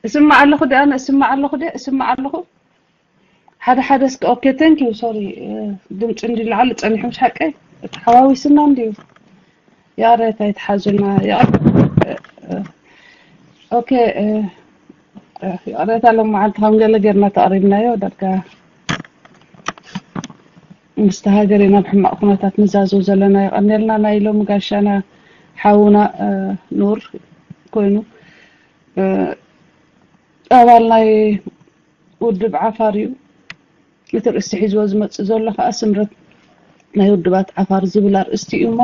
እስማዕ ኣለኹ ዲ ኣነ እስማዕ ኣለኹ ዲ እስማዕ ኣለኹ ሓደ ሓደ እስከ okay thank you sorry ድምፂ እንዲ ላዓሊ ፀኒሑ ምስ ሓቀይ ተሓዋዊስና እንዲዩ ያሬት ኣይትሓዙና okay ይቕሬታ ሎም መዓልቲ ከም ገለ ጌርና ተቕሪብናዮ ዳርጋ ምስቲ ሃገር ኢና ብሕማቕ ኩነታት ንዛዘው ዘለና ይቐንየልና ናይ ሎሚ ጋሻና ሓውና ኑር ኮይኑ ኣባል ናይ ውድብ ዓፋር እዩ እቲ ርእሲ ሒዝዎ ዝመፅእ ዘሎ ከዓ ስምረት ናይ ውድባት ዓፋር ዝብል ኣርእስቲ እዩ እሞ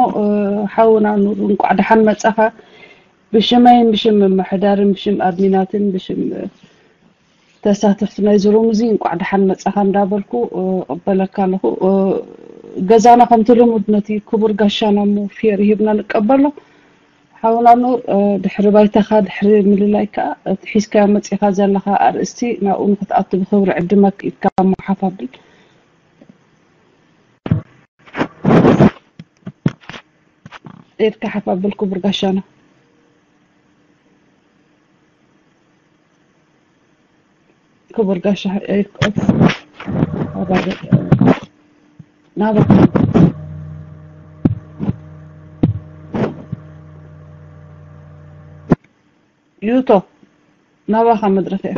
ሓውና ኑር እንቋዕ ደሓን መፃኻ ብሽመይን ብሽም ምምሕዳርን ብሽም ኣድሚናትን ብሽም ተሳተፍቲ ናይዚ ሩም እዚ እንቋዕ ደሓን መፃኻ እንዳበልኩ እቕበለካ ኣለኹ ገዛና ከምቲ ልሙድ ነቲ ክቡር ጋሻና ሞ ፌር ሂብና ንቀበሎ ሓውና ኑር ድሕሪ ባይታኻ ድሕሪ ምልላይ ከዓ እቲ ሒዝካዮ መፂኻ ዘለኻ ኣርእስቲ ናብኡ ንክትኣቱ ብክብሪ ዕድመ ኢድካ ሞ ሓፍ ኣብል ኢድካ ሓፍ ኣብል ክቡር ጋሻና ክቡር ጋሻ ናባኻ ዩቶ ናባኻ መድረኽ እያ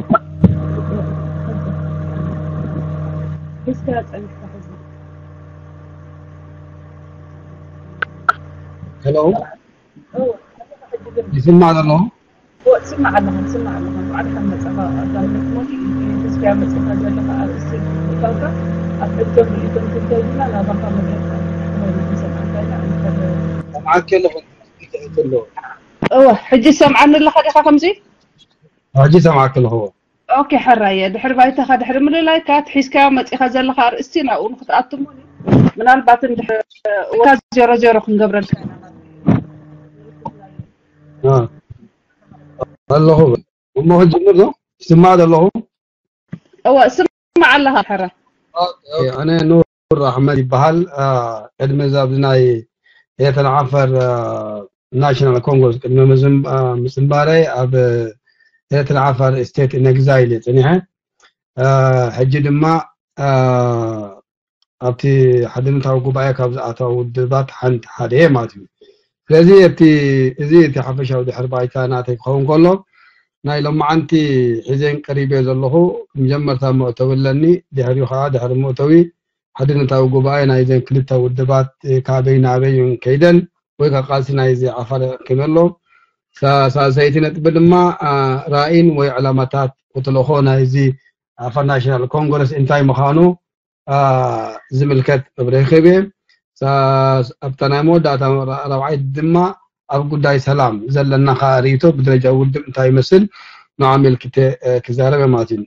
ሄሎ ይስማዕ ዘሎ ትስማዕ ኣለኻ ትስማዕ ኣለኻ እንኳዕ ደሓን መፃኻ ኣዳም ሕክሞቲ ህዝብያ መፂኻ ዘለኻ ኣርእስቲ ምርካብካ ኣብ ሕቶን ርእቶን ክንተዝና ናባኻ መድረካ ክመሪ ክንሰምዓካ ኢና እንከለ ሰምዓኪ ኣለኹ ትሕት ኣሎ እወ ሕጂ ሰምዓኒ ኣለኻ ዲኻ ከምዚ ሕጂ ሰምዓኪ ኣለኹ ኦኬ ሕራየ ድሕሪ ባይታኻ ድሕሪ ምልላይካ ትሒዝካዮ መፂኻ ዘለኻ ኣርእስቲ ናብኡ ንክትኣትሙኒ ምናልባት እንድሕር ወታ ዜሮ ዜሮ ክንገብረልካ ኣለኹ እሞ ክጅምር ዶ ይስማዕ ዘለኹ እወ ስማዕ ኣለኻ ሕራ ኣነ ኑር ኣሕመድ ይበሃል ቅድሚ እዚ ኣብዚ ናይ ኤርትራ ዓፈር ናሽናል ኮንግረስ ቅድሚ ምፅንባረይ ኣብ ኤርትራ ዓፋር ስቴት ኢን ኤግዛይል እየ ፀኒሐ ሕጂ ድማ ኣብቲ ሓድነታዊ ጉባኤ ካብ ዝኣተዋ ውድባት ሓንቲ ሓደ እየ ማለት እዩ ስለዚ እቲ እዚ እቲ ሓፈሻዊ ድሕሪ ባይታ ናተይ ክኸውን ከሎ ናይ ሎማዓንቲ ሒዜን ቀሪበ ዘለኹ መጀመርታ መእተዊ ኣለኒ። ድሕሪኡ ከዓ ድሕሪ መእተዊ ሓድነታዊ ጉባኤ ናይዘን ክልተ ውድባት ካበይ ናበይ ከይደን ወይ ከዓ ቃልሲ ናይዚ ዓፋር ከመይ ኣሎ። ሳልሰይቲ ነጥቢ ድማ ራእይን ወይ ዕላማታት ክትልእኾ ናይዚ ዓፋር ናሽናል ኮንግረስ እንታይ ምዃኑ ዝምልከት መብርሂ ክህብ እየ። ኣብታ ናይ መወዳእታ ራብዓይቲ ድማ ኣብ ጉዳይ ሰላም ዘለና ከዓ ርእይቶ ብደረጃ ውድብ እንታይ ይመስል ንዓ ኣመልኪተ ክዛረብ ማለት እዩ።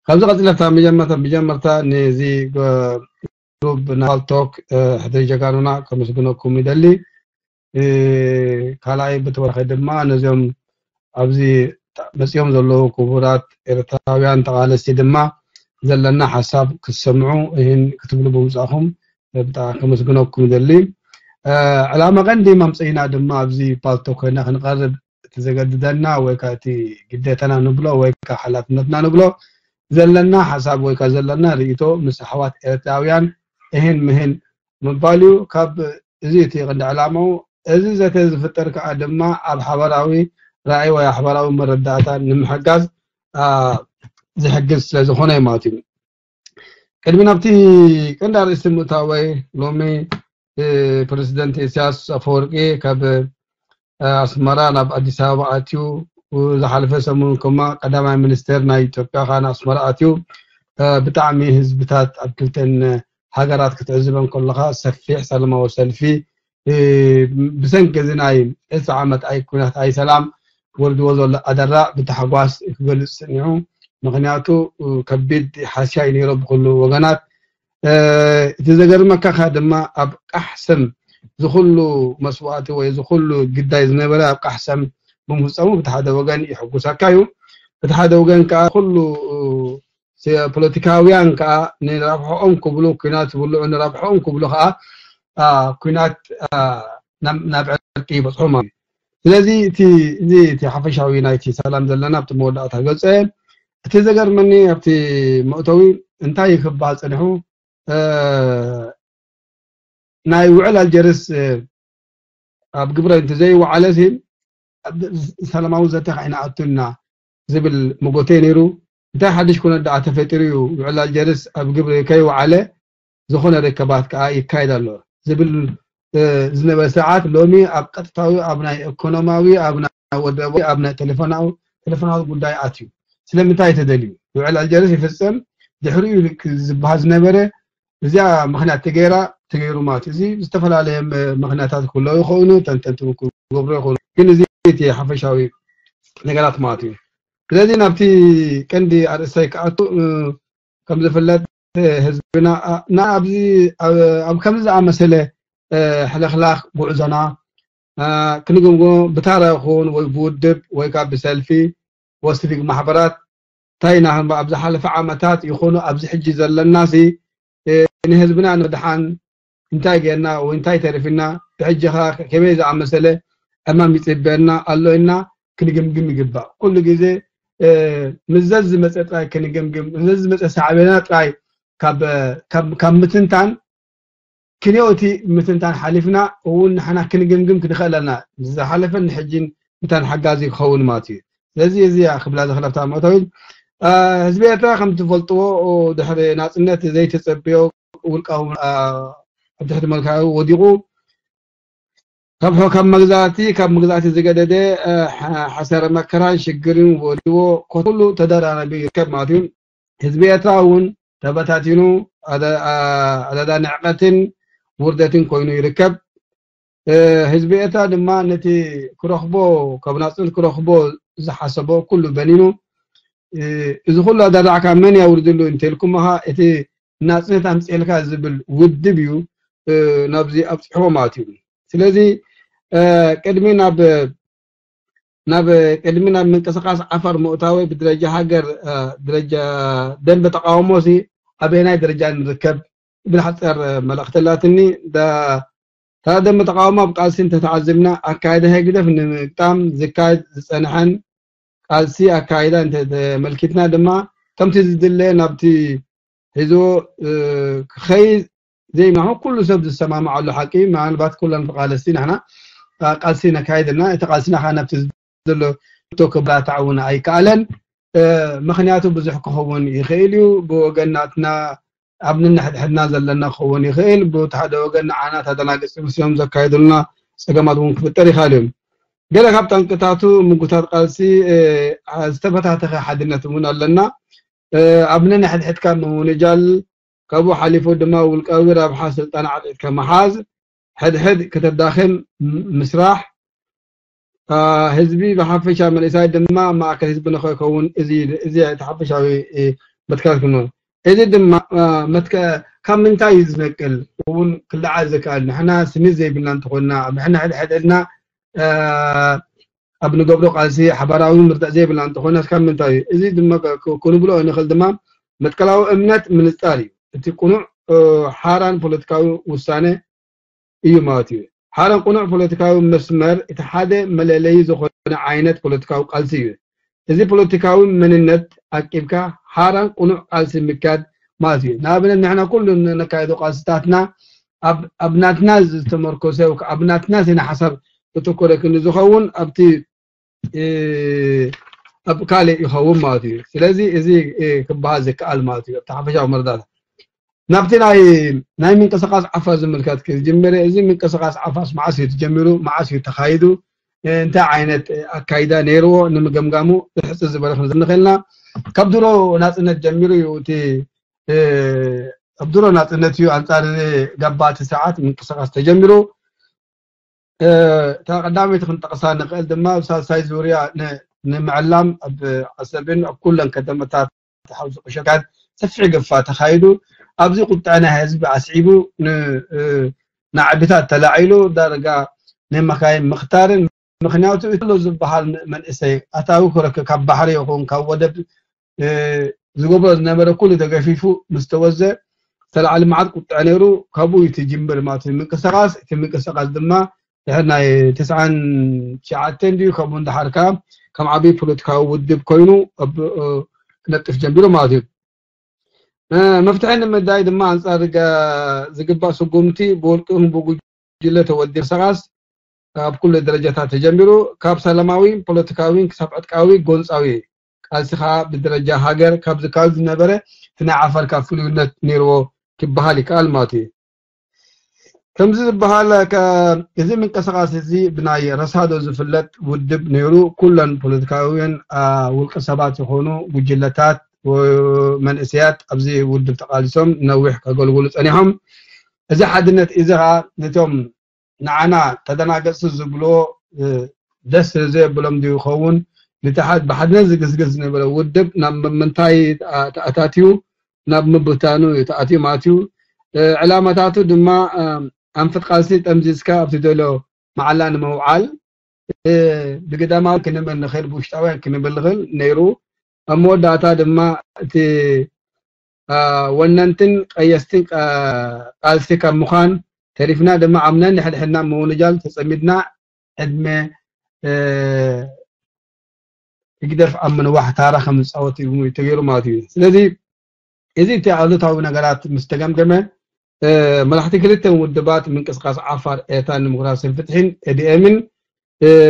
ካብዚ ቀፂለታ መጀመርታ መጀመርታ ነዚ ግሩብ ናይ ፓልቶክ ሕድሪ ጀጋኑና ከመስግነኩም ይደሊ። ካልኣይ ብተወሳኺ ድማ ነዚኦም ኣብዚ መፅኦም ዘለዉ ክቡራት ኤርትራውያን ተቓለስቲ ድማ ዘለና ሓሳብ ክትሰምዑ ይህን ክትብሉ ብምፃኹም ብጣዕሚ ከመስግነኩም ይደሊ። ዕላማ ቀንዲ መምፅኢና ድማ ኣብዚ ፓልቶክ ኮይና ክንቐርብ እቲ ዘገድደና ወይ ከዓ እቲ ግዴታና ንብሎ ወይ ከዓ ሓላፍነትና ንብሎ ዘለና ሓሳብ ወይ ከዓ ዘለና ርእይቶ ምስ ኣሕዋት ኤርትራውያን እህን ምህን ምባል እዩ። ካብ እዚ እቲ ቀንዲ ዕላማኡ። እዚ ዘተ ዝፍጠር ከዓ ድማ ኣብ ሓበራዊ ራእይ ወይ ሓበራዊ መረዳእታ ንምሕጋዝ ዝሕግዝ ስለ ዝኾነ እዩ ማለት እዩ። ቅድሚ ናብቲ ቀንዲ ኣርእስቲ ምእታወይ ሎሚ ፕረዚደንት ኢሳያስ ኣፈወርቂ ካብ ኣስመራ ናብ ኣዲስ ኣበባ ኣትዩ ዝሓለፈ ሰሙን ከማ ቀዳማይ ሚኒስተር ናይ ኢትዮጵያ ከዓ ንኣስመራ ኣትዩ ብጣዕሚ ህዝብታት ኣብ ክልተን ሃገራት ክትዕዝበን ከለካ ሰፊሕ ሰላማዊ ሰልፊ ብሰንኪ እዚ ናይ ዕስራ ዓመት ኣይ ኩናት ኣይ ሰላም ወርድዎ ዘሎ ኣደራዕ ብታሕጓስ ክገልጽ ጽኒሑ። ምክንያቱ ከቢድ ሓስያ እዩ ነይሮ ብኩሉ ወገናት። እቲ ዘገርመካ ከ ድማ ኣብ ቃሕ ሰም ዝኩሉ መስዋእቲ ወይ ዝኩሉ ግዳይ ዝነበረ ኣብ ቃሕ ሰም ብምፍጸሙ ብቲ ሓደ ወገን ይሕጉሰካ እዩ። ብቲ ሓደ ወገን ከዓ ኩሉ ፖለቲካውያን ከዓ ንረብሐኦም ክብሉ ኩናት ዝብልዑ ንረብሐኦም ክብሉ ከዓ ኩናት ናብ ዕርቂ ይበፅሑ ማለት እዩ። ስለዚ እቲ እዚ እቲ ሓፈሻዊ ናይቲ ሰላም ዘለና ኣብቲ መወዳእታ ገልፀ። እቲ ዘገርመኒ ኣብቲ መእተዊ እንታይ ክበሃል ፀኒሑ ናይ ውዕል ኣልጀርስ ኣብ ግብረ እንተዘይወዓለ ሲ ሰላማዊ ዘተ ከይንኣቱ ኢና ዝብል መጎተ ነይሩ። እንታይ ሓድሽ ኩነት ደኣ ተፈጢሩ እዩ? ውዕል ኣልጀርስ ኣብ ግብሪ ከይወዓለ ዝኾነ ርከባት ከኣ ይካየድ ኣሎ ዝብል ዝነበረ ስርዓት ሎሚ ኣብ ቀጥታዊ ኣብ ናይ ኢኮኖማዊ ኣብ ናይ ወደባዊ ኣብ ናይ ቴሌፎናዊ ቴሌፎናዊ ጉዳይ ኣትዩ። ስለምንታይ ተደልዩ? ውዕል ኣልጀርስ ይፍጸም ድሕሪኡ ዝበሃል ዝነበረ እዚኣ ምክንያት ተገይራ ተገይሩ ማለት እዩ። እዚ ዝተፈላለየ ምክንያታት ክህለው ይኽእሉ፣ ተንተንቲ ክገብሩ ይኽእሉ። ግን እዚ እቲ ሓፈሻዊ ነገራት ማለት እዩ። ስለዚ ናብቲ ቀንዲ ኣርእስታይ ክኣቱ ከም ዝፍለጥ ህዝብና ኣብዚ ኣብ ከምዚ ዝኣመሰለ ሕልኽላኽ ጉዕዞና ክንግምግሞ ብታራ ይኹን ወይ ብውድብ ወይ ካብ ብሰልፊ ወስቪክ ማሕበራት እንታይ ኢና ኣብ ዝሓለፈ ዓመታት ይኹኑ ኣብዚ ሕጂ ዘለና ሲ ንህዝብና ንምድሓን እንታይ ጌርና ወይ እንታይ ተሪፍና ብሕጂ ኸ ከመይ ዝኣመሰለ ዕማም ይፅበየና ኣሎ ኢልና ክንግምግም ይግባእ። ኩሉ ግዜ ምዘዝ ዝመፀ ጥራይ ክንግምግም ምዘዝ ዝመፀ ሳዕቤና ጥራይ ካብ ምትንታን ክንዮ እቲ ምትንታን ሓሊፍና እውን ንሕና ክንግምግም ክንኽእል ኣለና። ዝሓለፈን ንሕጂን ምታን ሓጋዚ ክኸውን ማለት እዩ። ስለዚ እዚያ ክብላ ዝኽለፍታ መእተዊት ህዝቢ ኤርትራ ከም ትፈልጥዎ ድሕሪ ናፅነት ዘይተፀብዮ ውልቃዊ ኣብ ድሕሪ መልክዓዊ ወዲቑ ካብ ካብ መግዛእቲ ካብ መግዛእቲ ዝገደደ ሓሰረ መከራን ሽግርን ወዲዎ ኩሉ ተደራረቢ ይርከብ ማለት እዩ። ህዝቢ ኤርትራ እውን ተበታቲኑ ኣደዳ ንዕቀትን ውርደትን ኮይኑ ይርከብ። ህዝቢ ኤርትራ ድማ ነቲ ክረኽቦ ካብ ናፅነት ክረኽቦ ዝሓሰቦ ኩሉ በኒኑ እዚ ኩሉ ኣዳዳዕካ መን ያውርድሉ እንተልኩም ኸዓ እቲ ናፅነት ኣምፅኤልካ ዝብል ውድብ እዩ ናብዚ ኣብፅሕዎ ማለት እዩ። ስለዚ ቅድሚ ናብ ናብ ቅድሚ ናብ ምንቅስቃስ ዓፋር ምእታወይ ብደረጃ ሃገር ደረጃ ደንበ ተቃውሞ ሲ ኣበየናይ ደረጃ ንርከብ ዝብል ሓፀር መልእክቲ ኣላትኒ። እታ ደንበ ተቃውሞ ኣብ ቃልሲ እንተተዓዚብና ኣካይዳ ህግደፍ ንምግጣም ዝካየድ ዝፀንሐን ቃልሲ ኣካይዳ እንተተመልኪትና ድማ ከምቲ ዝድለ ናብቲ ሒዝዎ ክኸይድ ዘይናሁ ኩሉ ሰብ ዝሰማማዓሉ ሓቂ። ምናልባት ኩለን ተቓለስቲ ንሕና ቃልሲ ነካይድና፣ እቲ ቃልስና ከዓ ናብቲ ዘሎ ክብላታዕ እውን ኣይከኣለን። ምክንያቱ ብዙሕ ክኸውን ይኽእል እዩ። ብወገናትና ኣብ ንንሕድሕድና ዘለና ክኸውን ይኽእል። ብቲ ሓደ ወገን ንዓና ተደናግፂ ምስዮም ዘካየዱልና ፀገማት እውን ክፍጠር ይኽእል እዮም። ገለ ካብ ጠንቅታቱ ምጉታት ቃልሲ ዝተበታተኸ ሓድነት እውን ኣለና። ኣብ ነንሕድሕድካ ምውንጃል፣ ካብኡ ሓሊፉ ድማ ውልቃዊ ረብሓ ስልጣን ዓቂጥካ ምሓዝ፣ ሕድሕድ ከተዳኽም ምስራሕ፣ ህዝቢ ብሓፈሻ መንእሳይ ድማ ማእከል ህዝቢ ንኸይከውን፣ እዚ እዚ እቲ ሓፈሻዊ መትከላት ክንብል። እዚ ድማ ካብ ምንታይ እዩ ዝነቅል እውን ክለዓል ዝከኣል። ንሕና ስኒት ዘይብልና እንተኾንና፣ ንሕና ሕድሕድና ኣብ ንገብሮ ቃልሲ ሓባራዊ ምርዳእ ዘይብልና እንተኾነ፣ ካብ ምንታይ እዩ? እዚ ድማ ክንብሎ እንኽእል ድማ መትከላዊ እምነት ምንጻር እዩ። እቲ ቅኑዕ ሓራን ፖለቲካዊ ውሳነ እዩ ማለት እዩ። ሓራን ቅኑዕ ፖለቲካዊ መስመር እቲ ሓደ መለለዪ ዝኾነ ዓይነት ፖለቲካዊ ቃልሲ እዩ። እዚ ፖለቲካዊ መንነት ኣቂብካ ሓራን ቅኑዕ ቃልሲ ምካድ ማለት እዩ። ንኣብነት ንሕና ኩሉ ነካየዶ ቃልስታትና ኣብ ናትና ዝተመርኮሰ፣ ኣብ ናትና ስነ ሓሳብ ዝተኮረ ክንዲ ዝኸውን ኣብቲ ኣብ ካልእ ይኸውን ማለት እዩ። ስለዚ እዚ ክበሃል ዝከኣል ማለት እዩ ኣብቲ ሓፈሻዊ መረዳእታ። ናብቲ ናይ ናይ ምንቅስቃስ ዓፋር ዝምልከት ክጅምር፣ እዚ ምንቅስቃስ ዓፋር መዓስ እዩ ተጀሚሩ፣ መዓስ እዩ ተኻይዱ፣ እንታይ ዓይነት ኣካይዳ ነይርዎ ንምገምጋሙ ብሕጽር ዝበለ ክንዘንኸልና። ካብ ድሮ ናጽነት ጀሚሩ እዩ እቲ ኣብ ድሮ ናጽነት እዩ ኣንጻር እዚ ገባቲ ስርዓት ምንቅስቃስ ተጀሚሩ። እታ ቀዳመይቲ ክንጠቕሳ ንኽእል ድማ ኣብ ሳልሳይ ዙርያ ንምዕላም ኣብ ዓሰብን ኣብ ኩለን ከተመታት ሓውሲ ቁሸካት ሰፊሕ ገፋ ተኻይዱ። ኣብዚ ቁጥዐ ናይ ህዝቢ ኣስዒቡ፣ ንዓድታት ተላዒሉ ዳርጋ ናይ መካይን ምኽታርን፣ ምኽንያቱ እቲ ኣሎ ዝበሃል መንእሰይ ኣታዊ ክረክብ ካብ ባሕሪ ይኹን ካብ ወደብ ዝገብሮ ዝነበረ ኩሉ ተገፊፉ ምስ ተወዘ ዝተላዕለ መዓት ቁጥዐ ነይሩ። ካብኡ እዩ ትጅምር ማለት እዩ ምንቅስቃስ። እቲ ምንቅስቃስ ድማ ድሕር ናይ ተስዓን ትሽዓተን ድዩ ከምኡ እንዳሓርካ ከም ዓብዪ ፖለቲካዊ ውድብ ኮይኑ ክነጥፍ ጀሚሩ ማለት እዩ። መፍትሒ ንምዳይ ድማ ኣንጻር ዝግባእ ስጉምቲ ብውልቅን ብጉጅለ ተወዲብ ምንቅስቃስ ኣብ ኩሉ ደረጃታት ተጀሚሩ፣ ካብ ሰላማዊ ፖለቲካዊ ክሳብ ዕጥቃዊ ጎንጻዊ ቃልሲ ከዓ ብደረጃ ሃገር ካብ ዝካየድ ዝነበረ እቲ ናይ ዓፋር ካብ ፍሉይነት ነይርዎ ክበሃል ይከኣል ማለት እዩ። ከምዚ ዝበሃል እዚ ምንቅስቃስ እዚ ብናይ ረሳዶ ዝፍለጥ ውድብ ነይሩ። ኩለን ፖለቲካውያን ውልቀ ሰባት ዝኾኑ ጉጅለታት መንእሰያት ኣብዚ ውድብ ተቃሊሶም ነዊሕ ከገልግሉ ጸኒሖም። እዚ ሓድነት እዚ ከዓ ነቶም ንዓና ተደናገጽቲ ዝብልዎ ደስ ዘየብሎም ድዩ ይኸውን? ብሓድነት ዝግስግስ ዝነበረ ውድብ ናብ ምምንታይ ተኣታትዩ? ናብ ምብታኑ እዩ ተኣትዩ ማለት እዩ። ዕላማታቱ ድማ ኣንፈት ቃልሲ ጠምዚዝካ ኣብቲ ደሎ መዓላ ንምውዓል ብግዳማዊ ክንብል ንኽእል፣ ብውሽጣውያን ክንብል ንኽእል ነይሩ። ኣብ መወዳእታ ድማ እቲ ወነንትን ቀየስትን ቃልሲ ካብ ምዃን ተሪፍና ድማ ኣብ ነንሕድሕድና ምውንጃል ተጸሚድና ዕድመ ህግደፍ ኣብ ምንዋሕ ታራ ከም ዝጻወት እዩ ተገይሩ ማለት እዩ። ስለዚ እዚ እቲ ኣሉታዊ ነገራት ምስ ተገምገመ መራሕቲ ክልተ ውድባት ምንቅስቃስ ዓፋር ኤርትራ ዲሞክራሲን ፍትሒን ኤዲኤምን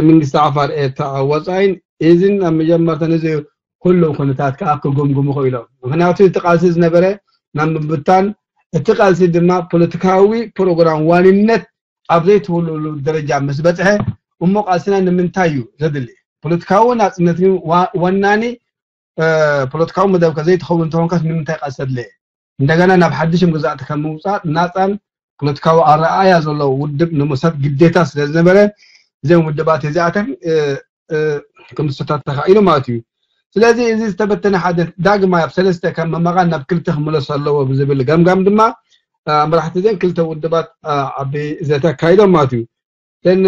መንግስቲ ዓፋር ኤርትራ ኣብ ወጻኢን እዚን ኣብ መጀመርታ ነዚ ኩሉ ኩነታት ከዓ ክግምግሙ ክኢሎም። ምክንያቱ እቲ ቃልሲ ዝነበረ ናብ ምብታን፣ እቲ ቃልሲ ድማ ፖለቲካዊ ፕሮግራም ዋንነት ኣብ ዘይትህልሉ ደረጃ ምስ በጽሐ፣ እሞ ቃልስና ንምንታይ እዩ ዘድሊ? ፖለቲካዊ ናጽነት ግን ወናኒ ፖለቲካዊ መደብ ከዘይትኸውን እንተኾንካስ ንምንታይ ቃልሲ ኣድለየ? እንደገና ናብ ሓድሽ ግዛእቲ ከም ምውጻእ ናጻን ፖለቲካዊ ኣረኣእያ ዘለዎ ውድብ ንምስራት ግዴታ ስለ ዝነበረ፣ እዚኦም ውድባት እዚኣተን ክምስርታ ተኻኢሉ ማለት እዩ። ስለዚ እዚ ዝተበተነ ሓድነት ዳግማይ ኣብ ሰለስተ ካብ ምምቓል ናብ ክልተ ክምለስ ኣለዎ ብዝብል ገምጋም ድማ መራሕቲ እዘን ክልተ ውድባት ዓቢ ዘተ ኣካይዶም ማለት እዩ። እተን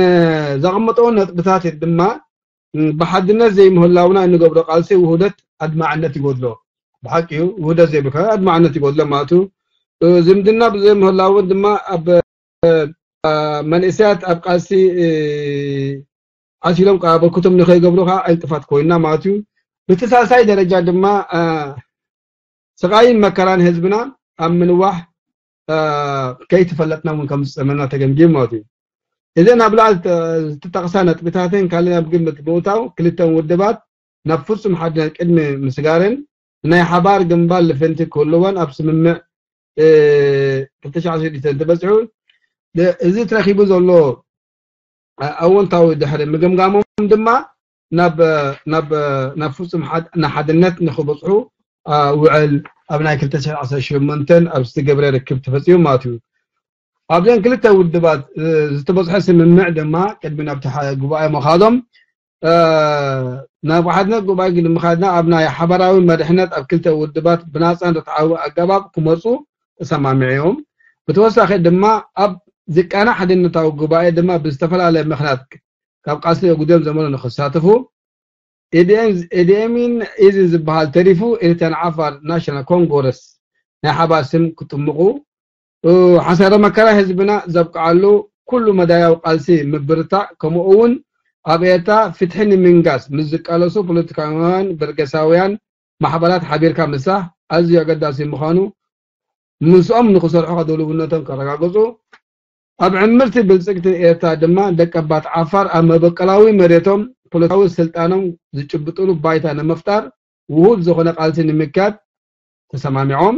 ዘቐመጠውን ነጥብታት ድማ ብሓድነት ዘይምህላውና እንገብሮ ቃልሲ ውህደት ኣድማዕነት ይጎድሎ። ብሓቂ እዩ፣ ውህደት ዘይብልካ ኣድማዕነት ይጎድሎ ማለት እዩ። ዝምድና ብዘይምህላውን ድማ ኣብ መንእሰያት ኣብ ቃልሲ ዓሲሎም ኣበርክቶም ንኸይገብሩ ከዓ ዕንቅፋት ኮይና ማለት እዩ። ብተሳሳይ ደረጃ ድማ ስቓይን መከራን ህዝብና ኣብ ምንዋሕ ከይተፈለጥና እውን ከም ዝፀመና ተገምጊም ማለት እዩ። እዘን ኣብ ላዕሊ ዝተጠቕሳ ነጥብታትን ካልእ ናብ ግምት ብምእታው ክልተን ውድባት ናብ ፍጹም ሓድነት ቅድሚ ምስጋረን ናይ ሓባር ግንባር ልፍንቲ ክህልወን ኣብ ስምምዕ ክልተ ሽሕን ሽዱሽተን ተበጺሑ። እዚ ተረኺቡ ዘሎ ኣወንታዊ ድሕሪ ምግምጋሞም ድማ ናብ ናብ ናብ ፍጹም ሓድነት ንኽበጽሑ ውዕል ኣብ ናይ ክልተ ሽሕን ዓሰርተ ሸሞንተን ኣብ ዝተገብረ ርክብ ተፈጺሙ ማለት እዩ። ኣብዘን ክልተ ውድባት ዝተበጽሐ ስምምዕ ድማ ቅድሚ ናብቲ ጉባኤ ምኻዶም ናብ ሓድነት ጉባኤ ግን ምኻድና ኣብ ናይ ሓባራዊ መሪሕነት ኣብ ክልተ ውድባት ብናጻን ርትዓዊ ኣገባብ ክመጹ ተሰማሚዖም። ብተወሳኺ ድማ ኣብ ዝቃናዕ ሓድነታዊ ጉባኤ ድማ ብዝተፈላለየ ምኽንያት ካብ ቃልሲ ኣጉድዮም ዘመኑ ንኽሳተፉ ኤዲኤምን ኢዝን ዝበሃል ተሪፉ ኤርትራን ዓፋር ናሽናል ኮንጎረስ ናይ ሓባር ስም ክጥምቑ ሓሳረ መከራ ህዝብና ዘብቅዓሉ ኩሉ መዳያዊ ቃልሲ ምብርታዕ ከምኡ እውን ኣብ ኤርትራ ፍትሒ ንምንጋስ ምስ ዝቃለሱ ፖለቲካውያን በርገሳውያን ማሕበራት ሓቢርካ ምስራሕ ኣዝዩ ኣገዳሲ ምዃኑ ምስኦም ንክሰርሑ ከደልውነቶም ከረጋግፁ ኣብ ዕምርቲ ብልፅግቲ ኤርትራ ድማ ደቀባት ዓፋር ኣብ መበቀላዊ መሬቶም ፖለቲካዊ ስልጣኖም ዝጭብጥሉ ባይታ ንምፍጣር ውሁድ ዝኾነ ቃልሲ ንምክያድ ተሰማሚዖም።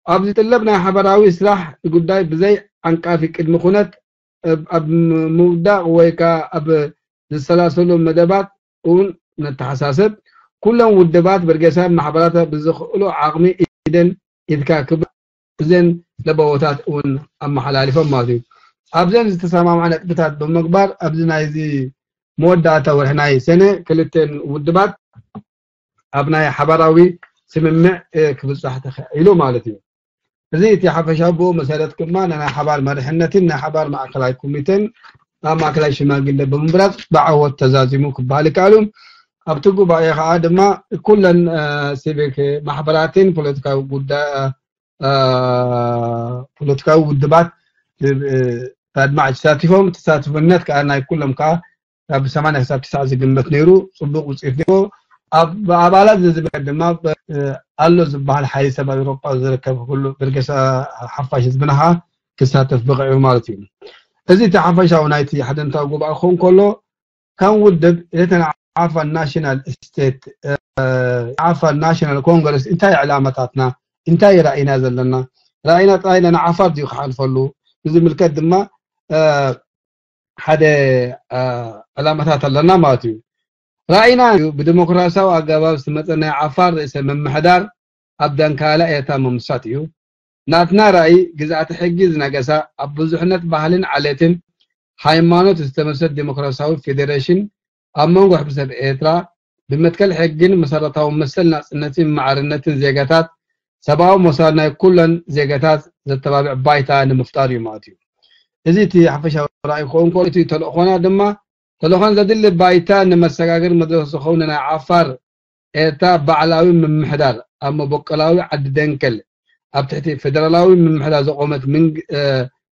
ኣብ ዝጥለብ ናይ ሓበራዊ ስራሕ ጉዳይ ብዘይ ዓንቃፊ ቅድሚ ኩነት ኣብ ምውዳቕ ወይ ከኣ ኣብ ዝሰላሰሉ መደባት እውን ነተሓሳስብ። ኩለን ውድባት በርጌሳውያን ማሕበራት ብዝኽእሉ ዓቕሚ ኢደን ኢድካ ክብል እዘን ለበዎታት እውን ኣመሓላሊፎም ማለት እዩ። ኣብዘን ዝተሰማምዓ ነጥብታት ብምግባር ኣብዚ ናይዚ መወዳእታ ወርሒ ናይ ሰነ ክልተን ውድባት ኣብ ናይ ሓባራዊ ስምምዕ ክብጻሕ ተኽኢሉ ማለት እዩ። እዚ እቲ ሓፈሻዊ ብኡ መሰረት ድማ ናይ ሓባር መሪሕነትን ናይ ሓባር ማእከላይ ኮሚቴን ኣብ ማእከላይ ሽማግለ ብምምራጽ ብዓወት ተዛዚሙ ክበሃል ይከኣል እዩ። ኣብቲ ጉባኤ ከዓ ድማ ኩለን ሲቪክ ማሕበራትን ፖለቲካዊ ጉዳይ ፖለቲካዊ ውድባት ኣድማዕ ተሳቲፎም ተሳትፍነት ከዓ ናይ ኩሎም ከዓ ካብ ሰማንያ ክሳብ ትስዓ ዝግመት ነይሩ። ፅቡቅ ውፅኢት ነይሩ። ኣብ ኣባላት ዝዝበ ድማ ኣሎ ዝበሃል ሓይሊ ሰብ ኣብ ኤውሮጳ ዝርከብ ኩሉ ብርገሳ ሓፋሽ ህዝብና ከዓ ክሳተፍ ብቕዑ ማለት እዩ። እዚ እቲ ሓፈሻዊ ናይቲ ሓደንታዊ ጉባኤ ክኸውን ከሎ ከም ውድብ ኤርትራን ዓፋር ናሽናል ስቴት ዓፋር ናሽናል ኮንግረስ እንታይ ዕላማታትና እንታይ ራእይና ዘለና ራእይና ጥራይ ንዓፋር ድዩ ክሓልፈሉ ብዝምልከት ድማ ሓደ ዕላማታት ኣለና ማለት እዩ። ራእይና ብዲሞክራሲያዊ ኣገባብ ዝተመፀ ናይ ዓፋር ርእሰ ምምሕዳር ኣብ ደንካላ ኤርትራ ምምሳት እዩ። ናትና ራእይ ግዝኣተ ሕጊ ዝነገሳ ኣብ ብዙሕነት ባህልን ዓሌትን ሃይማኖት ዝተመስረት ዲሞክራሲያዊ ፌዴሬሽን ኣብ መንጎ ሕብረተሰብ ኤርትራ ብመትከል ሕግን መሰረታዊ መሰል ናጽነትን ማዕርነትን ዜጋታት ሰብኣዊ መሰላት ናይ ኩለን ዜጋታት ዘተባብዕ ባይታ ንምፍጣር እዩ ማለት እዩ። እዚ እቲ ሓፈሻዊ ራእይ ክኸውን ከሎ እቲ ተልእኾና ድማ ተልእኾን ዘድሊ ባይታ ንመሰጋገሪ መድረኽ ዝኸውን ናይ ዓፋር ኤርትራ ባዕላዊ ምምሕዳር ኣብ መበቆላዊ ዓዲ ደንከል ኣብ ትሕቲ ፌደራላዊ ምምሕዳር ዘቆመት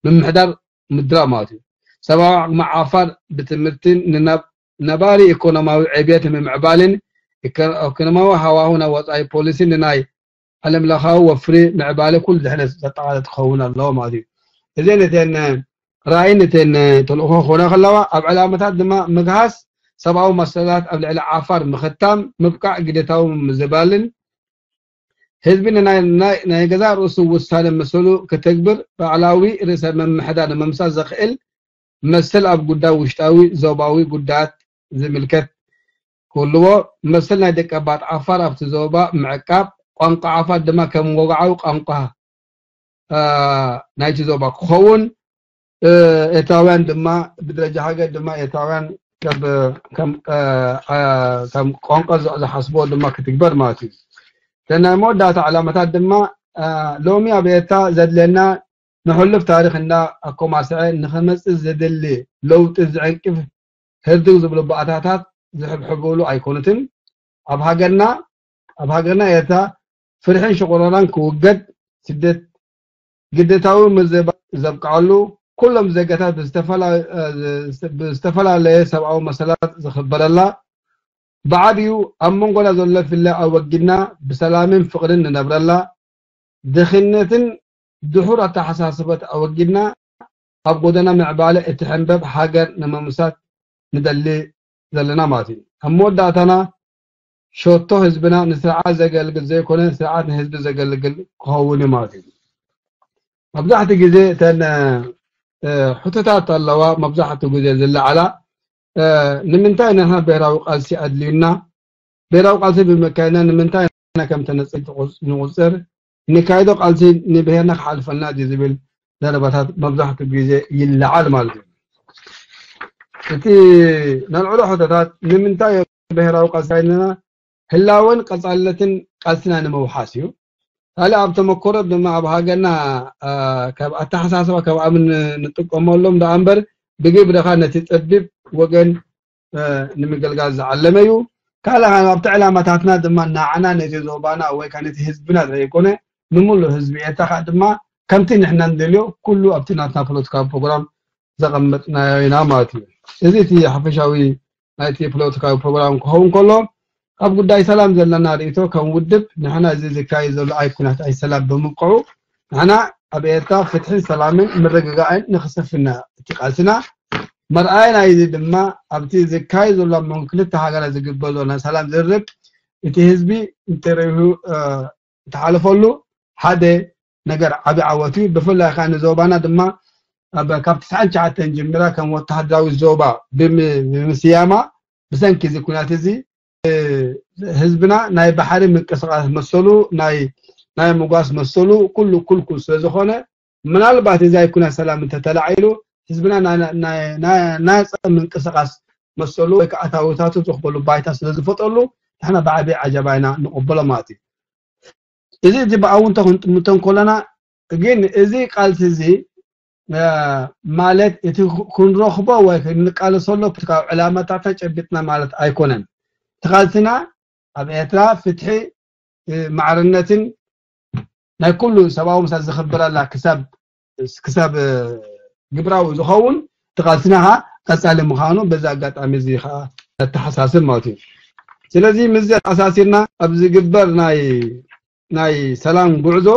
ምምሕዳር ምድራ ማለት እዩ። ሰብኣዊ ዓቕሚ ዓፋር ብትምህርትን ንናብ ነባሪ ኢኮኖማዊ ዕብየት ንምምዕባልን ኢኮኖማዊ ሃዋሁ ናብ ወፃኢ ፖሊሲ ንናይ ዓለም ለኻዊ ወፍሪ ምዕባለ ኩሉ ድሕነት ዘጠቓለለ ክኸውን ኣለዎ ማለት እዩ። እዘን እተን ራእይን እተን ተልእኾ ክኾና ከለዋ ኣብ ዕላመታት ድማ ምግሃስ ሰብኣዊ መሰላት ኣብ ልዕሊ ዓፋር ምኽታም ምብቃዕ ግዴታዊ ምዝባልን ህዝቢ ናይ ገዛእ ርእሱ ውሳነ መሰሉ ከተግብር ባዕላዊ ርእሰ ምምሕዳር ንምምሳል ዘኽእል መሰል ኣብ ጉዳይ ውሽጣዊ ዞባዊ ጉዳያት ዝምልከት ክህልዎ መሰል ናይ ደቀባት ዓፋር ኣብቲ ዞባ ምዕቃብ ቋንቋ ዓፋር ድማ ከም ወግዓዊ ቋንቋ ናይቲ ዞባ ክኸውን ኤርትራውያን ድማ ብደረጃ ሃገር ድማ ኤርትራውያን ከም ቋንቋ ዝሓስብዎ ድማ ክትግበር ማለት እዩ። ናይ መወዳእታ ዕላማታት ድማ ሎሚ ኣብ ኤርትራ ዘድልየና ንሕሉፍ ታሪኽ እንዳ ኣኮማስዐ ንኽመፅእ ዘድሊ ለውጢ ዝዕንቅፍ ህርድግ ዝብሉ ባእታታት ዝሕብሕብሉ ኣይኮኑትን። ኣብ ሃገርና ኣብ ሃገርና ኤርትራ ፍርሕን ሽቑረራን ክውገድ ስደት ግደታዊ ምዝባል ዘብቅዓሉ ኩሎም ዜጋታት ብዝተፈላለየ ሰብኣዊ መሰላት ዝኽበረላ ብዓብዩ ኣብ መንጎና ዘሎ ፍለ ኣወጊድና ብሰላምን ፍቕርን ንነብረላ ድኽነትን ድሑር ኣተሓሳስበት ኣወጊድና ኣብ ጎደና ምዕባለ እትሕንበብ ሃገር ንምምሳት ንደሊ ዘለና ማለት እዩ። ኣብ መወዳእታና ሸቶ ህዝብና ንስርዓት ዘገልግል ዘይኮነ ስርዓት ንህዝቢ ዘገልግል ክኸውን እዩ ማለት እዩ። መብዛሕትኡ ግዜ እተን ሕቶታት ኣለዋ። መብዛሕትኡ ግዜ ዝለዓላ ንምንታይ ንሕና ብሄራዊ ቃልሲ ኣድልዩና? ብሄራዊ ቃልሲ ብምካይድና ንምንታይ ኢና ከም ተነፂል ንቁፅር? ንካይዶ ቃልሲ ንብሄርና ክሓልፈልና ድዩ ዝብል ዘረባታት መብዛሕትኡ ግዜ ይለዓል ማለት እዩ። እቲ ነልዕሎ ሕቶታት ንምንታይ ብሄራዊ ቃልሲ ኣካይድና? ህላወን ቀፃልነትን ቃልስና ንምውሓስ እዩ። ካልእ ኣብ ተመኮሮ ድማ ኣብ ሃገርና ካብ ኣተሓሳስባ ካብ ኣብ ንጥቀመሎም ደኣ እምበር ብግብርኻ ነቲ ፀቢብ ወገን ንምግልጋል ዝዓለመ እዩ። ካልእ ኣብቲ ዕላማታትና ድማ ንዓና ነቲ ዞባና ወይ ከዓ ነቲ ህዝብና ዘይኮነ ንምሉእ ህዝቢ ኤርትራ ከዓ ድማ ከምቲ ንሕና ንደልዮ ኩሉ ኣብቲ ናትና ፖለቲካዊ ፕሮግራም ዘቐመጥናዮ ኢና ማለት እዩ። እዚ እቲ ሓፈሻዊ ናይቲ ፖለቲካዊ ፕሮግራም ክኸውን ከሎ ኣብ ጉዳይ ሰላም ዘለና ርእይቶ ከም ውድብ ንሕና እዚ ዝካየድ ዘሎ ኣይ ኩናት ኣይ ሰላም ብምብቅዑ ንሕና ኣብ ኤርትራ ፍትሕን ሰላምን ምርግጋእን ንክሰፍና እቲ ቃልስና መርኣያ ናይዚ ድማ ኣብቲ ዝካየድ ዘሎ ኣብ መንጎ ክልተ ሃገራት ዝግበር ዘሎ ናይ ሰላም ዝርርብ እቲ ህዝቢ እንተሪሁ እተሓለፈሉ ሓደ ነገር ዓቢ ዓወት እዩ። ብፍላይ ከዓ ንዞባና ድማ ካብ ትስዓን ትሽዓተን ጀሚራ ከም ወተሃደራዊ ዞባ ብምስያማ ብሰንኪ እዚ ኩናት እዚ ህዝብና ናይ ባሕሪ ምንቅስቃስ መሰሉ ናይ ናይ ምጓስ መሰሉ ኩሉ ኩልኩል ስለዝኾነ ምናልባት እዚ ኣይ ኩናት ሰላም እንተተላዒሉ ህዝብና ናፀ ምንቅስቃስ መሰሉ ወይ ከዓ ኣታዊታቱ ዝኽበሉ ባይታ ስለዝፈጠሉ ንሕና ብዓቢ ዓጀባ ኢና ንቕበሎ ማለት እዩ። እዚ እቲ ብኣውንታ ክንጥምቶ እንከለና ግን እዚ ቃልሲ እዚ ማለት እቲ ክንረኽቦ ወይ ክንቃለሰሎ ካብ ዕላማታትና ጨቢጥና ማለት ኣይኮነን። እቲ ቃልስና ኣብ ኤርትራ ፍትሒ ማዕርነትን ናይ ኩሉ ሰብኣዊ መሰል ዝኽበረላ ክሳብ ክሳብ ግብራዊ ዝኸውን እቲ ቃልስና ኸዓ ቀጻሊ ምዃኑ በዚ ኣጋጣሚ እዚ ኸዓ ነተሓሳስብ ማለት እዩ። ስለዚ ምስዚ ኣተኣሳሲርና ኣብ ዝግበር ናይ ናይ ሰላም ጉዕዞ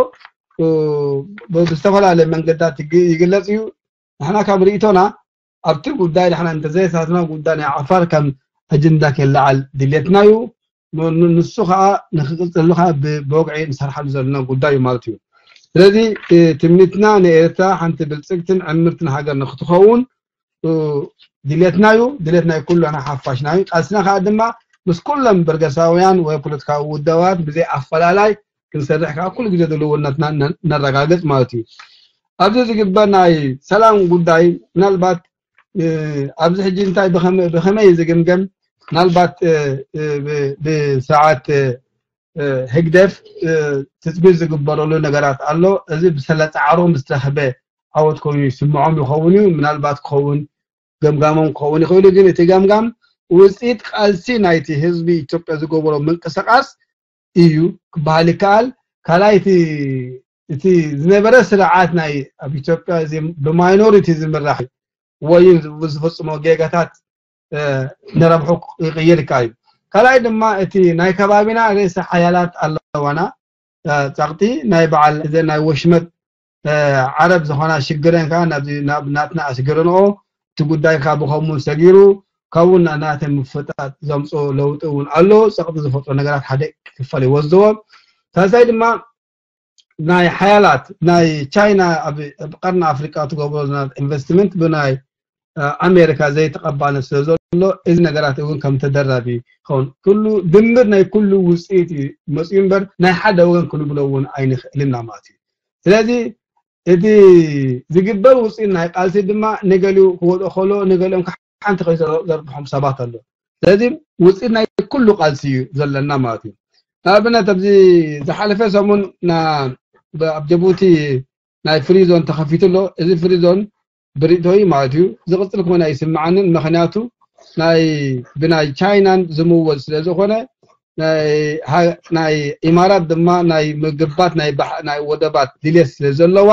ብዝተፈላለየ መንገድታት ይግለጽ እዩ። ንሕና ካብ ርእይቶና ኣብቲ ጉዳይ ንሕና እንተዘየሳትና ጉዳይ ናይ ዓፋር ከም ኣጀንዳ ከለዓል ድሌትና እዩ። ንሱ ከዓ ንክቅፅል ከዓ ብወግዒ ንሰርሓሉ ዘለና ጉዳይ እዩ ማለት እዩ። ስለዚ ትምኒትና ንኤርትራ ሓንቲ ብልፅግትን ዕምርትን ሃገር ንክትኸውን ድሌትና እዩ። ድሌት ናይ ኩሉ ሓፋሽና እዩ። ቃልስና ከዓ ድማ ምስ ኩሎም በርገሳውያን ወይ ፖለቲካዊ ውደባት ብዘይ ኣፈላላይ ክንሰርሕ ከዓ ኩሉ ግዜ ድልውነትና ነረጋግፅ ማለት እዩ። ኣብዚ ዝግበር ናይ ሰላም ጉዳይ ምናልባት ኣብዚ ሕጂ እንታይ ብኸመይ ዝግምገም ምናልባት ብስርዓት ህግደፍ ትፅቢት ዝግበረሉ ነገራት ኣሎ። እዚ ብሰለ ፃዕሮም ዝተረኸበ ዓወት ኮይኑ ይስምዖም ይኸውን እዩ። ምናልባት ክኸውን ገምጋሞም ክኸውን ይኽእል እዩ። ግን እቲ ገምጋም ውፅኢት ቃልሲ ናይቲ ህዝቢ ኢትዮጵያ ዝገበሮ ምንቅስቃስ እዩ ክበሃል ይከኣል። ካልኣይ እቲ ዝነበረ ስርዓት ናይ ኣብ ኢትዮጵያ ብማይኖሪቲ ዝምራሕ ወይ ዝፈፅሞ ጌጋታት ንረብሑ ይቕይር ይከኣል እዩ። ካልኣይ ድማ እቲ ናይ ከባቢና ርእሰ ሓያላት ኣለዋና ጸቕጢ ናይ በዓል እዘን ናይ ወሽመጥ ዓረብ ዝኾና ሽግረን ከዓ ናብዚ ናብ ናትና ኣስግረንኦ እቲ ጉዳይ ከዓ ብኸምኡ ሰጊሩ ካብኡ ናተን ምፍጣጥ ዘምፅኦ ለውጢ እውን ኣሎ። ጸቕጢ ዝፈጥሮ ነገራት ሓደ ክፋል ይወስድዎ። ሳልሳይ ድማ ናይ ሓያላት ናይ ቻይና ኣብ ቀርኒ ኣፍሪቃ ትገብሮ ኢንቨስትመንት ብናይ ኣሜሪካ ዘይተቐባልነት ስለ ዘሎ እዚ ነገራት እውን ከም ተደራቢ ይኸውን። ኩሉ ድምር ናይ ኩሉ ውፅኢት እዩ መፅኡ እምበር ናይ ሓደ ወገን ክንብሎ እውን ኣይንኽእልና ማለት እዩ። ስለዚ እቲ ዝግበር ውፅኢት ናይ ቃልሲ ድማ ንገሊኡ ክወድኦ ከሎ ንገሊኦም ሓንቲ ከይዘርብሖም ሰባት ኣሎ። ስለዚ ውፅኢት ናይ ኩሉ ቃልሲ እዩ ዘለና ማለት እዩ። ንኣብነት ኣብዚ ዝሓለፈ ሰሙን ኣብ ጀቡቲ ናይ ፍሪዞን ተኸፊቱ ኣሎ። እዚ ፍሪዞን ብሪእቶይ ማለት እዩ ዝቕፅል ክኾነ ኣይስምዓንን። ምክንያቱ ናይ ብናይ ቻይናን ዝምወል ስለ ዝኾነ ናይ ኢማራት ድማ ናይ ምግባት ናይ ወደባት ድሌት ስለ ዘለዋ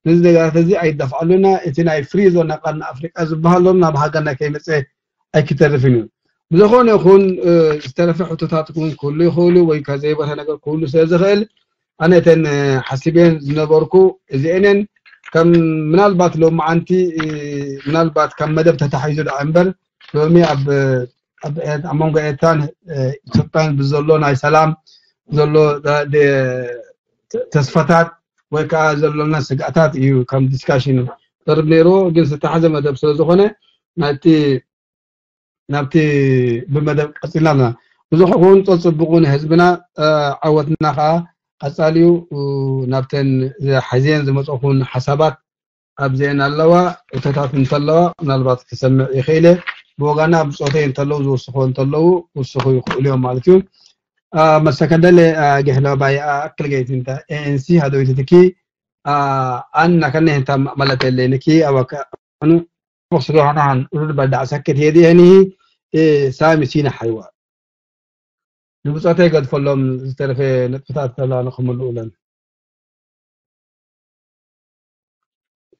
ነዚ ነገራት እዚ ኣይደፍዓሉና። እቲ ናይ ፍሪዞን ናይ ቀርኒ ኣፍሪቃ ዝበሃሎም ናብ ሃገርና ከይመፀ ኣይክተርፍን እዩ። ብዝኾነ ይኹን ዝተረፈ ሕቶታት እውን ክህሉ ይኽእሉ ወይ ከዘይበተ ነገር ክህሉ ስለ ዝኽእል ኣነ እተን ሓሲበን ዝነበርኩ እዚኤንን ከም ምናልባት ሎማዓንቲ ምናልባት ካብ መደብ ተታሒዙ ደኣ እምበር ሎሚ ኣብ ኣብ መንጎ ኤርትራን ኢትዮጵያን ብዘሎ ናይ ሰላም ዘሎ ተስፋታት ወይ ከዓ ዘሎና ስጋእታት እዩ ከም ዲስካሽን ቀርብ ነይርዎ። ግን ዝተሓዘ መደብ ስለ ዝኾነ ናብቲ ናብቲ ብመደብ ቀፂልና ኣለና። ብዙሕ እውን ፀፅቡቑ ንህዝብና ዓወትና ከዓ ቀፃሊዩ ናብተን ሓዝየን ዝመፀኹን ሓሳባት ኣብዚአን ኣለዋ። እቶታት እንተለዋ ምናልባት ክሰምዕ ይኽእል እየ። ብወጋና ብፆተይ እንተለዉ ዝውስኹ እንተለዉ ክውስኹ ይኽእሉ እዮም ማለት እዩ። መሰከደለ ጌሕሎ ባይ ኣክል ገይት እንተ ኤንሲ ሃደዊት ትኪ ኣን ናከነ እንታ ማለት የለ ንኪ ኣዋካ ኑ ስለ ሃናሃን ሩድ ባዳ ሰከት የዲ ሄኒ ሳሚ ሲና ሓይዋ ንብፆተይ ገድፈሎም ዝተረፈ ነጥብታት ተላ ንክምልኡለን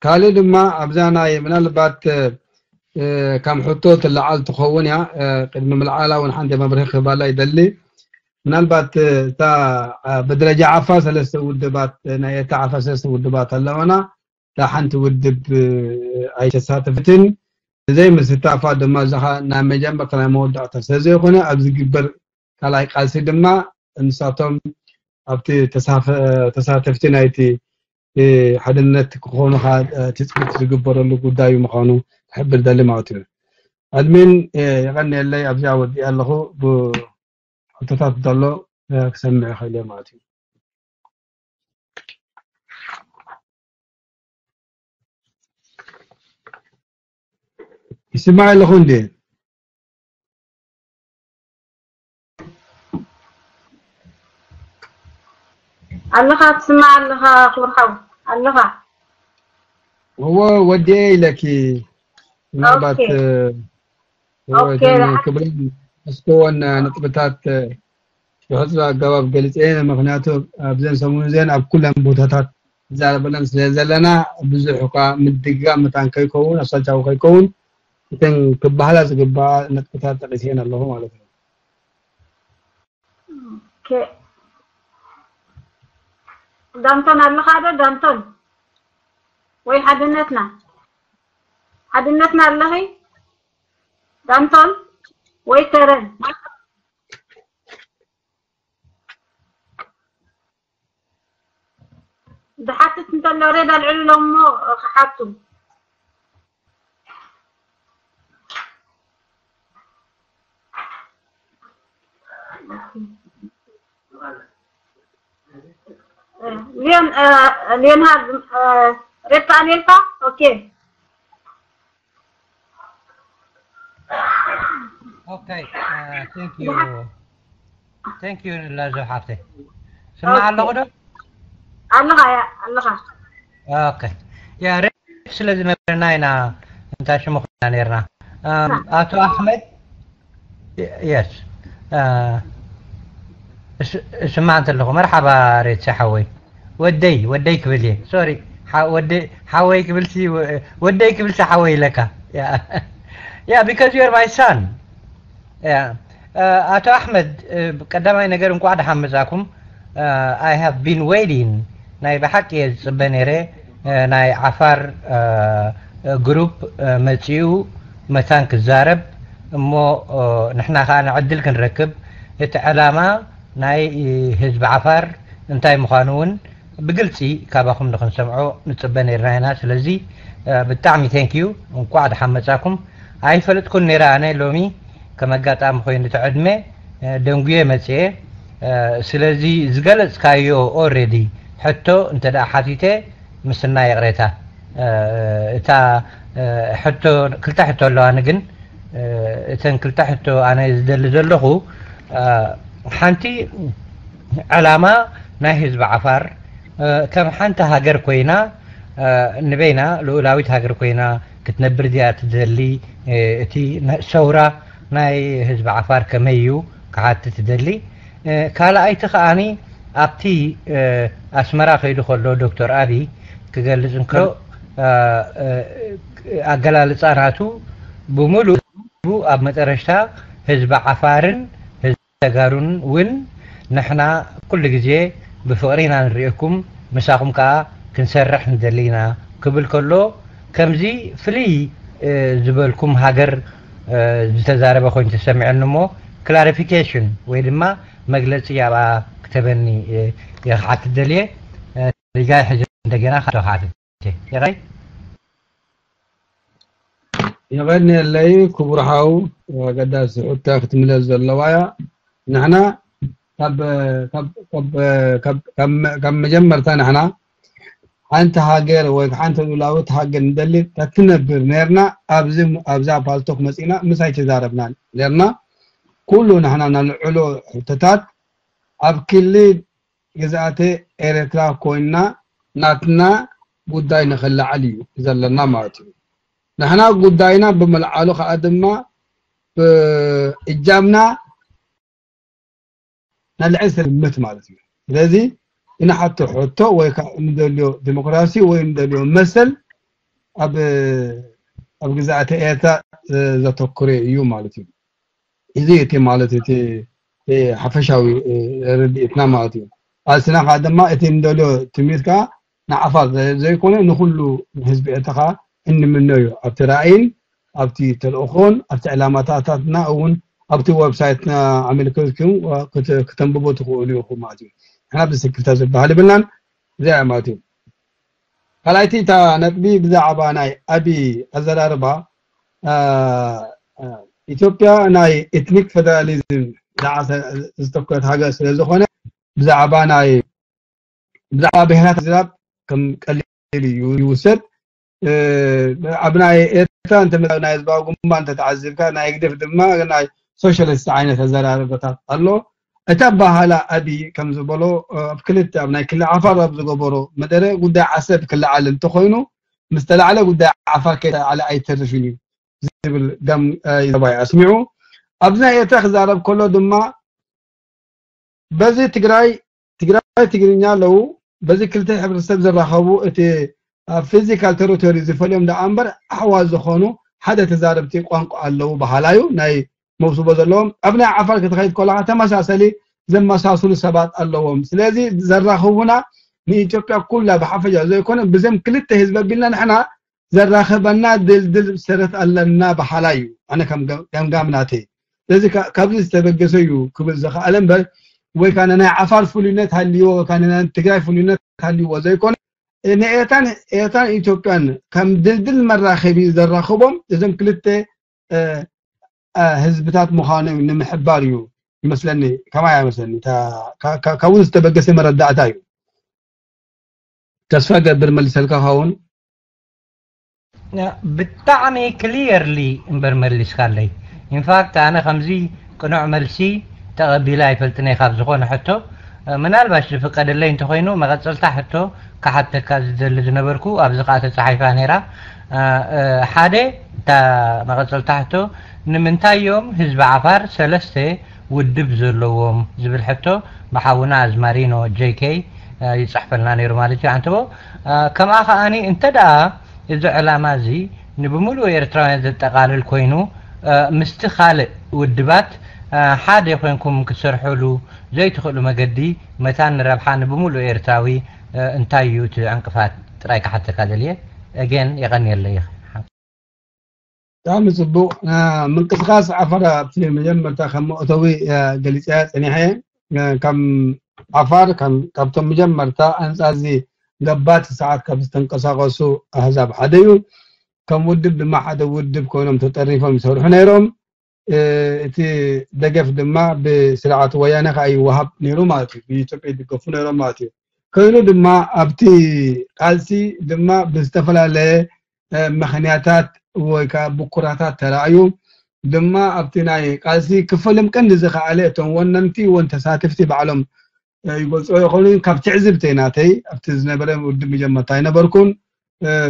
ካልእ ድማ ኣብዛ ናይ ምናልባት ከም ሕቶ ትለዓል ትኸውን እያ። ቅድሚ ምልዓላ እውን ሓንቲ መብርሂ ክህባላ ይደሊ። ምናልባት እታ ብደረጃ ዓፋ ሰለስተ ውድባት ናይ ኤርትራ ዓፋ ሰለስተ ውድባት ኣለዋና። እታ ሓንቲ ውድብ ኣይተሳተፈትን። ብዘይ ምስታፋ ድማ እዛ ናብ መጀመርታ ናይ መወዳእታ ስለዘይኮነ ኣብ ዝግበር ካልኣይ ቃልሲ ድማ ንሳቶም ኣብቲ ተሳተፍቲ ናይቲ ሓድነት ክኾኑ ትፅቢት ዝግበረሉ ጉዳይ ምዃኑ ክሕብር ደሊ ማለት እዩ። ኣድሚን የቐንየለይ ኣብዚኣ ወዲእ ኣለኹ። ብሕቶታት ዘሎ ክሰምዕ ይኽእል እየ ማለት እዩ። ይስማዕ ኣለኹ እንዴ? ኣለኻ ትስማዕ ኣለኻ ክብርሓው ኣለኻ እዎ ወዲኤ ኢለኪ ምናልባት ክብለን እስከወን ነጥብታት ብሕፅር ኣገባብ ገሊፀ ምክንያቱ ኣብዘን ሰሙን እዚአን ኣብ ኩለን ቦታታት ዝዛረበለን ስለ ዘለና ብዙሕ እኳ ምድግጋም መታን ከይከውን ኣሳልቻዊ ከይከውን እተን ክበሃላ ዝግባኣ ነጥብታት ጠቂሰን ኣለኹ ማለት እዩ። ዳንቶን ኣለኻ ዶ ዳንቶን ወይ ሓድነትና ሓድነትና ኣለኺ ዳንቶን ወይ ከረን ዝሓትት እንተሎ ሬድ ኣልዕሉሎም እሞ ክሓቱ ሊዮን ሊዮንሃርድ ሬድ ተኣልየልካ ኦኬ Okay, uh, thank you. Thank you ላዞ ሓፍተይ። ስማዕ ኣለኹ ዶ? ኣለኻ ያ ኣለኻ። Okay. ያ ሬድ ስለ ዝነበረና ኢና እንታይ ሽሙ ኮይና ነርና። ኣቶ ኣሕመድ yes. ስማዕ እንተለኹ መርሓባ ሬድ ሓወይ። ወደይ ወደይ ክብል እየ sorry ሓወይ ክብል ወደይ ክብል ሓወይ ኢለካ yeah because you're my son yeah ኣቶ ኣሕመድ ቀዳማይ ነገር እንኳዕ ደሓን መጻኩም I have been waiting ናይ ብሓቂ እየ ዝጽበ ነይረ ናይ ዓፋር ግሩፕ መጺኡ መታን ክዛረብ እሞ ንሕና ከኣ ንዕድል ክንረክብ እቲ ዕላማ ናይ ህዝቢ ዓፋር እንታይ ምዃኑ እውን ብግልፂ ካባኹም ንክንሰምዖ ንፅበ ነይርና ኢና። ስለዚ ብጣዕሚ thank you እንኳዕ ደሓን መፃኩም። ኣይፈለጥኩን ነይረ ኣነ ሎሚ ከም ኣጋጣሚ ኮይኑ እቲ ዕድመ ደንጉየ መፅየ። ስለዚ ዝገለፅካዮ already ሕቶ እንተ ደኣ ሓቲተ ምስና ይቕሬታ እታ ሕቶ ክልተ ሕቶ ኣለዋኒ ግን እተን ክልተ ሕቶ ኣነ ዝደሊ ዘለኹ ሓንቲ ዕላማ ናይ ህዝቢ ዓፋር ከም ሓንቲ ሃገር ኮይና ንበይና ልኡላዊት ሃገር ኮይና ክትነብር ድያ ትደሊ እቲ ሰውራ ናይ ህዝቢ ዓፋር ከመይ እዩ ክሓትት ትደሊ ካልኣይቲ ከኣኒ ኣብቲ ኣስመራ ከይዱ ከሎ ዶክተር ኣቢ ክገልጽ እንከሎ ኣገላልጻ ናቱ ብምሉእ ኣብ መጠረሽታ ህዝቢ ዓፋርን ህዝቢ ተጋሩን እውን ንሕና ኩሉ ግዜ ብፍቕሪ ኢና ንርእየኩም፣ ምሳኹም ከኣ ክንሰርሕ ንደሊ ኢና ክብል ከሎ፣ ከምዚ ፍልይ ዝበልኩም ሃገር ዝተዛረበ ኮይኑ ተሰሚዑኒ እሞ፣ ክላሪፊኬሽን ወይ ድማ መግለጺ ኣብኣ ክተበኒ እየ ክሓትት ደልየ። ሪጋይ ሕጂ እንደገና ካቶ ክሓትት እየ። ይቐይ? የቐንየለይ ክቡር ሓው፣ ኣገዳሲ ሕቶ ክትምለስ ዘለዋ እያ። ንሕና ካብ ካብ ካብ ካብ ካብ ካብ መጀመርታ ንሕና ሓንቲ ሃገር ወይ ሓንቲ ሉላዊት ሃገር ንደሊ ተትነብር ነርና ኣብዚ ኣብዛ ፓልቶክ መጺና ምስ ኣይተዛረብናን ነርና። ኩሉ ንሕና ነልዕሎ ሕቶታት ኣብ ክሊ ግዝኣተ ኤርትራ ኮይና ናትና ጉዳይ ንኽልዓል እዩ ዘለና ማለት እዩ። ንሕና ጉዳይና ብምልዓሉ ከዓ ድማ እጃምና ነልዕል ስለ ዝግምት ማለት እዩ። ስለዚ እንሓቶ ሕቶ ወይ ከዓ እንደልዮ ዲሞክራሲ ወይ እንደልዮ መሰል ኣብ ኣብ ግዝኣተ ኤርትራ ዘተኩረ እዩ ማለት እዩ። እዚ እቲ ማለት እቲ ሓፈሻዊ ርድኢትና ማለት እዩ። ኣስና ከዓ ድማ እቲ እንደልዮ ትምኒት ከዓ ንዓፋር ዘይኮነ ንኩሉ ህዝቢ ኤርትራ ከዓ እንምነዮ ኣብቲ ራእይን ኣብቲ ተልእኾን ኣብቲ ዕላማታታትና እውን ኣብቲ ዌብሳይትና ኣመልኪትኩም ክተ- ክተንብቦ ትኽእሉ ኢኹም ማለት እዩ። ንሕና ብስክፍታ ዝበሃል ይብልናን እዚኣ ማለት እዩ። ካልኣይቲ እታ ነጥቢ ብዛዕባ ናይ ኣቢ ኣዘራርባ አ፣ አ፣ ኢትዮጵያ ናይ ኤትኒክ ፌደራሊዝም ዝዓሰ- ዝተኮረት ሃገር ስለ ዝኾነ ብዛዕባ ናይ ብዛዕባ ብሄራት ዝዛረብ ከም ቀሊል እዩ ይውሰድ። ኣብ ናይ ኤርትራ እንተመ ናይ ህዝባዊ ግንባር እንተተዓዚብካ ናይ ህግደፍ ድማ ናይ ሶሻሊስት ዓይነት ኣዘራርባታት ኣሎ። እቲ ኣባሃላ ኣቢ ከም ዝበሎ ኣብ ክልተ ኣብ ናይ ክልል ዓፋር ኣብ ዝገበሮ መደረ ጉዳይ ዓሰብ ክለዓል እንተኾይኑ ምስ ተላዕለ ጉዳይ ዓፋር ከይተላዕለ ኣይተርፍን እዩ ዝብል ጋም ዘባይ ኣስሚዑ። ኣብዚ ናይ ኤርትራ ክዛረብ ከሎ ድማ በዚ ትግራይ ትግራይ ትግርኛ ኣለዉ። በዚ ክልተ ሕብረተሰብ ዝራኸቡ እቲ ኣብ ፊዚካል ቴሪቶሪ ዝፈልዮም ደኣ እምበር ኣሕዋት ዝኾኑ ሓደ ተዛረብቲ ቋንቋ ኣለዉ በሃላ እዩ ናይ መውስቦ ዘለዎም። ኣብ ናይ ዓፋር ክትኸይድ ከለኻ ተመሳሰሊ ዘመሳስሉ ሰባት ኣለዎም። ስለዚ ዘራኽቡና ንኢትዮጵያ ኩላ ብሓፈሻ ዘይኮነ ብዘም ክልተ ህዝቢ ኣቢልና ንሕና ዘራኽበና ድልድል ሰረት ኣለና በሃላ እዩ። ኣነ ከም ገምጋም ናተይ ስለዚ ካብዚ ዝተበገሰ እዩ ክብል ዝኸኣለ እምበር ወይ ከዓ ናይ ዓፋር ፍሉይነት ሃልይዎ ወይ ከዓ ናይ ትግራይ ፍሉይነት ሃልይዎ ዘይኮነ ንኤርትራን ኤርትራን ኢትዮጵያን ከም ድልድል መራኸቢ ዘራኽቦም እዞም ክልተ ህዝብታት ምዃኖም ንምሕባር እዩ ይመስለኒ። ከማይ ኣይመስለኒ ካብኡ ዝተበገሰ መረዳእታ እዩ። ተስፋ ገብር መልሰልካ ኸውን። ብጣዕሚ ክሊየርሊ እምበር መሊስካለይ። ኢንፋክት ኣነ ከምዚ ቅኑዕ መልሲ ተቐቢለ ኣይፈልጥን እየ ካብ ዝኾነ ሕቶ። ምናልባሽ ዝፍቀደለይ እንተኾይኑ መቐጸልታ ሕቶ ክሓተካ ዝደሊ ዝነበርኩ ኣብዚ ከዓ ተጻሒፋ ነይራ። ሓደ እታ መቐጸልታ ሕቶ ንምንታይ እዮም ህዝቢ ዓፋር ሰለስተ ውድብ ዘለዎም ዝብል ሕቶ ብሓውና ኣዝማሪኖ ጄይ ኬይ ይፅሕፈልና ነይሩ ማለት እዩ። ኣንተቦ ከምኣ ከኣኒ እንተ ደኣ እዚ ዕላማ እዚ ንብምሉእ ኤርትራውያን ዘጠቓልል ኮይኑ ምስቲ ካልእ ውድባት ሓደ ኮይንኩም ክትሰርሕሉ ዘይትኽእሉ መገዲ መታን ንረብሓ ንብምሉእ ኤርትራዊ እንታይ እዩ እቲ ዕንቅፋት ጥራይ ክሓተካ ደልየ። ኣገን የቐንየለይ። ብጣዕሚ ፅቡቅ። ምንቅስቃስ ዓፋር ኣብቲ መጀመርታ ከም መእተዊ ገሊፀ ፀኒሐ ከም ዓፋር ካብቶም መጀመርታ ኣንፃዚ ገባቲ ሰዓት ካብ ዝተንቀሳቀሱ ኣህዛብ ሓደ እዩ። ከም ውድብ ድማ ሓደ ውድብ ኮይኖም ተጠሪፎም ይሰርሑ ነይሮም። እቲ ደገፍ ድማ ብስርዓት ወያነ ከዓ ይወሃብ ነይሩ ማለት እዩ። ብኢትዮጵያ ይድገፉ ነይሮም ማለት እዩ። ኮይኑ ድማ ኣብቲ ቃልሲ ድማ ብዝተፈላለየ ምኽንያታት ወይ ከዓ ብኩራታት ተራእዩ ድማ ኣብቲ ናይ ቃልሲ ክፈልም ቀንዲ ዝኸኣለ እቶም ወነንቲ እውን ተሳተፍቲ ባዕሎም ይገልፅዎ ይኾኑ። ካብ ትዕዝብተይ ናተይ ኣብቲ ዝነበረ ውድብ መጀመርታ ኣይነበርኩን።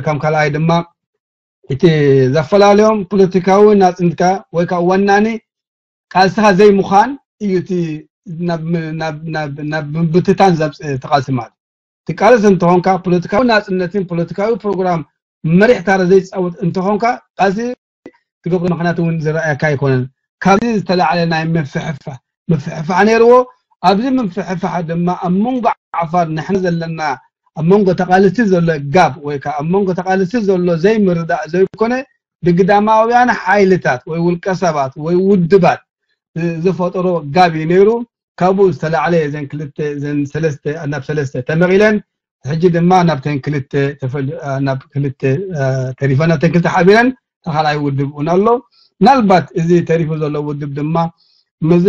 ከም ካልኣይ ድማ እቲ ዘፈላለዮም ፖለቲካዊ ናፅነትካ ወይ ከዓ ወናኒ ቃልስኻ ዘይምዃን እዩ እቲ ናብ ምብትታን ዘምፅእ እቲ ቃልሲ ማለት። ትቃለስ እንተኾንካ ፖለቲካዊ ናፅነትን ፖለቲካዊ ፕሮግራም መሪሕካ ዘይትፃወት እንተኾንካ ቃልሲ ትገብሮ ምኽንያት እውን ዝረኣየካ ኣይኮነን። ካብዚ ዝተላዕለ ናይ ምፍሕፋሕ ምፍሕፋሕ ነይርዎ። ኣብዚ ምፍሕፋሕ ድማ ኣብ መንጎ ዓፋር ንሕና ዘለና ኣብ መንጎ ተቓልስቲ ዘሎ ጋብ ወይ ከዓ ኣብ መንጎ ተቓልስቲ ዘሎ ዘይምርዳእ ዘይኮነ ብግዳማውያን ሓይልታት ወይ ውልቀ ሰባት ወይ ውድባት ዝፈጠሮ ጋብ እዩ ነይሩ። ካብኡ ዝተላዕለ እዘን ክልተ እዘን ሰለስተ ናብ ሰለስተ ተመቒለን ሕጂ ድማ ናብተን ክልተ ተፈል ናብ ክልተ ተሪፈን ናብተን ክልተ ሓቢረን ተኻልኣይ ውድብ እውን ኣሎ። ምናልባት እዚ ተሪፉ ዘሎ ውድብ ድማ ምስዚ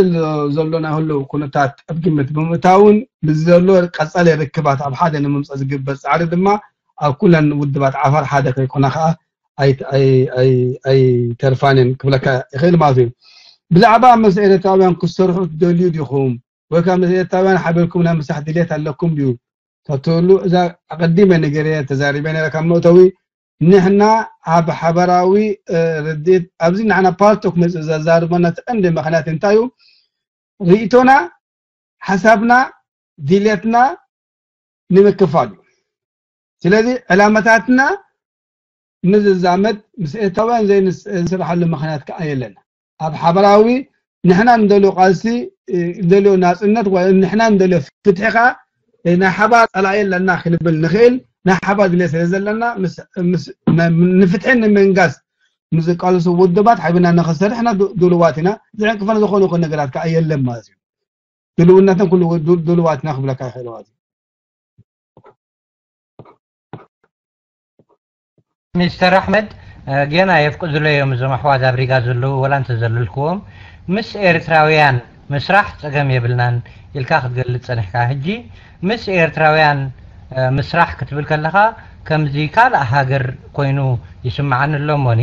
ዘሎ ናይ ህልው ኩነታት ኣብ ግምት ብምእታውን ምስዚ ዘሎ ቀጻሊ ርክባት ኣብ ሓደ ንምምጻእ ዝግበር ጻዕሪ ድማ ኣብ ኩለን ውድባት ዓፋር ሓደ ከይኮና ከዓ ኣይተርፋንን ክብለካ ይኽእል ማለት እዩ። ብዛዕባ ምስ ኤርትራውያን ክትሰርሑ ትደልዩ ዲኹም ወይ ከዓ ምስ ኤርትራውያን ሓቢርኩም ናይ ምስራሕ ድልየት ኣለኩም ድዩ ተትብሉ እዛ ኣቐዲመ ነገርየ ተዛሪበ ነረ ካብ መእተዊ ንሕና ኣብ ሓበራዊ ርድኢት ኣብዚ ንሕና ፓልቶክ መፅእ ዘዛርበና እቲ ቀንዲ ምክንያት እንታይ እዩ? ርእቶና፣ ሓሳብና፣ ድሌትና ንምክፋል እዩ። ስለዚ ዕላመታትና ምዝዛመድ ምስ ኤርትራውያን ዘይንስርሓሉ ምክንያት ከዓ የለን። ኣብ ሓበራዊ ንሕና እንደልዮ ቃልሲ እንደልዮ ናፅነት ወይ ንሕና እንደልዮ ፍትሒ ከዓ ናይ ሓባር ፀላኢ ኣለና ክንብል ንኽእል ናይ ሓባር ድሌት ስለ ዘለና ንፍትሒ ንምንጋስ ምስ ዝቃለሱ ውድባት ሓቢርና ንኽሰርሕ ድልዋት ኢና። ዝዕንቅፈና ዝኾነ ይኹን ነገራት ከዓ የለን ማለት እዩ። ድልውነትን ኩሉ ድልዋት ኢና ክብለካ ይኽእል ማለት እዩ። ሚስተር ኣሕመድ፣ ጌና የፍቅዙለይ እዮም እዞም ኣሕዋት ኣብ ሪጋ ዘለዉ፣ ወላ እንተዘለልክዎም። ምስ ኤርትራውያን ምስራሕ ጸገም የብልናን ኢልካ ክትገልጽ ጸኒሕካ። ሕጂ ምስ ኤርትራውያን ምስራሕ ክትብል ከለኻ ከምዚ ካልእ ሃገር ኮይኑ ይስምዓኒ ኣሎ። እሞኒ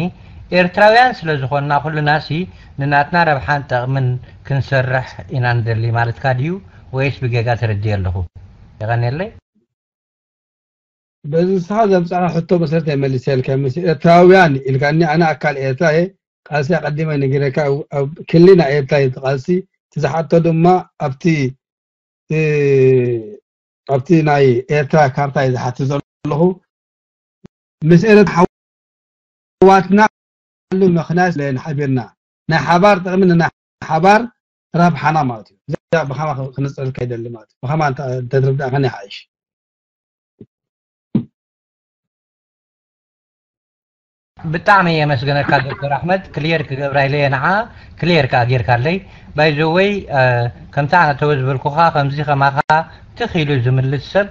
ኤርትራውያን ስለ ዝኾንና ኩልናሲ ንናትና ረብሓን ጠቕምን ክንሰርሕ ኢና ንደሊ ማለትካ ድዩ? ወይስ ብጌጋ ተረድየ ኣለኹ? የቐንየለይ። በዚ ንስኻ ዘምጻኻ ሕቶ መሰረት እየ መሊሰልካ። ምስ ኤርትራውያን ኢልካኒ፣ ኣነ ኣካል ኤርትራ እየ። ቃልሲ ኣቐዲመ ነጊረካ፣ ኣብ ክሊ ናይ ኤርትራ እዩ እቲ ቃልሲ። እቲ ዝሓቶ ድማ ኣብቲ ኣብቲ ናይ ኤርትራ ካርታ እየ ዝሓትት ዘለኹ። ምስ ኤርትራ ኣሕዋትና ምኽንያት ስለ ሓቢርና ናይ ሓባር ጥቕሚ ንናይ ሓባር ረብሓና ማለት እዩ። እዚኣ ብኸማ ክነፅረልካ ይደሊ ማለት እዩ። ብኸማ እንተትርዳእካኒ ይሓይሽ። ብጣዕሚ የመስግነካ ዶክተር ኣሕመድ። ክሊየር ክገብራ ኢለ እየ ንዓ፣ ክሊየር ከዓ ጌርካለይ። ባይዘወይ ከምቲ ኣነ ተወ ዝበልኩኻ ከምዚ ከማኻ ትኽ ኢሉ ዝምልስ ሰብ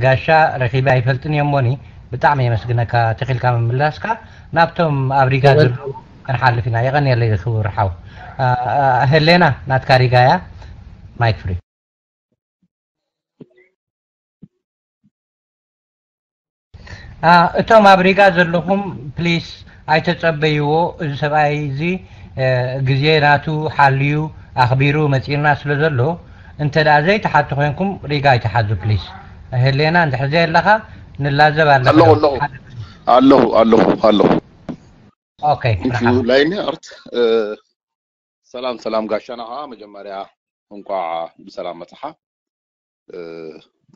ጋሻ ረኺበ ኣይፈልጥን እየ እሞኒ ብጣዕሚ የመስግነካ ትኽ ኢልካ ምምላስካ። ናብቶም ኣብ ሪጋ ዘለዉ ክንሓልፍ ኢና። የቐንየለይ ክቡር ሓው። ሄሌና ናትካ ሪጋ እያ። ማይክ ፍሪ። እቶም ኣብ ሪጋ ዘለኹም ፕሊስ ኣይተጸበይዎ። እዚ ሰብኣይ እዚ ግዜ ናቱ ሓልዩ ኣኽቢሩ መጺእና ስለ ዘሎ እንተ ደኣ ዘይትሓቱ ኮንኩም ሪጋ ኣይትሓዙ ፕሊስ። ሄሌና እንድሕር ዘየለኻ ንላዘብ ኣለኻ ኣለኹ ዶ? ኣለኹ ኣለኹ ኣለኹ ኣለኹ። ኦኬ፣ Thank you ንሓ። ላይኒ ኣርት። ሰላም ሰላም ጋሻና ከዓ መጀመርያ እንኳዕ ብሰላም መፅሓ።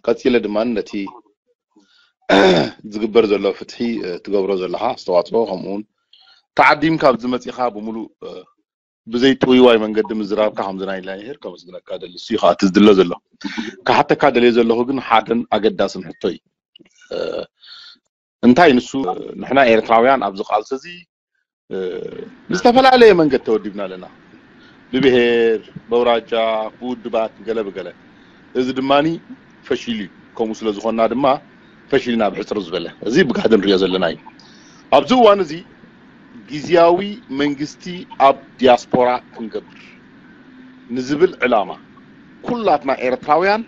ቀፂለ ድማ ነቲ ዝግበር ዘሎ ፍትሒ ትገብሮ ዘለካ ኣስተዋፅኦ ከምኡውን ተዓዲምካ ኣብዚ መፂኻ ብምሉእ ብዘይ ጥውይዋይ መንገዲ ምዝራብካ ከምዚ ናይ ላይሄር ከመስግነካ ደሊ እሱ እዩ ከዓ እቲ ዝድለ ዘሎ። ክሓተካ ደልየ ዘለኹ ግን ሓደን ኣገዳስን ሕቶ እዩ። እንታይ ንሱ ንሕና ኤርትራውያን ኣብዚ ቃልሲ እዚ ብዝተፈላለየ መንገድ ተወዲብና ኣለና። ብብሄር፣ በውራጃ፣ ብውድባት ገለ ብገለ። እዚ ድማ ፈሺሉ እዩ። ከምኡ ስለ ዝኾንና ድማ ፈሺልና ብሕፅር ዝበለ። እዚ ብጋህዲ ንሪኦ ዘለና እዩ። ኣብዚ እዋን እዚ ግዝያዊ መንግስቲ ኣብ ዲያስፖራ ክንገብር ንዝብል ዕላማ ኩላትና ኤርትራውያን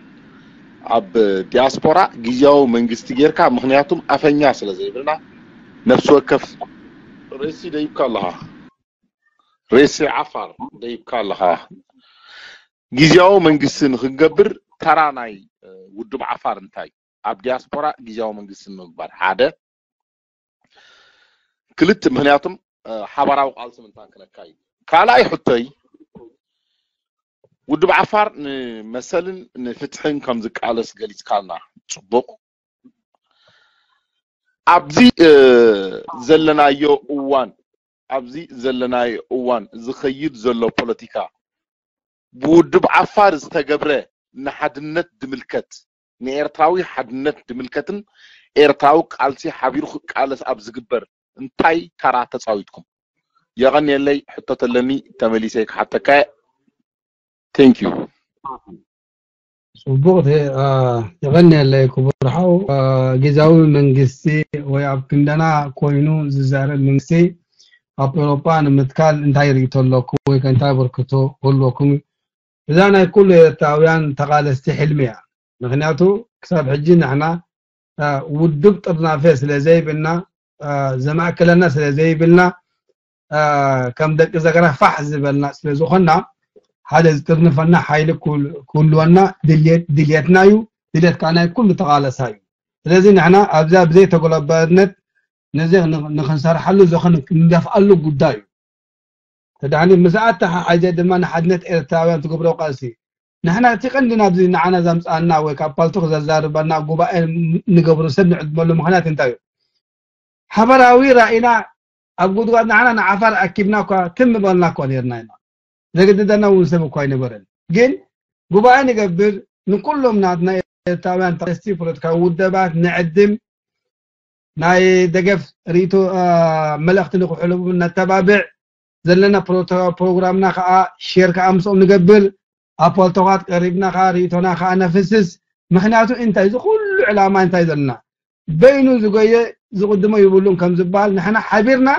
ኣብ ዲያስፖራ ግዝያዊ መንግስቲ ጌርካ ምክንያቱም ኣፈኛ ስለ ዘይብልና ነፍሲ ወከፍ ሬሲ ደይብካ ኣለኻ ሬሲ ዓፋር ደይብካ ኣለኻ ግዝያዊ መንግስቲ ንክንገብር ተራ ናይ ውድብ ዓፋር እንታይ ኣብ ዲያስፖራ ግዝያዊ መንግስቲ ንምግባር ሓደ ክልተ ምክንያቱም ሓባራዊ ቃልሲ ምንታን ክነካይድ ካልኣይ ሕቶይ ውድብ ዓፋር ንመሰልን ንፍትሕን ከም ዝቃለስ ገሊጽካልና ጽቡቕ ኣብዚ ዘለናዮ እዋን ኣብዚ ዘለናዮ እዋን ዝኸይድ ዘሎ ፖለቲካ ብውድብ ዓፋር ዝተገብረ ንሓድነት ድምልከት ንኤርትራዊ ሓድነት ዝምልከትን ኤርትራዊ ቃልሲ ሓቢሩ ክቃለስ ኣብ ዝግበር እንታይ ተራ ተጻዊትኩም? የቐንየለይ። ሕቶ ተለኒ ተመሊሰ ክሓተካ። Thank you። ጽቡቕ። የቐንየለይ ክቡር ሓው። ግዛዊ መንግስቲ ወይ ኣብ ክንደና ኮይኑ ዝዛረብ መንግስቲ ኣብ ኤውሮጳ ንምትካል እንታይ ርእይቶ ኣለኩም ወይ እንታይ ኣበርክቶ ክህልወኩም እዩ? እዛ ናይ ኩሉ ኤርትራውያን ተቓለስቲ ሕልሚ እያ። ምክንያቱ ክሳብ ሕጂ ንሕና ውድብ ጥርናፈ ስለ ዘይብልና፣ ዘማእከለና ስለ ዘይብልና፣ ከም ደቂ ዘገራ ፋሕ ዝበልና ስለ ዝኾንና፣ ሓደ ዝጥርንፈና ሓይሊ ክህልወና ድልየትና እዩ። ድልየት ከዓ ናይ ኩሉ ተቓለሳ እዩ። ስለዚ ንሕና ኣብዛ ብዘይተጎለባብነት ነዚ ንክንሰርሓሉ ዝኾነ ንደፍኣሉ ጉዳይ እዩ። ተዳኒ ምስ ኣተሓሓዘ ድማ ንሓድነት ኤርትራውያን ትገብሮ ቃልሲ ንሕና እቲ ቀንዲ ናብዚ ንዓና ዘምፅኣና ወይ ካብ ፓልቶክ ዘዛርበና ጉባኤ ንገብሩ ሰብ ንዕድመሉ ምክንያት እንታይ እዩ? ሓበራዊ ራኢና ኣብ ጉድጓድ ንዓና ንዓፋር ኣኪብና እኳ ትም በልና እኳ ነርና ኢና። ዘገድደና እውን ሰብ እኳ ኣይነበረን። ግን ጉባኤ ንገብር፣ ንኩሎም ናትና ኤርትራውያን ተቃለስቲ ፖለቲካዊ ውደባት ንዕድም፣ ናይ ደገፍ ርእይቶ መልእኽቲ ንክሕልቡ ነተባብዕ፣ ዘለና ፕሮግራምና ከዓ ሼር ከዓ ምስኦም ንገብር፣ ኣብ ፓልቶካት ቀሪብና ከዓ ርእይቶና ከዓ ነፍስስ። ምክንያቱ እንታይ እዚ ኩሉ ዕላማ እንታይ ዘለና በይኑ ዝጎየ ዝቕድሞ ይብሉን ከም ዝበሃል ንሕና ሓቢርና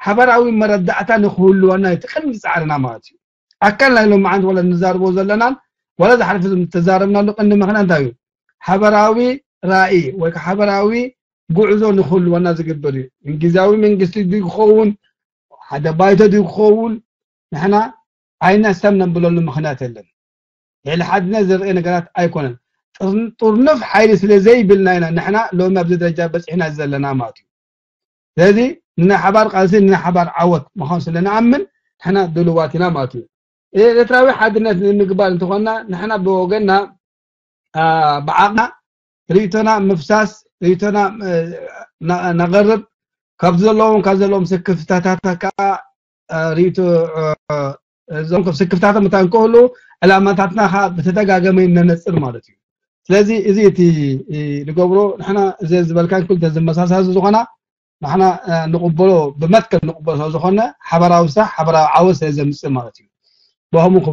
ሓበራዊ መረዳእታ ንክህልወና እቲ ቀንዲ ፃዕርና ማለት እዩ። ኣካል ናይ ሎማዓንቲ ወላ ንዛርቦ ዘለናን ወላ ዝሓለፈ ተዛረብናሉ ቀንዲ ምክንያት እንታይ እዩ? ሓበራዊ ራእይ ወይ ከዓ ሓበራዊ ጉዕዞ ንክህልወና ዝግበር እዩ። እንግሊዛዊ መንግስቲ ድዩ ክኸውን፣ ሓደ ባይቶ ድዩ ክኸውን፣ ንሕና ኣይነሰም ነብለሉ ምክንያት የለን። ልዕሊ ሓድነት ዘርእየ ነገራት ኣይኮነን። ጥርንፍ ሓይሊ ስለ ዘይብልና ኢና ንሕና ሎሚ ኣብዚ ደረጃ በፂሕና ዘለና ማለት እዩ። ስለዚ ንናይ ሓባር ቃልሲ ንናይ ሓባር ዓወት ምዃኑ ስለ ንኣምን ንሕና ድልዋት ኢና ማለት እዩ። ኤርትራዊ ሓድነት ንምግባር እንተኾንና ንሕና ብወገንና ብዓቕና ርእይቶና ምፍሳስ ርእይቶና ነቐርብ፣ ካብ ዘለዎም ካብ ዘለዎም ስክፍታታት ከዓ ርእይቶ እዞም ስክፍታቶም እታ እንከህሉ ዕላማታትና ከዓ ብተደጋገመ ነነፅር ማለት እዩ። ስለዚ እዚ እቲ ንገብሮ ንሕና እዚ ዝበልካን ክልተ ዝመሳሳሉ ዝኾና ንሕና ንቕበሎ ብመትከል ንቕበሎ ስለ ዝኾነ ሓበራዊ ስራሕ ሓበራዊ ዓወት ስለ ዘምፅእ ማለት እዩ። ብኸምኡ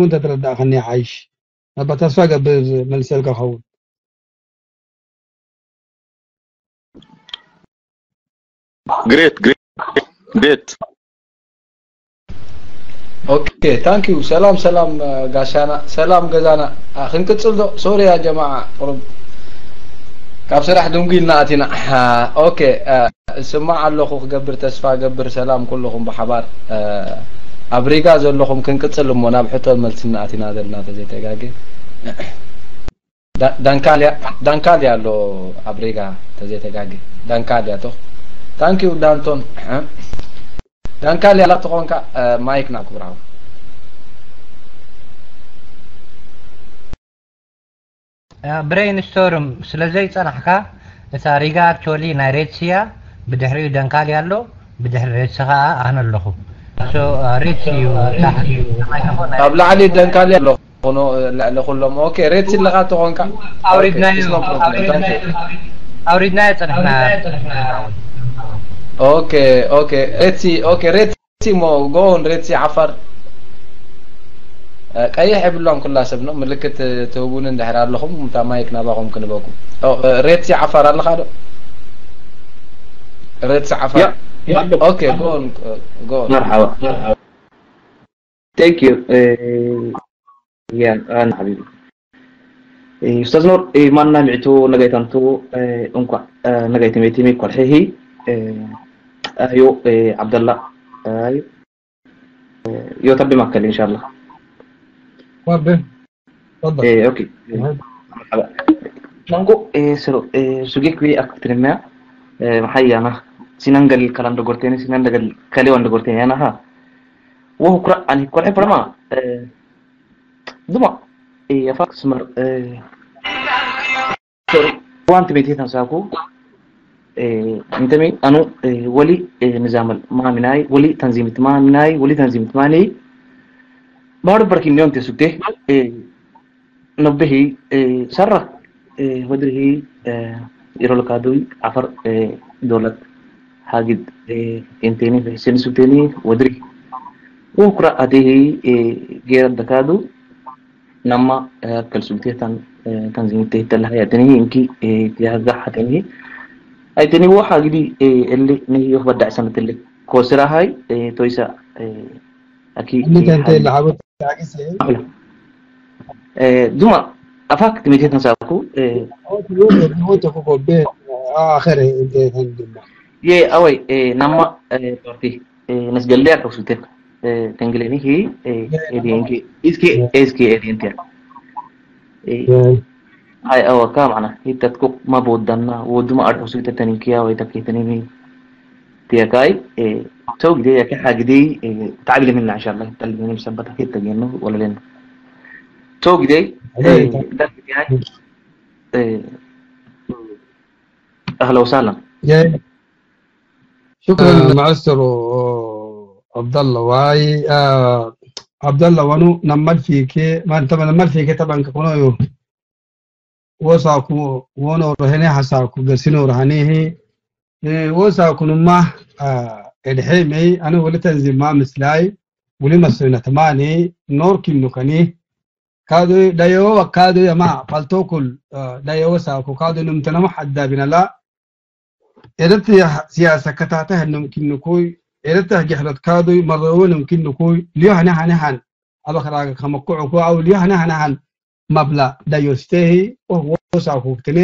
እንተተረዳእኸኒ ይሓይሽ። ነባ ተስፋ ገብር መልሰልካ ኸውን። ግሬት ግሬት ግሬት ኦኬ ታንክ ዩ ሰላም ሰላም ጋሻና ሰላም ገዛና። ክንቅፅል ዶ? ሶሪ ያ ጀማዓ ቁሩብ ካብ ስራሕ ድንጉ ኢልና ኣቲና። ኦኬ እስማዕ ኣለኹ ክገብር ተስፋ ገብር። ሰላም ኩልኹም ብሓባር ኣብ ሪጋ ዘለኹም ክንቅፅል እሞ ናብ ሕቶን መልስና ኣቲና ዘለና ተዘይተጋጌ። ዳንካልያ ዳንካልያ ኣሎ ኣብ ሪጋ ተዘይተጋጌ ዳንካልያ ቶ ታንኪዩ ዳንቶን ዳንካልያ ላ ተኾንካ ማይክ ናብ ክብራዊ ብሬን ስቶርም ስለ ዘይጸናሕካ እታ ሪጋ ኣክቹዋሊ ናይ ሬድሲ እያ። ብድሕሪኡ ደንካሊ ኣሎ፣ ብድሕሪ ሬድሲ ኸኣ ኣነ ኣለኹ። ሶ ሬድሲ እዩ። ኣብ ላዕሊ ደንካሊ ኣሎ። ኾኖ ልዕሊ ኩሎም ኦኬ ሬድሲ ኣለኻ ተኾንካ ኣውሪድናዮ ኣውሪድናዮ ጸንሕና ኦኬ ኦኬ ሬድሲ ኦኬ ሬድሲ ሞ ጎን ሬድሲ ዓፋር ቀይሕ የብሎም ኩላ ሰብ ነው ምልክት ትህቡን እንድሕር ኣለኹም እታ ማይክ ናባኹም ክንበኩም ሬድሲ ዓፋር ኣለኻ ዶ ሬድሲ ዓፋር ኦኬ ጎን ጎን መርሓባ Thank you. Yeah, أنا حبيبي. أستاذ نور، ما نام عتو نجاي تنتو أنكو نجاي تميتي مي كل حي هي. أيو عبد الله. أيو. يو تبي مكة إن شاء الله. Wabbe. Tafadhal. إيه أوكي. مرحبا. Mango eh sero eh suge kwe ak tremia eh mahayana sinan gal kalam do gorteni sinan gal kale wanda gorteni yana ha. Wo kura ani kura prama eh duma eh afak smar eh sorry want me titan saku eh intami anu eh wali eh nizamal ma minai wali tanzimit ma minai wali tanzimit ma ni baru barkin yon te sukte eh ነብሂ ሰራ ወድርሂ ኢሮልካዱይ ዓፈር ዶለት ሃግድ እንቴኒ ሕሴን ሱቴኒ ወድሪ ወኩራ ኣቴሂ ጌረ ደካዱ ናማ ከልሱብቴ ታን ታን ዝምቴ ተላሃ ያተኒ እንኪ ያጋ ሓተኒ ኣይተኒ ወሓ ግዲ እሊ ነህ ዮፍ በዳዕ ሰነትሊ ኮስራ ሃይ ቶይሳ ኣኪ እንተ እንተ ለዓቦት ታግስ ዱማ ኣፋክ ትሜቴት ነሳኩ ወተኩ ኮቤ ኣኸረ እንተ ተንድማ የ ኣወይ ናማ ፓርቲ ነስገልያ ከውሱቴት ተንግሌኒ ሂ ኤዲንኪ ኢስኪ ኤስኪ ኤዲንቲያ ሃይ ኣወካ ማዕና ሂተትኩ ማቦወዳና ወዱማ ኣድሑሱ ተተኒንኪያ ወይ ተከይተኒኒ ቲያካይ ተው ግዴ ያከ ሓግዲ ታዕቢል ምና እንሻላ ጠልሚኒ ምሰበታ ሂተገኑ ወለሌና ተው ግዴ ዳክያይ ኣህለ ወሳላ شكرا معسر عبد الله واي عبد الله وانو نمال فيك ما انت نمال فيك طبعا كونو يو وساكو ونو رهني حساكو غسينو رهني وساكو نما ادحيمي انا ولتنزي ما مسلاي ولي مسوينا تماني نور كينو كني ካዱ ዳየወ ካዱ የማ ፓልቶኩል ዳየወ ሳኩ ካዱ ንምተነሙ ሓዳቢነላ ኤረትያ ሲያሰ ከታተ ህንም ኪንኩይ ኤረትያ ጊሕረት ካዱይ መረወ ንም ኪንኩይ ልዮ ሀነ ሀነ ሀን ኣበ ከራገ ከመኩዑኩ ኣው ልዮ ሀነ ሀነ ሀን መብላ ዳዮስቴሂ ኦህ ወሳኩ ክትኔ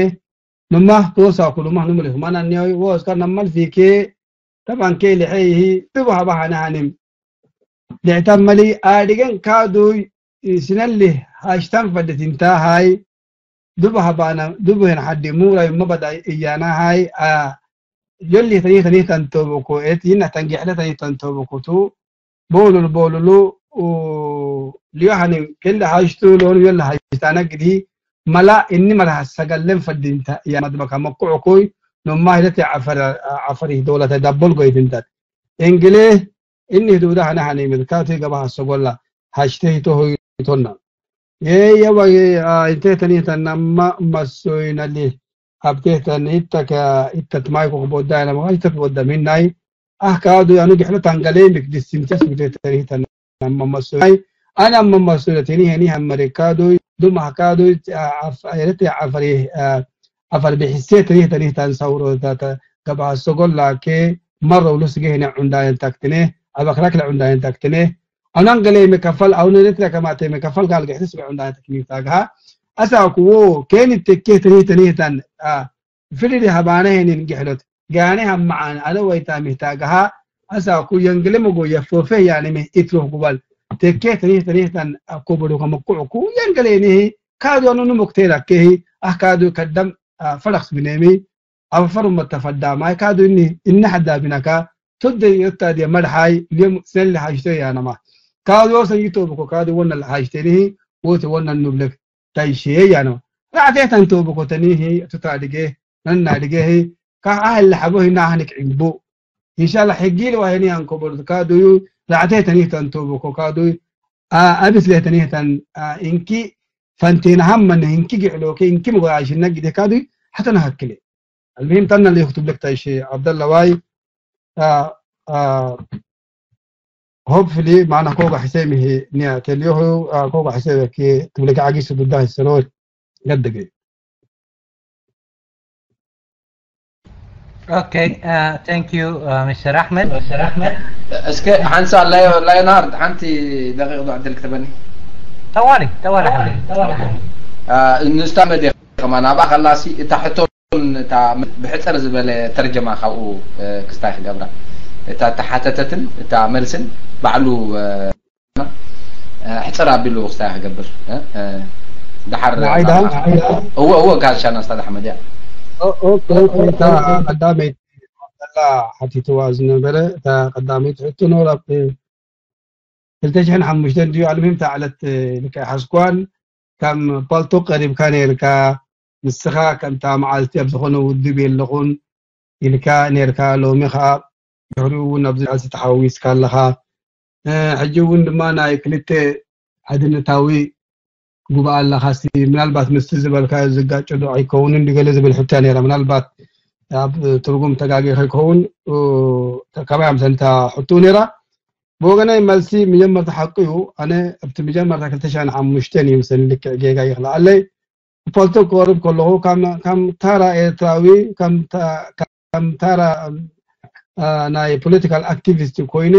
ምማህ ተወሳኩ ሉማህ ንምልክ ማና ኒያዊ ወስካ ነመል ፊኬ ተባን ኬ ልሐይሂ ትቡ ሀባ ሀነ ሀንም ልዕታመሊ ኣድገን ካዱይ ስነልህ ሃሽታን ፈድት እንታ ሃይ ዱብ ሃባና ዱብ ሄን ሓዲ ሙራይ መበዳይ እያና ሃይ አ ዮሊ ተኒ ተኒ ተንቶብኮ ኤት ይና ተንጌሕለ ተኒ ተንቶብኮቱ ቦሉል ቦሉሉ ሊዮሃኒ ኬንደ ሃሽቱ ሎን ዮሊ ሃሽታና ግዲ መላ እኒ መላ ሰገለን ፈድንታ እያ መድበካ መቁዑ ኮይ ኖማ ሂደት ዓፈር ዓፈር ዶላተ ዳቦል ጎይትንታት እንግሌ እኒ ህዱዳ ሀነ ሀነ ይመልካቱ ገባ ሀሰጎላ ሀሽተ ሂቶ ሆይቶና የየዋ እንተ ተኒተና ማ መሶይነሊ ኣብቴተን ይተከ ይተት ማይኮ ክቦዳ ይነ መኻ ይተት ቦዳ ሚናይ ኣህ ካዱ ያኑ ግሕሎ ታንገሌ ምክ ዲስቲንተስ ምክ ተሪተን መመሶይ ኣና መመሶይ ተኒ ሄኒ ሀመሪ ካዱ ዱማ ካዱ አይረት አፈሪ አፈር ቢሕሴ ተኒ ተኒ ታንሳውሮ ታተ ገባ ሰጎላ ከ መረው ሉስ ገሄነ ዑንዳየን ታክትኔ ኣበክራክ ለዑንዳየን ታክትኔ ኣናን ገለ የመከፈል ኣውነ ለት ለከማተ የመከፈል ጋል ገሕስ በዑንዳን ተክኒፍ ታግሃ ኣሳኩዎ ኬን ተኬ ተኔ ተኔታን ፍልድ ሀባነ ሄንን ገሕሎት ጋኔ ሀማዓን ኣነ ወይታ ሚህታግሃ ኣሳኩ የንግለ መጎ የፎፌ ያኔ ሜ ኢትሮህ ጉባል ተኬ ተኔ ተኔታን ኣኮበዶ ከመኩዕኩ የንገለ ኔ ካዱ ኣኑ ንሙክቴላ ኬሂ ኣካዱ ከደም ፈለክስ ብኔሚ ኣብ ፈሩመ ተፈዳ ማይ ካዱ እኒ እኒ ሐዳ ቢናካ ቱደ ዮታ ዲየ መድሓይ ልዮም ሰል ሓሽተ ያነማ ካዱ ወሰን ይቶብኮ ካዱ ወነ ሓሽተ ኒሂ ወቲ ወነ ኑብለክ ታይሽየ ያነማ ራዕቴ ተንቶብኮ ተኒሂ ቱታ ድጌ ነና ድጌሂ ካህ ኣህል ለሐቦ ሂና ኣህንክ ዕንቡ ኢንሻላ ሕጊ ልዋሄኒ ያንኮበሉ ካዱዩ ራዕቴ ተኒህ ተንቶብኮ ካዱዩ ኣብስ ለተኒህ ተን እንኪ ፈንቴና ሀመነ እንኪ ግዕሎከ እንኪ መጎያሽነ ግዴ ካዱዩ ሐተና ሀክሌ المهم تنا اللي يكتب لك تايشي عبد الله واي آه آه hopefully معنا كوغا حسين هي نيا تليوه آه كوغا حسين كي تبلك عقيس ضد السنوي قد دقي Okay, uh, thank you, uh, Mister Ahmed. Mister Ahmed. እስከ ሓንሳ ላዮናርድ ሓንቲ ደቂቕ ዕድል ክትበኒ ጠዋሊ ጠዋሊ ሓሊ ንስታ መድያ ከማን ኣብኣ ከላሲ እታ ሕቶ እታ ብሕፅር ዝበለ ተርጀማ ካብኡ ክስታይ ክገብራ እታ ተሓተተትን እታ መልስን ባዕሉ ሕፅር ኣቢሉ ክስታይ ክገብር ድሓር እወ እወ ጋሻና ስታ ኣሕመድ እያ እታ ቀዳመይቲ ዘላ ሓቲትዋ ዝነበረ እታ ቀዳመይቲ ሕቶ ኖራ ክልተ ሽሕን ሓሙሽተን ድዩ ኣልሚም እታ ዕለት ልክዕ ሓስኳን ከም ፓልቶ ቀሪብካ ነይርካ ንስኻ ከምታ መዓልቲ ኣብ ዝኾነ ውድብ የለኹን ኢልካ ነይርካ ሎሚ ከዓ ድሕሪኡ እውን ኣብዚ ቃልሲ ተሓዊስካ ኣለኻ ሕጂ እውን ድማ ናይ ክልተ ሓድነታዊ ጉባኣ ኣለኻሲ ምናልባት ምስቲ ዝበልካዮ ዝጋጭ ዶ ኣይከውንን ድገለ ዝብል ሕቶ ነይራ። ምናልባት ኣብ ትርጉም ተጋጊ ከይከውን ከመይ ኣምሰልታ ሕቶ ነይራ። ብወገናይ መልሲ መጀመርታ ሓቁ እዩ። ኣነ ኣብቲ መጀመርታ ክልተ ሽሕን ሓሙሽተን እዩ ምስል ልክዕ ጌጋ ይኽልኣለይ ፖለቲክ ክወርብ ከለኹ ከም ታራ ኤርትራዊ ከም ታራ ናይ ፖለቲካል ኣክቲቪስት ኮይነ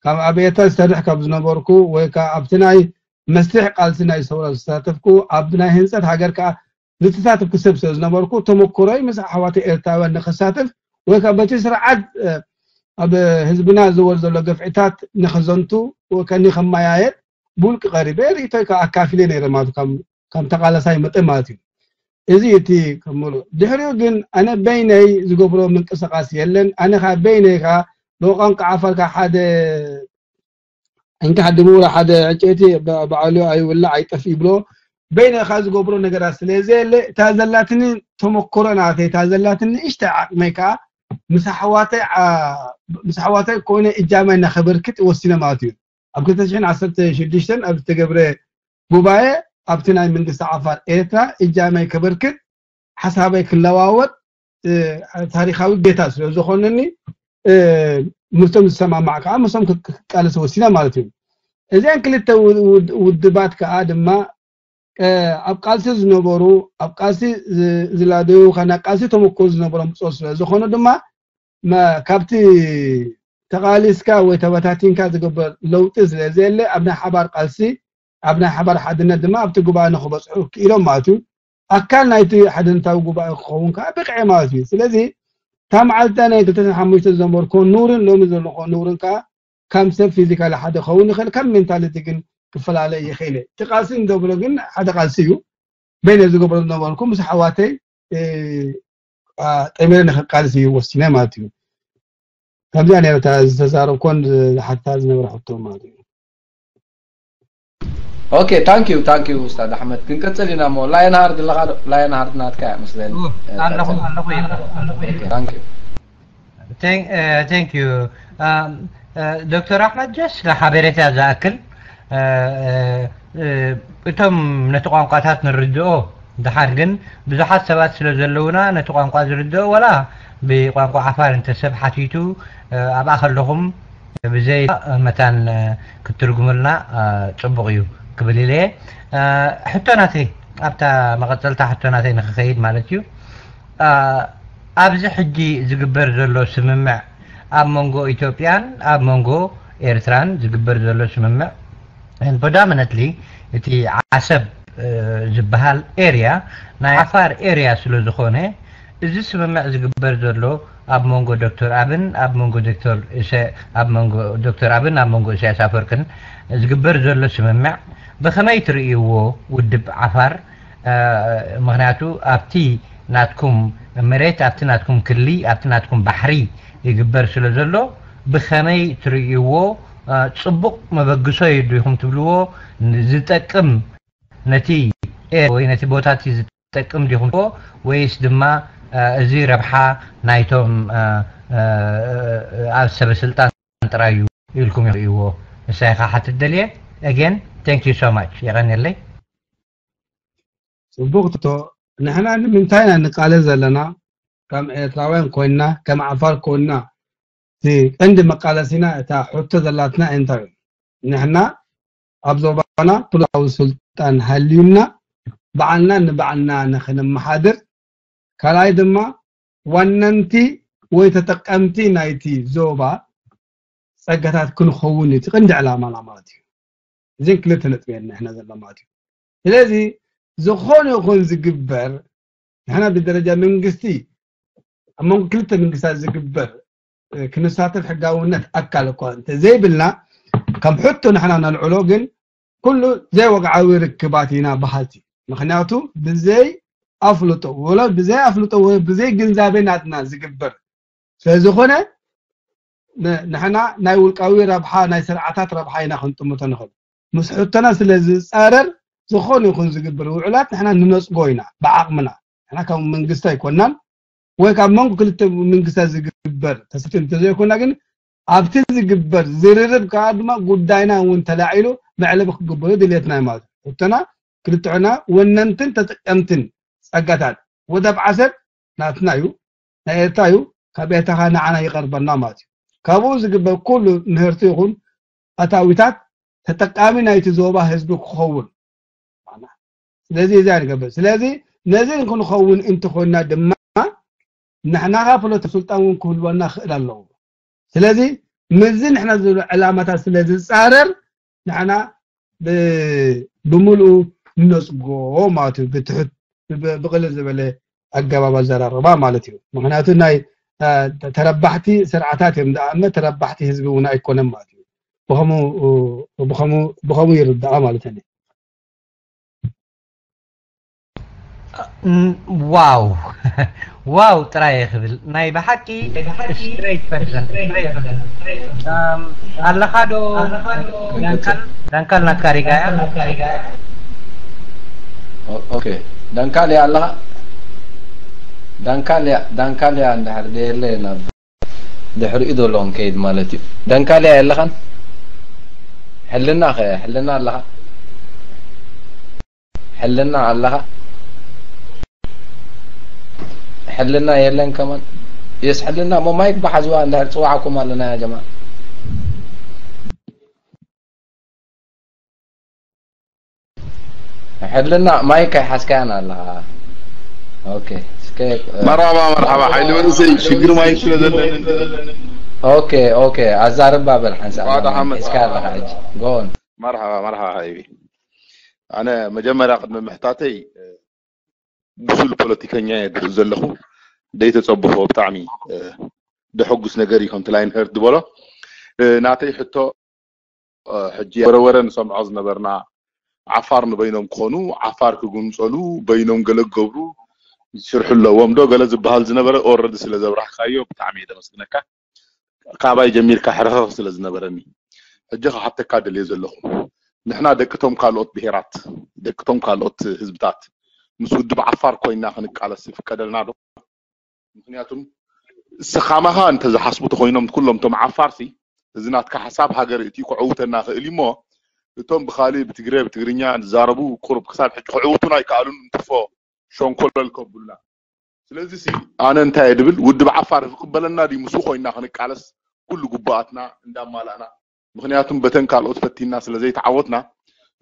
ካብ ኣብ ኤርትራ ዝሰርሕ ካብ ዝነበርኩ ወይ ከዓ ኣብቲ ናይ መስርሕ ቃልሲ ናይ ሰውራ ዝሳተፍኩ ኣብ ናይ ህንፀት ሃገር ከዓ ዝተሳተፍኩ ሰብ ስለ ዝነበርኩ ተመክሮይ ምስ ኣሕዋተ ኤርትራውያን ንክሳተፍ ወይ ከዓ በቲ ስርዓት ኣብ ህዝብና ዝወር ዘሎ ገፍዕታት ንክዘንቱ ከኒ ከመያየጥ ብውልቂ ቀሪበ ርእቶይ ከዓ ኣካፊለ ነይረ ማለት ከም ተቃላሳይ መጠን ማለት እዩ። እዚ እቲ ከምሉ ድሕሪኡ ግን ኣነ በይነይ ዝገብሮ ምንቅስቃስ የለን። ኣነ ከዓ በይነይ ከዓ ብቋንቋ ዓፋር ከዓ ሓደ እንካ ሓደ ምውራ ሓደ ዕንጨይቲ ባዕሉ ኣይውላዕ ኣይጠፍ ይብሎ በይነ ከዓ ዝገብሮ ነገራት ስለ ዘየለ እታ ዘላትኒ ተመክሮ ናተይ እታ ዘላትኒ ንእሽተ ዓቅመይ ከዓ ምስ ኣሕዋተይ ኮይነ እጃመይ እናኸበርክት ወሲነ ማለት እዩ። ኣብ ክልተ ሽሕን ዓሰርተ ሽዱሽተን ኣብ ዝተገብረ ጉባኤ ኣብቲ ናይ መንግስቲ ዓፋር ኤርትራ እጃመይ ከበርክት ሓሳበይ ክለዋወጥ ታሪካዊ ቤታ ስለ ዝኾነኒ ምስቶም ዝሰማማዕ ከዓ ምስቶም ክቃለስ ወሲነ ማለት እዩ። እዚኣን ክልተ ውድባት ከዓ ድማ ኣብ ቃልሲ ዝነበሩ ኣብ ቃልሲ ዝላደዩ ከና ቃልሲ ተመክሮ ዝነበሮም ብፆት ስለ ዝኾኑ ድማ ካብቲ ተቃሊስካ ወይ ተበታቲንካ ዝግበር ለውጢ ስለ ዘየለ ኣብ ናይ ሓባር ቃልሲ ኣብ ናይ ሓባር ሓድነት ድማ ኣብቲ ጉባኤ ንክበፅሑ ክኢሎም ማለት እዩ። ኣካል ናይቲ ሓድነታዊ ጉባኤ ክኸውን ከዓ ብቅዐ ማለት እዩ። ስለዚ እታ መዓልታ ናይ ክልተ ሓሙሽተ ዝነበርኮ ኑርን ሎሚ ዘለኮ ኑርን ከዓ ከም ሰብ ፊዚካሊ ሓደ ክኸውን ይኽእል ከም ሜንታሊቲ ግን ክፈላለ ይኽእል። እቲ ቃልሲ ንገብሮ ግን ሓደ ቃልሲ እዩ። በይነ ዝገብሮ ዝነበርኩ ምስ ኣሕዋተይ ጠሚረ ንክቃልስ እዩ ወሲነ ማለት እዩ። ከምዚኣ ነረታ ዝተዛረብኮን ዝሓታ ዝነበረ ሕቶ ማለት እዩ። ኦኬ ታንክ ዩ ታንክ ዩ ኡስታዝ ኣሕመድ ክንቀፅል ኢና እሞ ላየን ሃርድ ኣለኻ ዶ ላየን ሃርድ ናትካ እያ መስለኒ ኣለኹ ኣለኹ ኣለኹ ታንክ ዩ thank you ዶክተር ኣሕመድ ጀስ ንሓበሬታ ዝኣክል እቶም ነቲ ቋንቋታት ንርድኦ ድሓር ግን ብዙሓት ሰባት ስለ ዘለውና ነቲ ቋንቋ ዝርድኦ ወላ ብቋንቋ ዓፋር እንተ ሰብ ሓቲቱ ኣብኣ ከለኹም ብዘይ መታን ክትርጉምልና ፅቡቕ እዩ ክብል ኢለ ሕቶ ናተይ ኣብታ መቐፀልታ ሕቶ ናተይ ንክኸይድ ማለት እዩ ኣብዚ ሕጂ ዝግበር ዘሎ ስምምዕ ኣብ መንጎ ኢትዮጵያን ኣብ መንጎ ኤርትራን ዝግበር ዘሎ ስምምዕ predominantly እቲ ዓሰብ ዝበሃል ኤርያ ናይ ዓፋር ኤርያ ስለ ዝኾነ እዚ ስምምዕ ዝግበር ዘሎ ኣብ መንጎ ዶክተር ኣብን ኣብ መንጎ ዶክተር ኣብ መንጎ ዶክተር ኣብን ኣብ መንጎ ኢሳያስ ኣፈወርቅን ዝግበር ዘሎ ስምምዕ ብኸመይ ትርእይዎ ውድብ ዓፋር ምክንያቱ ኣብቲ ናትኩም መሬት ኣብቲ ናትኩም ክሊ ኣብቲ ናትኩም ባሕሪ ይግበር ስለ ዘሎ ብኸመይ ትርእይዎ ፅቡቕ መበግሶ እዩ ዲኹም ትብልዎ ዝጠቅም ነቲ ኤር ወይ ነቲ ቦታ እቲ ዝጠቅም ዲኹም ወይስ ድማ እዚ ረብሓ ናይቶም ኣብ ሰበ ስልጣን ጥራይ እዩ ኢልኩም ይርእይዎ ንሳይ ከዓ ሓትት ደልየ again thank you so much የቐንየለይ ፅቡቅ ትቶ ንሕና ንምንታይ ኢና ንቃለስ ዘለና ከም ኤርትራውያን ኮይንና ከም ዓፋር ኮይንና እቲ ቀንዲ መቃለሲና እታ ሕቶ ዘላትና እንታይ እዩ ንሕና ኣብ ዞባና ፖለቲካዊ ስልጣን ሃልዩና ባዕልና ንባዕልና ንክንመሓድር ካልኣይ ድማ ዋነንቲ ወይ ተጠቀምቲ ናይቲ ዞባ ፀጋታት ክንኸውን እቲ ቀንዲ ዕላማና ማለት እዩ እዚን ክልተ ነጥቢ ንሕና ዘሎ ማለት እዩ ስለዚ ዝኾነ ይኹን ዝግበር ንሕና ብደረጃ መንግስቲ ኣብ መንጎ ክልተ መንግስታት ዝግበር ክንሳተፍ ሕጋውነት ኣካል እኳ እንተ ዘይብልና ከም ሕቶ ንሕና ነልዕሎ ግን ኩሉ ዘይወግዓዊ ርክባት ኢና በሃልቲ ምክንያቱ ብዘይ ኣፍልጦ ወላ ብዘይ ኣፍልጦ ወይ ብዘይ ግንዛቤ ናትና ዝግበር ስለዝኾነ ንሕና ናይ ውልቃዊ ረብሓ ናይ ስርዓታት ረብሓ ኢና ክንጥምቶ ንኽእል ምስ ሕቶና ስለ ዝፃረር ዝኾነ ይኹን ዝግበር ውዕላት ንሕና ንነፅጎ ኢና ብዓቕምና ንሕና ከም መንግስቲ ኣይኮናን ወይ ካብ መንጎ ክልተ መንግስታት ዝግበር ተስቲ እንተዘይኮና ግን ኣብቲ ዝግበር ዝርርብ ከዓ ድማ ጉዳይና እውን ተላዒሉ መዕለቢ ክግበሩ ድልየትና ማለት ሕቶና ክልትዕና ወነንትን ተጠቀምትን ጸጋታት። ወደብ ዓሰብ ናትና እዩ፣ ናይ ኤርትራ እዩ። ካብ ኤርትራ ንዓና ይቐርበና ማለት እዩ። ካብኡ ዝግበር ኩሉ ምህርቲ ይኹን ኣታዊታት ተጠቃሚ ናይቲ ዞባ ህዝቢ ክኸውን። ስለዚ እዚኣ ንገብር። ስለዚ ነዚ ክንኸውን እንተኾይና ድማ ንሕና ካ ፖለቲካ ስልጣን እውን ክህልወና ክእል ኣለዎ። ስለዚ ምስዚ ንሕና ዝብሎ ዕላማታት ስለ ዝጻረር ንሕና ብ- ብምልኡ ንነጽጎ ማለት እዩ። ብትሑት ብ- ብቕልል ዝበለ ኣገባብ ኣዘራርባ ማለት እዩ። ምክንያቱ ናይ እ፣ ተረባሕቲ ስርዓታት እዮም ደኣ እምበር ተረባሕቲ ህዝቢ እውን ኣይኮነን ማለት እዩ። ብኸምኡ ብኸምኡ ብኸምኡ ይርዳኣ ማለት እዩ። ዋው ዋው ጥራይ ክብል ናይ ብሓቂ straight person ኣለኻ ዶ? ዳንካል ዳንካል ናትካ ሪጋ እያ። ኦኬ ዳንካል እያ ኣለኻ። ዳንካል እያ ዳንካል እያ እንድሕር ደየለ ናብ ድሕሪኡ ዘሎ ክንከይድ ማለት እዩ። ዳንካል እያ ኣለኻን ሕልና ኸ ሕልና ኣለኻ። ሕልና ኣለኻ። ሕልና የለን ከማን የስ ሕልና እሞ ማይክ ብሓዝዋ እንድሕር ጽዋዓኩም ኣለና ያ ጀማ። ሕልና ማይክ ኣይሓዝካያን ኣለኻ። ኦኬ እስከ መርሓባ መርሓባ ሓይሊ መንእሰይ ሽግር ማይክ ስለ ዘለኒ ኦኬ ኦኬ ኣዛርባ በል ሓንሳብ ዋዳ ሓመድ ሒዝካ ኣለኻ ሕጂ ጎን መርሓባ መርሓባ ሓይቢ ኣነ መጀመርያ ቅድሚ ምሕታተይ ብሱል ፖለቲከኛ እየ ዝርኢ ዘለኹ ደይተጸብፎ ብጣዕሚ ደሐጉስ ነገር እዩ ከምቲ ላይን ሄርት ዝበሎ ናተይ ሕቶ ሕጂ ወረወረ ንሰምዖ ዝነበርና ዓፋር ንበይኖም ክኾኑ ዓፋር ክጉንጸሉ በይኖም ገለ ክገብሩ ስርሑ ኣለዎም ዶ ገለ ዝበሃል ዝነበረ ኦረዲ ስለ ዘብራህካዮ ብጣዕሚ እየ ደመስግነካ ካባይ ጀሚርካ ሕርኽርኽ ስለ ዝነበረኒ ሕጂ ክሓተካ ደልየ ዘለኹ ንሕና ደቅቶም ካልኦት ብሄራት ደቅቶም ካልኦት ህዝብታት ምስ ውድብ ዓፋር ኮይና ክንቃለስ ይፍቀደልና ዶ ምክንያቱም ስኻማኻ እንተዝሓስቡ ተኮይኖም ኩሎም ቶም ዓፋርሲ እዚ ናትካ ሓሳብ ሃገር እቲ ክዕውተና ክእል እሞ እቶም ብካሊ ብትግረ ብትግርኛ ዝዛረቡ ቁሩብ ክሳብ ሕጂ ክዕውቱና ኣይከኣሉን እንትፎ ሸንኮለል ከብሉና ስለዚ ሲ ኣነ እንታይ እየ ድብል ውድብ ዓፋር ዝቅበለና ድዩ ምስኡ ኮይና ክንቃለስ ኩሉ ግቡኣትና እንዳማላእና ምክንያቱም በተን ካልኦት ፈቲና ስለ ዘይተዓወትና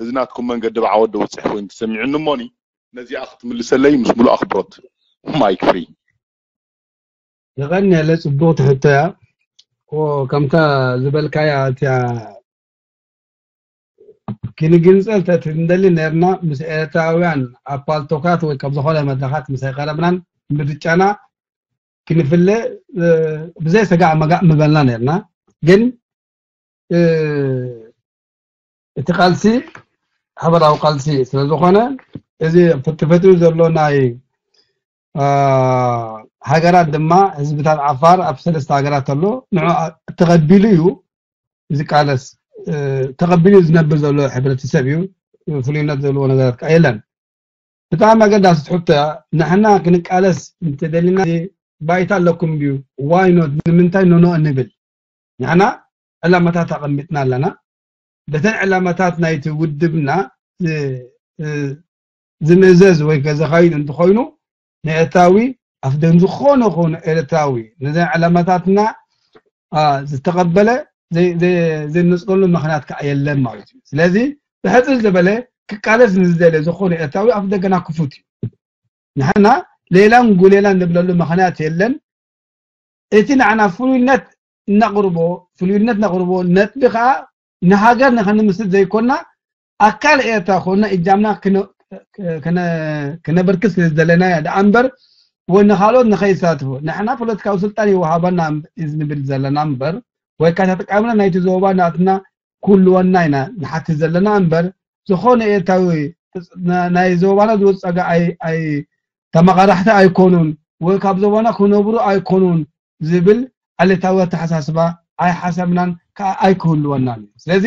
እዚ ናትኩም መንገዲ ብዓወት ደውፅሕ ኮይኑ ተሰሚዑኒ እሞኒ ነዚኣ ክትምልሰለይ ምስ ሙሉእ ኣኽብሮት ማይክ ፍሪ የቐንየለ ጽቡቕ ትሕቶ እያ ከምታ ዝበልካያ እቲያ ክንግንጸል ተትንደሊ ነርና ምስ ኤርትራውያን ኣብ ፓልቶካት ወይ ካብ ዝኾነ መድረኻት ምስ ኣይቀረብናን ምርጫና ክንፍለ ብዘይ ሰጋዕ መጋዕ ምበልና ነርና ግን እቲ ቃልሲ ሓበራዊ ቃልሲ ስለ ዝኾነ እዚ ተፈጢሩ ዘሎ ናይ ሃገራት ድማ ህዝብታት ዓፋር ኣብ ሰለስተ ሃገራት ኣሎ ንዑ ተቐቢሉ እዩ ዝቃለስ ተቐቢሉ ዝነብር ዘሎ ሕብረተሰብ እዩ ፍሉይነት ዘለዎ ነገራት ከዓ የለን ብጣዕሚ ኣገዳሲ ትሕቶ ንሕና ክንቃለስ እንተደሊና ባይታ ኣለኩም ድዩ why not ንምንታይ no no እንብል ንሕና ዕላማታት ኣቐሚጥና ኣለና በተን ዕላማታት ናይቲ ውድብና ዝምእዘዝ ወይ ከዘኻይድ እንተኾይኑ ንኤርትራዊ ኣፍደን ዝኾነ ኾነ ኤርትራዊ ነዘን ዕላማታትና ዝተቐበለ ዘይነፅገሉ ምክንያት ከዓ የለን ማለት እዩ ስለዚ ብሕፅር ዝበለ ክቃለስ ንዝደለ ዝኾነ ኤርትራዊ ኣፍ ደገና ክፉት እዩ ንሕና ሌላን ጉሌላን ንብለሉ ምክንያት የለን እቲ ንዓና ፍሉይነት እነቕርቦ ፍሉይነት ነቕርቦ ነጥቢ ከዓ ንሃገር ንኸንምስት ዘይኮና ኣካል ኤርትራ ኮና እጃምና ክነበርክት ስለ ዝደለና እያ ደኣ እምበር ወይ ንኻልኦት ንኸይሳትፉ ንሕና ፖለቲካዊ ስልጣን ይወሃበና ንብል ዘለና እምበር ወይ ከዓ ተጠቃምና ናይቲ ዞባ ናትና ክህልወና ኢና ንሓትት ዘለና እምበር ዝኾነ ኤርትራዊ ናይ ዞባና ዝወፀጋ ኣይ ተመቓራሕቲ ኣይኮኑን ወይ ካብ ዞባና ክነብሩ ኣይኮኑን ዝብል ዓሌታዊ ኣተሓሳስባ ኣይሓሰብናን ከዓ ኣይክህልወናን እዩ። ስለዚ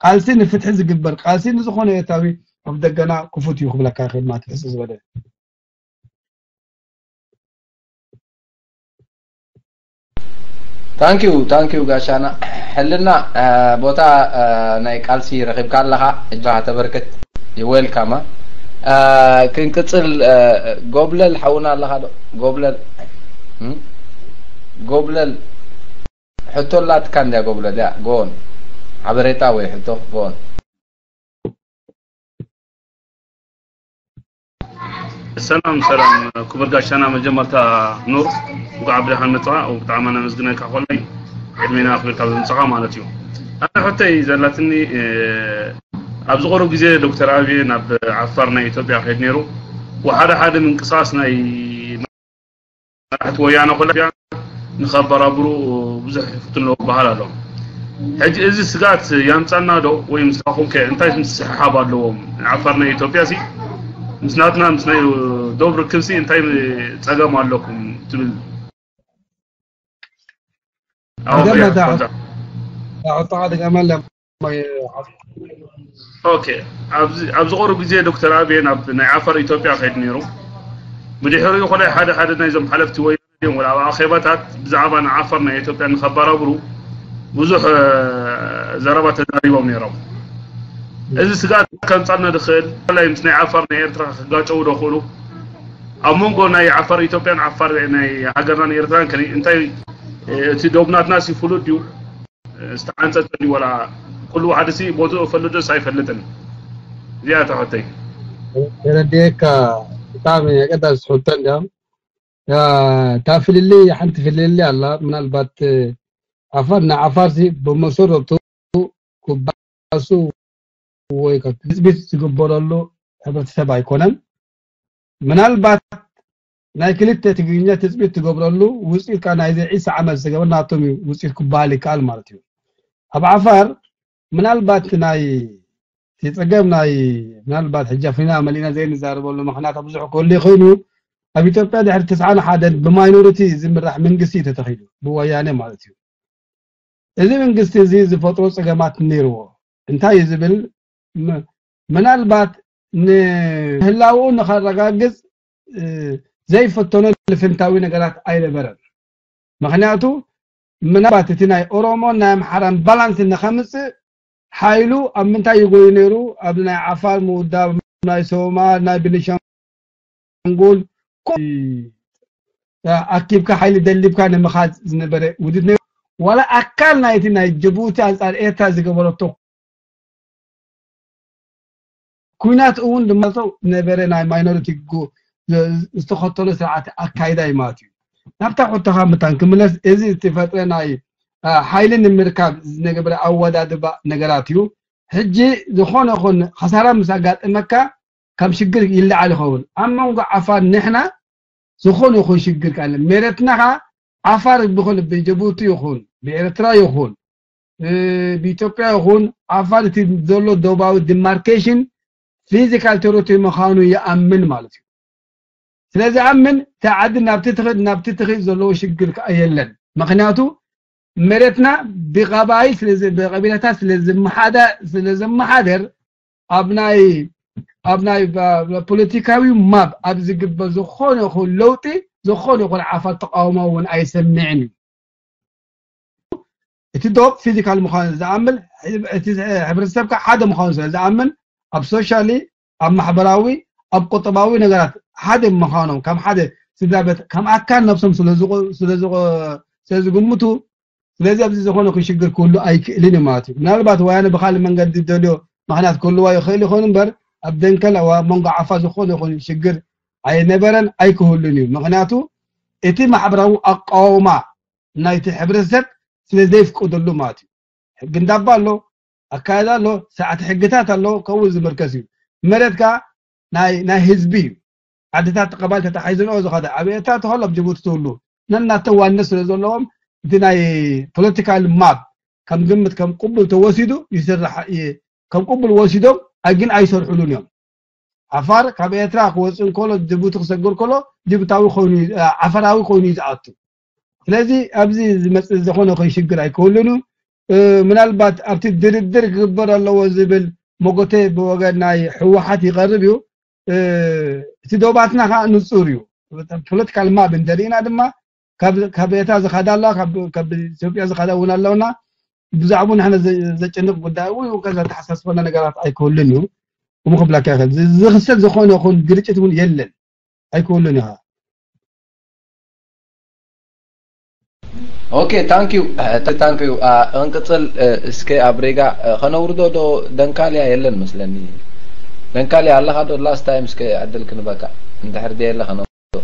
ቃልሲ ንፍትሒ ዝግበር ቃልሲ ንዝኾነ ኤርትራዊ ኣብ ደገና ክፉት እዩ ክብለካ ይኽእል ማለት እዩ። ሕጽር ዝበለ። ታንኪዩ ታንኪዩ ጋሻና ሕልና ቦታ ናይ ቃልሲ ረኺብካ ኣለኻ እጃኻ ተበርክት። Welcome. ክንቅፅል። ጎብለል ሓውና ኣለኻ ዶ? ጎብለል ጎብለል ሕቶ ኣላትካ እንድያ። ጎብለል እያ ጎን ሓበሬታ ወይ ሕቶ ጎን። ሰላም ሰላም፣ ክቡር ጋሻና መጀመርታ ኑር፣ እንኳዕ ብደሓን መጻኻ። ብጣዕሚ ኣነ ኣመስግነካ፣ ኮላይ ዕድሜና ኣኽቢርካ ብምጻኻ ማለት እዩ። ኣነ ሕቶይ ዘላትኒ፣ ኣብዚ ቁሩብ ግዜ ዶክተር ኣብየ ናብ ዓፋር ናይ ኢትዮጵያ ከይድ ነይሩ፣ ወሓደ ሓደ ምንቅስቃስ ናይ መራሕቲ ወያነ ኮላ ንኸበራብሩ ብዙሕ ይፍትኑ ኣለዉ በሃል ኣሎ። ሕጂ እዚ ስጋት ያምጻና ዶ ወይ ምስራኹም ከ እንታይ ምስሕሓብ ኣለዎም? ዓፋር ናይ ኢትዮጵያ ሲ ምስ ናትና ምስ ናይ ዶብ ርክብ ሲ እንታይ ጸገም ኣለኩም ትብል? ደመዳ ቁጣ ደጋመለ ኦኬ፣ ኣብዚ ቁሩብ ግዜ ዶክተር ኣብየ ናብ ናይ ዓፋር ኢትዮጵያ ከይድ ነይሩ። ብድሕሪኡ ኮላይ ሓደ ሓደ ናይዞም ሓለፍቲ ወያነ ድዮም ወላ ኣብ ኣኼባታት ብዛዕባ ንዓፋር ናይ ኢትዮጵያ ንኸበራብሩ ብዙሕ ዘረባ ተዛሪቦም ነይሮም። እዚ ስጋት ከምጻልና ድኽእል ኮላይ ምስ ናይ ዓፋር ናይ ኤርትራ ክጋጨው ዶ ክእሉ? ኣብ መንጎ ናይ ዓፋር ኢትዮጵያን ዓፋር ናይ ሃገርናን ኤርትራን ከ እንታይ እቲ ዶብናትና ሲ ፍሉጥ ድዩ? ዝተዓንጸጸ ድዩ ወላ ኩሉ ሓደ ሲ ቦትኡ ፈልጥስ ኣይፈልጥን? እዚኣ እታ ሕቶይ። ተረዲኤካ። ብጣዕሚ ኣገዳሲ ሕቶ እንዲያም። እታ ፍልልይ ሓንቲ ፍልልይ ኣላ። ምናልባት ዓፋር ንዓፋር ሲ ብመሰረቱ ክባሱ ወይ ትጽቢት ዝግበረሉ ሕብረተሰብ ኣይኮነን። ምናልባት ናይ ክልተ ትግርኛ ትጽቢት ትገብረሉ ውጽኢት ከኣ ናይዚ ዒስራ ዓመት ዝተገበረ ናቶም እዩ ውጽኢት ክበሃል ይከኣል ማለት እዩ። ኣብ ዓፋር ምናልባት ናይ እቲ ጸገም ናይ ምናልባት ሕጂ ኣፍና መሊእና ዘይንዛረበሉ ምኽንያት ብዙሕ ክህሉ ይኽእል እዩ። ኣብ ኢትዮጵያ ድሕሪ ተስዓን ሓደን ብማይኖሪቲ ዝምራሕ መንግስቲ እዩ ተተኺሉ ብወያነ ማለት እዩ። እዚ መንግስቲ እዚ ዝፈጥሮ ጸገማት ነይርዎ። እንታይ እዩ ዝብል ምናልባት ንህላውኡ ንኸረጋግጽ ዘይፈተኖ ልፍንታዊ ነገራት ኣይነበረን። ምክንያቱ ምናልባት እቲ ናይ ኦሮሞን ናይ ኣምሓራን ባላንስ ንኸምፅእ ሓይሉ ኣብ ምንታይ ይጎዩ ነይሩ? ኣብ ናይ ዓፋር ምውዳብ፣ ናይ ሶማል፣ ናይ ቤኒሻንጉል ኣኪብካ ሓይሊ ደሊብካ ንምኻድ ዝነበረ ውድድ ነይሩ። ዋላ ኣካል ናይቲ ናይ ጅቡቲ ኣንፃር ኤርትራ ዝገበረቶ ኩናት እውን ድማ ዝነበረ ናይ ማይኖሪቲ ዝተኸተሎ ስርዓት ኣካይዳ እዩ ማለት እዩ። ናብታ ሕቶኻ ምታን ክምለስ፣ እዚ ዝፈጥረ ናይ ሓይሊ ንምርካብ ዝነገበረ ኣወዳድባ ነገራት እዩ። ሕጂ ዝኾነ ይኹን ኸሳራ ምስ ኣጋጠመካ ካብ ሽግር ይለዓል ይኸውን። ኣብ መንጎ ዓፋር ንሕና ዝኾነ ይኹን ሽግር ካለ መሬትና ኸዓ ዓፋር ብኹን ብጅቡቲ ይኹን ብኤርትራ ይኹን ብኢትዮጵያ ይኹን ዓፋር እቲ ዘሎ ዶባዊ ዲማርኬሽን ፊዚካል ቴሪቶሪ ምዃኑ ይኣምን ማለት እዩ። ስለዚ ኣምን እቲ ዓዲ ናብቲ ትኽድ ናብቲ ትኽድ ዘለዎ ሽግር ከዓ የለን። ምክንያቱ መሬትና ብቀባይል ብቀቢላታት ስለዘመሓደር ኣብ ናይ ኣብ ናይ ፖለቲካዊ ማብ ኣብ ዝግበር ዝኾነ ይኹን ለውጢ ዝኾነ ይኹን ዓፋር ተቃውሞ እውን ኣይሰምዕን እዩ። እቲ ዶብ ፊዚካል ምዃኑ ዝኣምን እቲ ሕብረተሰብ ከዓ ሓደ ምዃኑ ስለ ዝኣምን ኣብ ሶሻሊ ኣብ ማሕበራዊ ኣብ ቁጠባዊ ነገራት ሓደ ምዃኖም ከም ሓደ ስድራ ቤት ከም ኣካል ነብሶም ስለ ዝዝግምቱ ስለዚ ኣብዚ ዝኾነ ይኹን ሽግር ክህሉ ኣይክእልን እዩ ማለት እዩ። ምናልባት ወያነ ብካልእ መንገዲ ዝደልዮ ምኽንያት ክህልዋ ይኽእል ይኾን እምበር ኣብ ደንከል ኣብ መንጎ ዓፋር ዝኾነ ይኹን ሽግር ኣይነበረን ኣይክህሉን እዩ። ምኽንያቱ እቲ ማሕበራዊ ኣቃውማ ናይቲ ሕብረተሰብ ስለ ዘይፍቀደሉ ማለት እዩ። ሕጊ እንዳባ ኣሎ፣ ኣካያዳ ኣሎ፣ ስርዓት ሕግታት ኣሎ፣ ከምኡ ዝምርከስ እዩ። መሬት ከዓ ናይ ናይ ህዝቢ እዩ። ዓድታት ተቐባል ተታሒዝንኦ ዝኸደ ኣብ ኤርትራ ተኸሎ ኣብ ጅቡቲ ትህሉ ነናተ ዋነት ስለ ዘለዎም እቲ ናይ ፖለቲካል ማብ ከም ግምት ከም ቅቡል ተወሲዱ ይስራሕ ከም ቅቡል ወሲዶም ግን ኣይሰርሑሉን እዮም። ዓፋር ካብ ኤርትራ ክወፅእ እንከሎ ጅቡቲ ክሰግር ከሎ ጅቡታዊ ኮይኑ ዓፈራዊ ኮይኑ እዩ ዝኣቱ። ስለዚ ኣብዚ ዝመፅእ ዝኾነ ኮይኑ ሽግር ኣይከውልን እዩ። ምናልባት ኣብቲ ድርድር ክግበር ኣለዎ ዝብል መጎተ ብወገን ናይ ህወሓት ይቐርብ እዩ። እቲ ዶባትና ከዓ ንፁር እዩ። ፖለቲካል ማብ እንተሪእና ድማ ካብ ኤርትራ ዝኸዳ ኣለዋ፣ ካብ ኢትዮጵያ ዝኸዳ እውን ኣለውና። ብዛዕባኡ ንሕና ዘጨንቕ ጉዳይ እውን ከዛ ተሓሳስበና ነገራት ኣይከውልን እዩ። እሞ ክብላካ ይኽእል። ዝ- ዝኽሰት ዝኾነ ይኹን ግርጭት እውን የለን፣ ኣይክህሉን ኢኻ። Okay, thank you. Thank you. እንቅፅል። እስከ ኣብ ሬጋ ከነውርዶ ዶ? ደንካልያ የለን መስለኒ። ደንካልያ ኣለኻ ዶ? Last time እስከ ዕድል ክንበካ እንድሕር ደየለ ከነውርዶ።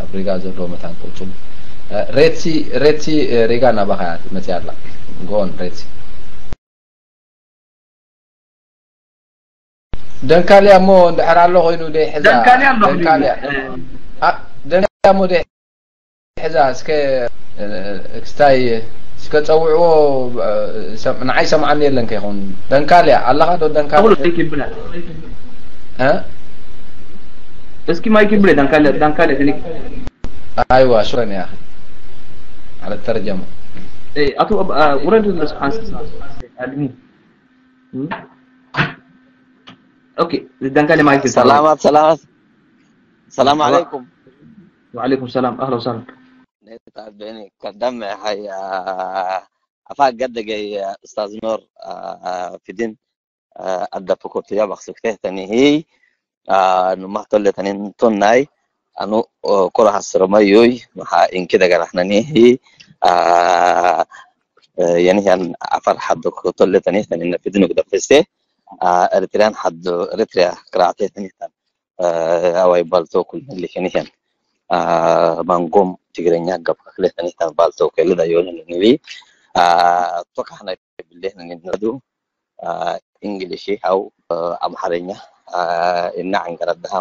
ኣብ ሬጋ ዘለዎ መታን ቅልፅሉ። ሬትሲ ሬትሲ ሬጋ ናባኻ መፅያ ኣላ። ጎን ሬትሲ። ደንካልያ እሞ እንድሕር ኣሎ ኮይኑ ደይ ሕዛ። ደንካልያ ኣሎ ኮይኑ። ደንካልያ። እ። ኣ፣ ደንካልያ እሞ ደይ ሕዛ። እስከ፣ እ፣ ክስታይ እስከ ጸውዕዎ። እ፣ ሰም-፣ ንዓይ ሰምዓኒ የለን ከይኸውን። ደንካልያ ኣለኻ ዶ ደንካልያ? ተኽሉ ማይክ ይብላል። እ? እስኪ ማይክ ይብለ ደንካልያ፣ ደንካልያ ትንክ። ኣይዋ፣ ሽረን ያ። على الترجمة. إيه، أتو، أب-، آه، ورد الناس حاسس. أدمي. ኦኬ፣ ዝደንካ ለማይክ ሰላማት ሰላማት ሰላም ሰላም። ዓለይኩም። ወዓለይኩም ሰላም፣ ኣህላ ወሳህላ። ነታ በኒ ቀዳም ሓያ ኣፋ ገደገይ ኡስታዝ ኖር ፊድን ኣዳፕ ኮርትያ ባክስክቴ ተኒሂ ንማህቶለ ተኒን ቶናይ ኣኑ ኮራ ሀስረመዩይ መሓ ኢንኪ ደገራህነኒ የኒህያን ዓፋር ሓዶ ክቶለ ተኒህ ተኒነ ፊድን ግደፈስቴ ኤርትሪያን ሓዶ ኤርትሪያ ክራዕቴ ተኒህታን ኣዋይ ባልቶ ኩል መልክ የኒህያን ማንጎም ትግርኛ ገብ ክፍለ ተኒህታን ባልቶ ከልዳ የሆነ ንቢ ቶካህና ይብልህ ንንዱ እንግሊሽ ሃው ኣምሓርኛ እና ዕንገረድሃ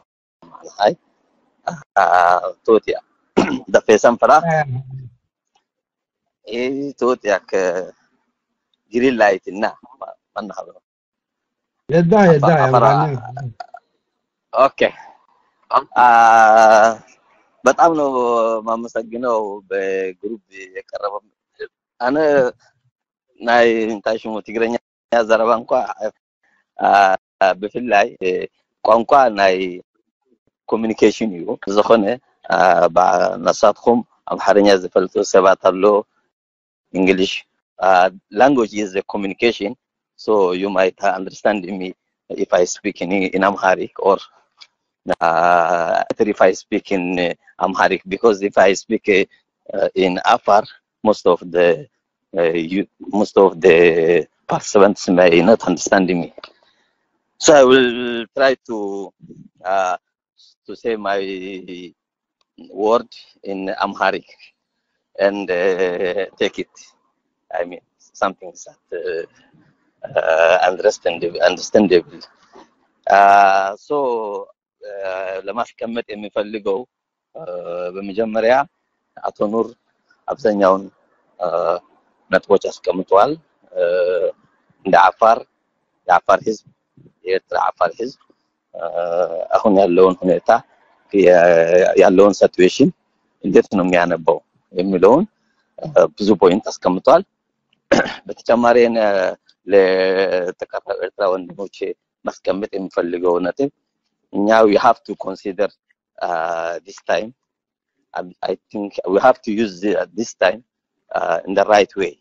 ማዕልኻይ ቶትያ ደፌሰን ፍራ ቶትያ ግሪን ላይት እና መናሃብሮ የዳ የዳ አፈራ ያምራኛ ኦኬ በጣም ነው የማመሰግነው። በግሩፕ የቀረበው ኣነ ናይ እንታይ ሽሙ ትግርኛ ዘረባ እንኳ ብፍላይ ቋንቋ ናይ ኮሚኒኬሽን እዩ። ዝኾነ ንሳትኩም ኣምሓርኛ ዝፈልጡ ሰባት ኣሎ English uh, language is a communication, so you might understand me if I speak in, in Amharic or uh, if I speak in uh, Amharic, because if I speak uh, uh, in Afar, most of the uh, you, most of the participants may not understand me. So I will try to uh, to say my word in Amharic and uh, take it. I mean, something that uh, uh, understandable. understandable. Uh, so uh, ለማስቀመጥ የሚፈልገው በመጀመሪያ አቶ ኑር አብዛኛውን ነጥቦች አስቀምጠዋል። እንደ አፋር የአፋር ህዝብ የኤርትራ አፋር ህዝብ አሁን ያለውን ሁኔታ ያለውን ሲትዌሽን እንዴት ነው የሚያነበው የሚለውን ብዙ ፖይንት አስቀምጧል። በተጨማሪ ለተቀረው ኤርትራ ወንድሞች ማስቀመጥ የሚፈልገው ነጥብ እኛ we have to consider this time I think we have to use this time in the right way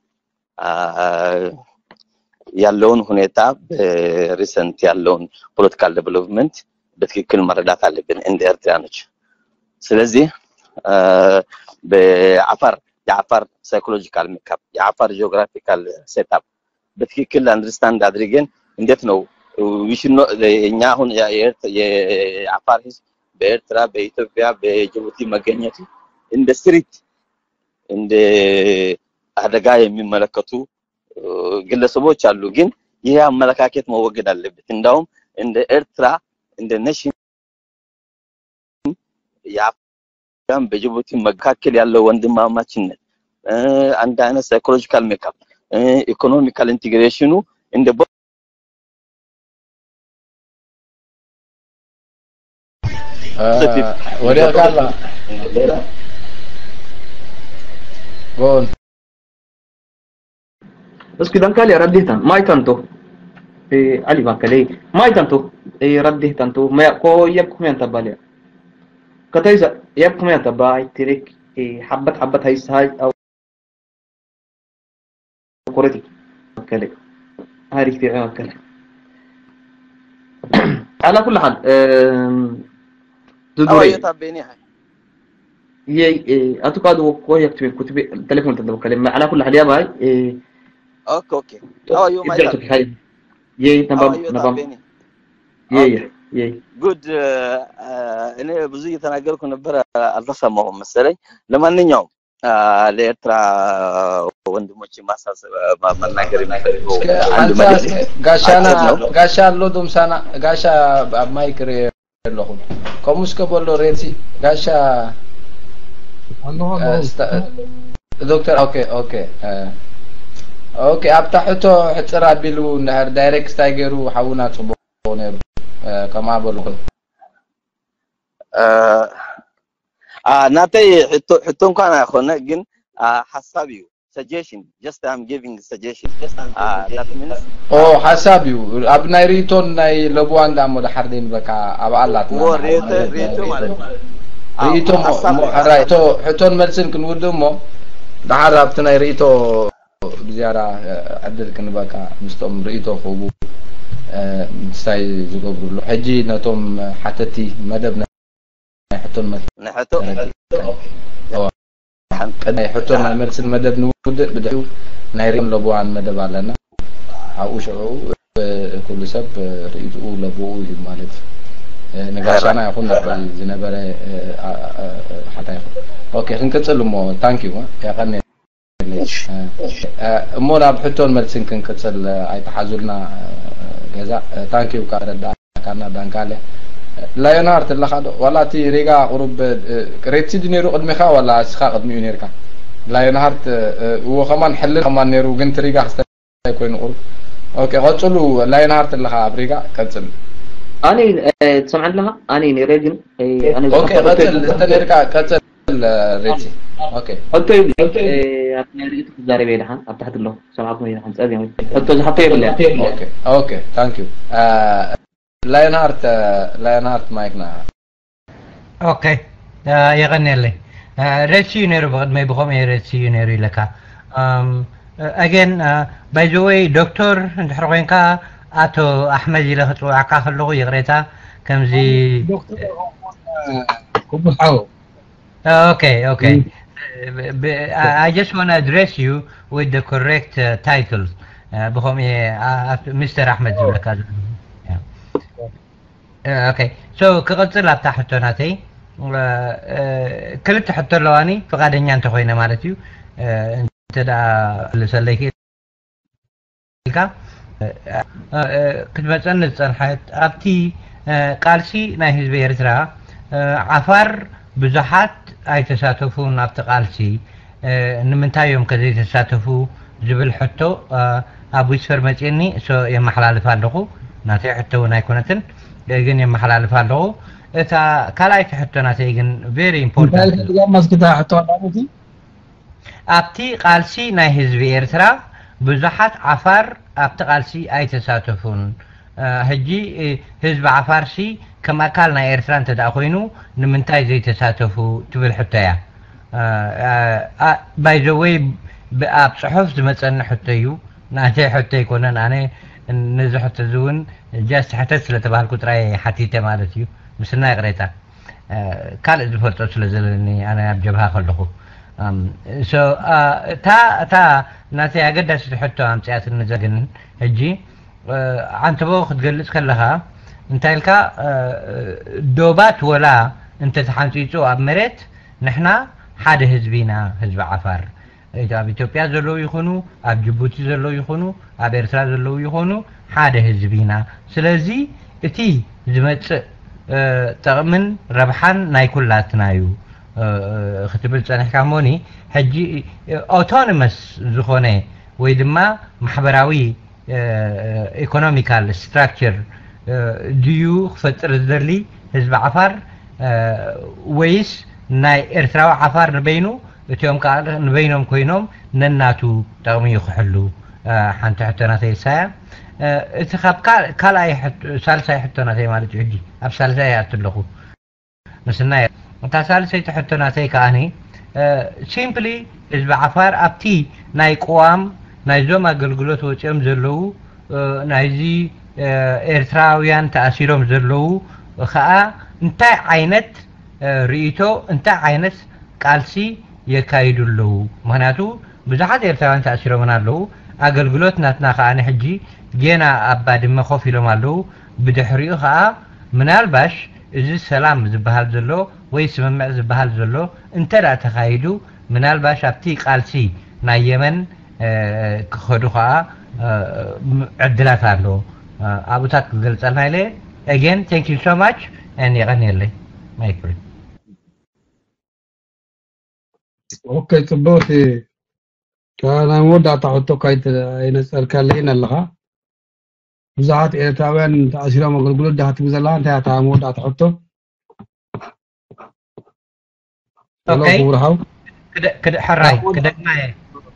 ያለውን ሁኔታ በሪሰንት ያለውን political development በትክክል መረዳት አለብን እንደ ኤርትራኖች። ስለዚህ በአፋር የአፋር psychological makeup የአፋር geographical setup በትክክል understand አድርገን እንዴት ነው እኛ አሁን የአፋር ህዝብ በኤርትራ በኢትዮጵያ በጅቡቲ መገኘቱ እንደ ስሪት እንደ አደጋ የሚመለከቱ ግለሰቦች አሉ። ግን ይህ አመለካከት መወገድ አለበት። እንዳውም እንደ ኤርትራ እንደ nation የአፍሪካን በጅቡቲ መካከል ያለው ወንድማማችነት አንድ አይነት psychological makeup economical integration ኑ እንደ ወዲቕካ ኣላ ጎን እስኪ ደንካልያ ረዲህታን ማይ ተንቶ ኣሊ ባከለይ ማይ ተንቶ ረዲህ ተንቶ ኮየብ ኩሜን ተባልያ ከተይሰ የብ ኩሜን ተባይ ትሪክ ሓበት ሓበት ሃይስሃይ ኮረቲ መከለ ሃሪክ ቲዐ መከለ على كل حال، ዝዱሬ ኣዋየት ኣቤኒ። የይ ኣቱ ካዱ ኮ ያክትቤ ኩትቤ ቴሌፎን ተደብከለ። على كل حال يا باي. ኦኬ ኦኬ. How are you, my ادعي dad? كتب حالي. የይ How ነባም are you, ነባም Tabeni? የይ Okay. የይ Good. እኔ ብዙ እየተናገርኩ ነበረ፣ አልተሰማሁም መሰለኝ። ለማንኛውም ለኤርትራ ወንድሞች ማሳሰብ መናገር የሚፈልገው አንድ መልእክት ጋሻና አጭር ነው። ጋሻ ኣሎ ዶምሳና ጋሻ ኣብ ማይክ ርኤ ኣለኹ። ከምኡ እስከ በሎ ሬሲ ጋሻ ዶክተር። ኦኬ ኦኬ ኦኬ። ኣብታ ሕቶ ሕፅር ኣቢሉ እንድሕር ዳይሬክት እንታይ ገይሩ ሓውና ፅቡቅ ነይሩ። ከምኣ በልኹ። ናተይ ሕቶ እንኳን ኣይኮነ ግን ሓሳብ እዩ። Suggestion, just I'm giving suggestion. That means ኦ ሓሳብ እዩ። ኣብ ናይ ርእይቶን ናይ ለብዋን ዳ እሞ ደሓር ደይ ንበካ ኣብ ኣላት ዎ ርእይቶ ርእይቶ ማለት ነው። ርእይቶ እሞ ሕራይ እቶ ሕቶን መልስን ክንውድእ እሞ ደሓር ኣብቲ ናይ ርእይቶ ብዝያዳ ዕድል ክንበካ ምስቶም ርእይቶ ክህቡ ምስታይ ዝገብሩሉ ሕጂ ነቶም ሓተቲ መደብ ናይ ሕቶን መልስን ንሕቶ ናይ ሕቶን ናይ መልስን መደብ ንውድእ ብድሕሪኡ ናይ ርእይቶን ለብዋን መደብ ኣለና። ኣብኡ ሽዑ ኩሉ ሰብ ርእይትኡ ለብኡ እዩ ማለት እዩ። ንጋሻና ይኹን ዝነበረ ሓታ ይኹን። ኦኬ ክንቅጽል እሞ ታንክ ዩ የቐኒ እሞ ናብ ሕቶን መልስን ክንቅጽል ኣይተሓዙልና ገዛ ታንክ ዩ ካብ ረዳእካና ዳንካለ ላዮናርት ኣለኻ ዶ ዋላ እቲ ሪጋ ቁሩብ ሬትሲ ድዩ ነይሩ ቅድሚኻ ዋላ እስኻ ቅድሚኡ ነይርካ ላዮናርት እዎ ከማን ሕልል ከማን ነይሩ ግን እቲ ሪጋ ክስተ ኮይኑ ቁሩብ ኦኬ ቀጽሉ ላዮናርት ኣለኻ ኣብ ሪጋ ቀጽል ኣነ ትሰምዐ ኣለኻ ኣነ ነይረ ግን ኣነ ኦኬ ቀጽል እንተ ነይርካ ቀጽል ሬቲ ኦኬ ሕቶ ይብሉ ኣብ ናይ ርእይቱ ክዛረብ እየ ደሓን ኣብ ታሕቲ ኣለኹ ሰምዓኩም እየ ደሓን ጸገም ሕቶ ዝሓቶ የብለ ኦኬ ኦኬ ታንክ ዩ ላዮናርት ላዮናርት ማይክና ኦኬ የቐንየለይ ሬትሲ እዩ ነይሩ ብቕድመይ ብኸምኡ ሬትሲ እዩ ነይሩ ኢለካ ኣገን ባይዘወይ ዶክተር እንድሕር ኮይንካ ኣቶ ኣሕመድ ኢለ ክፅውዓካ ከለኹ ይቕሬታ ከምዚ ክቡር ሓው Okay, okay. I just want to address you with the correct uh, title. ብኸምኡ ሚስተር ኣሕመድ ዝብለካ okay so ክቕፅል ኣብታ ሕቶ ናተይ ክልተ ሕቶ ኣለዋኒ ፍቓደኛ እንተኮይነ ማለት እዩ እንተ ደኣ ክልሰለይ ክእል ኢልካ ክትመፀኒ ዝፀንሐት ኣብቲ ቃልሲ ናይ ህዝቢ ኤርትራ ዓፋር ብዙሓት ኣይተሳተፉን ኣብቲ ቃልሲ ንምንታይ እዮም ከዘይተሳተፉ ዝብል ሕቶ ኣብ ዊስፈር መፅኒ የመሓላልፍ ኣለኹ ናተይ ሕቶ እውን ኣይኮነትን ግን የመሓላልፍ ኣለኹ እታ ካልኣይቲ ሕቶ ናተይ ግን very important ማስክታ ሕቶ ኣላቲ ኣብቲ ቃልሲ ናይ ህዝቢ ኤርትራ ብዙሓት ዓፋር ኣብቲ ቃልሲ ኣይተሳተፉን። ሕጂ ህዝቢ ዓፋርሲ ከም ኣካል ናይ ኤርትራ እንተ ደኣ ኮይኑ ንምንታይ ዘይተሳተፉ ትብል ሕቶ እያ። ባይዘወይ ኣብ ጽሑፍ ዝመጸኒ ሕቶ እዩ። ናተይ ሕቶ ኣይኮነን። ኣነ ነዚ ሕቶ እዚ እውን ጃስት ሕተት ስለ ተባህልኩ ጥራይ ሓቲተ ማለት እዩ። ምስና ይቕሬታ። ካልእ ዝፈልጦ ስለ ዘለኒ ኣነ ኣብ ጀብሃ ከለኹ እታ እታ ናተይ ኣገዳሲት ሕቶ ኣምፅኣትኒ ዘግን ሕጂ ዓንተቦ ክትገልፅ ከለኻ እንታይ ኢልካ ዶባት ወላ እንተተሓንፂፁ ኣብ መሬት ንሕና ሓደ ህዝቢ ኢና ህዝቢ ዓፋር ኣብ ኢትዮጵያ ዘለዉ ይኹኑ ኣብ ጅቡቲ ዘለዉ ይኹኑ ኣብ ኤርትራ ዘለዉ ይኹኑ ሓደ ህዝቢ ኢና ስለዚ እቲ ዝመፅእ ጠቕምን ረብሓን ናይ ኩላትና እዩ ክትብል ፀኒሕካ እሞኒ ሕጂ autonomous ዝኾነ ወይ ድማ ማሕበራዊ economical structure ድዩ ክፈጥር ዝደሊ ህዝቢ ዓፋር ወይስ ናይ ኤርትራዊ ዓፋር ንበይኑ እቲኦም ከዓ ንበይኖም ኮይኖም ነናቱ ጠቕሚ እዩ ክሕሉ ሓንቲ ሕቶ ናተይ እሳያ እቲ ካብ ካልኣይ ሳልሳይ ሕቶ ናተይ ማለት እዩ ሕጂ ኣብ ሳልሳይ ኣት ኣለኹ ምስና እታ ሳልሰይቲ ሕቶ ናተይ ከዓኒ simply ህዝቢ ዓፋር ኣብቲ ናይ ቅዋም ናይዞም ኣገልግሎት ወፂኦም ዘለዉ ናይዚ ኤርትራውያን ተኣሲሮም ዘለዉ ከኣ እንታይ ዓይነት ርእይቶ እንታይ ዓይነት ቃልሲ የካይዱ ኣለዉ? ምክንያቱ ብዙሓት ኤርትራውያን ተኣሲሮምን ኣለዉ። ኣገልግሎት ናትና ከኣ ሕጂ ጌና ኣብ ባድመ ኮፍ ኢሎም ኣለዉ። ብድሕሪኡ ከኣ ምናልባሽ እዚ ሰላም ዝበሃል ዘሎ ወይ ስምምዕ ዝበሃል ዘሎ እንተ ደኣ ተኻይዱ ምናልባሽ ኣብቲ ቃልሲ ናይ የመን ክኸዱ ከኣ ዕድላት ኣሎ። ኣብኡታት ክገልጸልና ኢለ። Again, thank you so much and የቐንየለይ። ማይክ ፍሪ። ኦኬ፣ ጽቡቅ። ናይ መወዳእታ ሕቶ ካይት ኣይነጸርካለይን ኣለኻ። ብዙሓት ኤርትራውያን ተኣሲሮም ኣገልግሎት ዳህትብ ዘለኻ እንታይ እታ መወዳእታ ሕቶ? ኦኬ። ክቡር ሓው። ሕራይ ክደግማ እየ።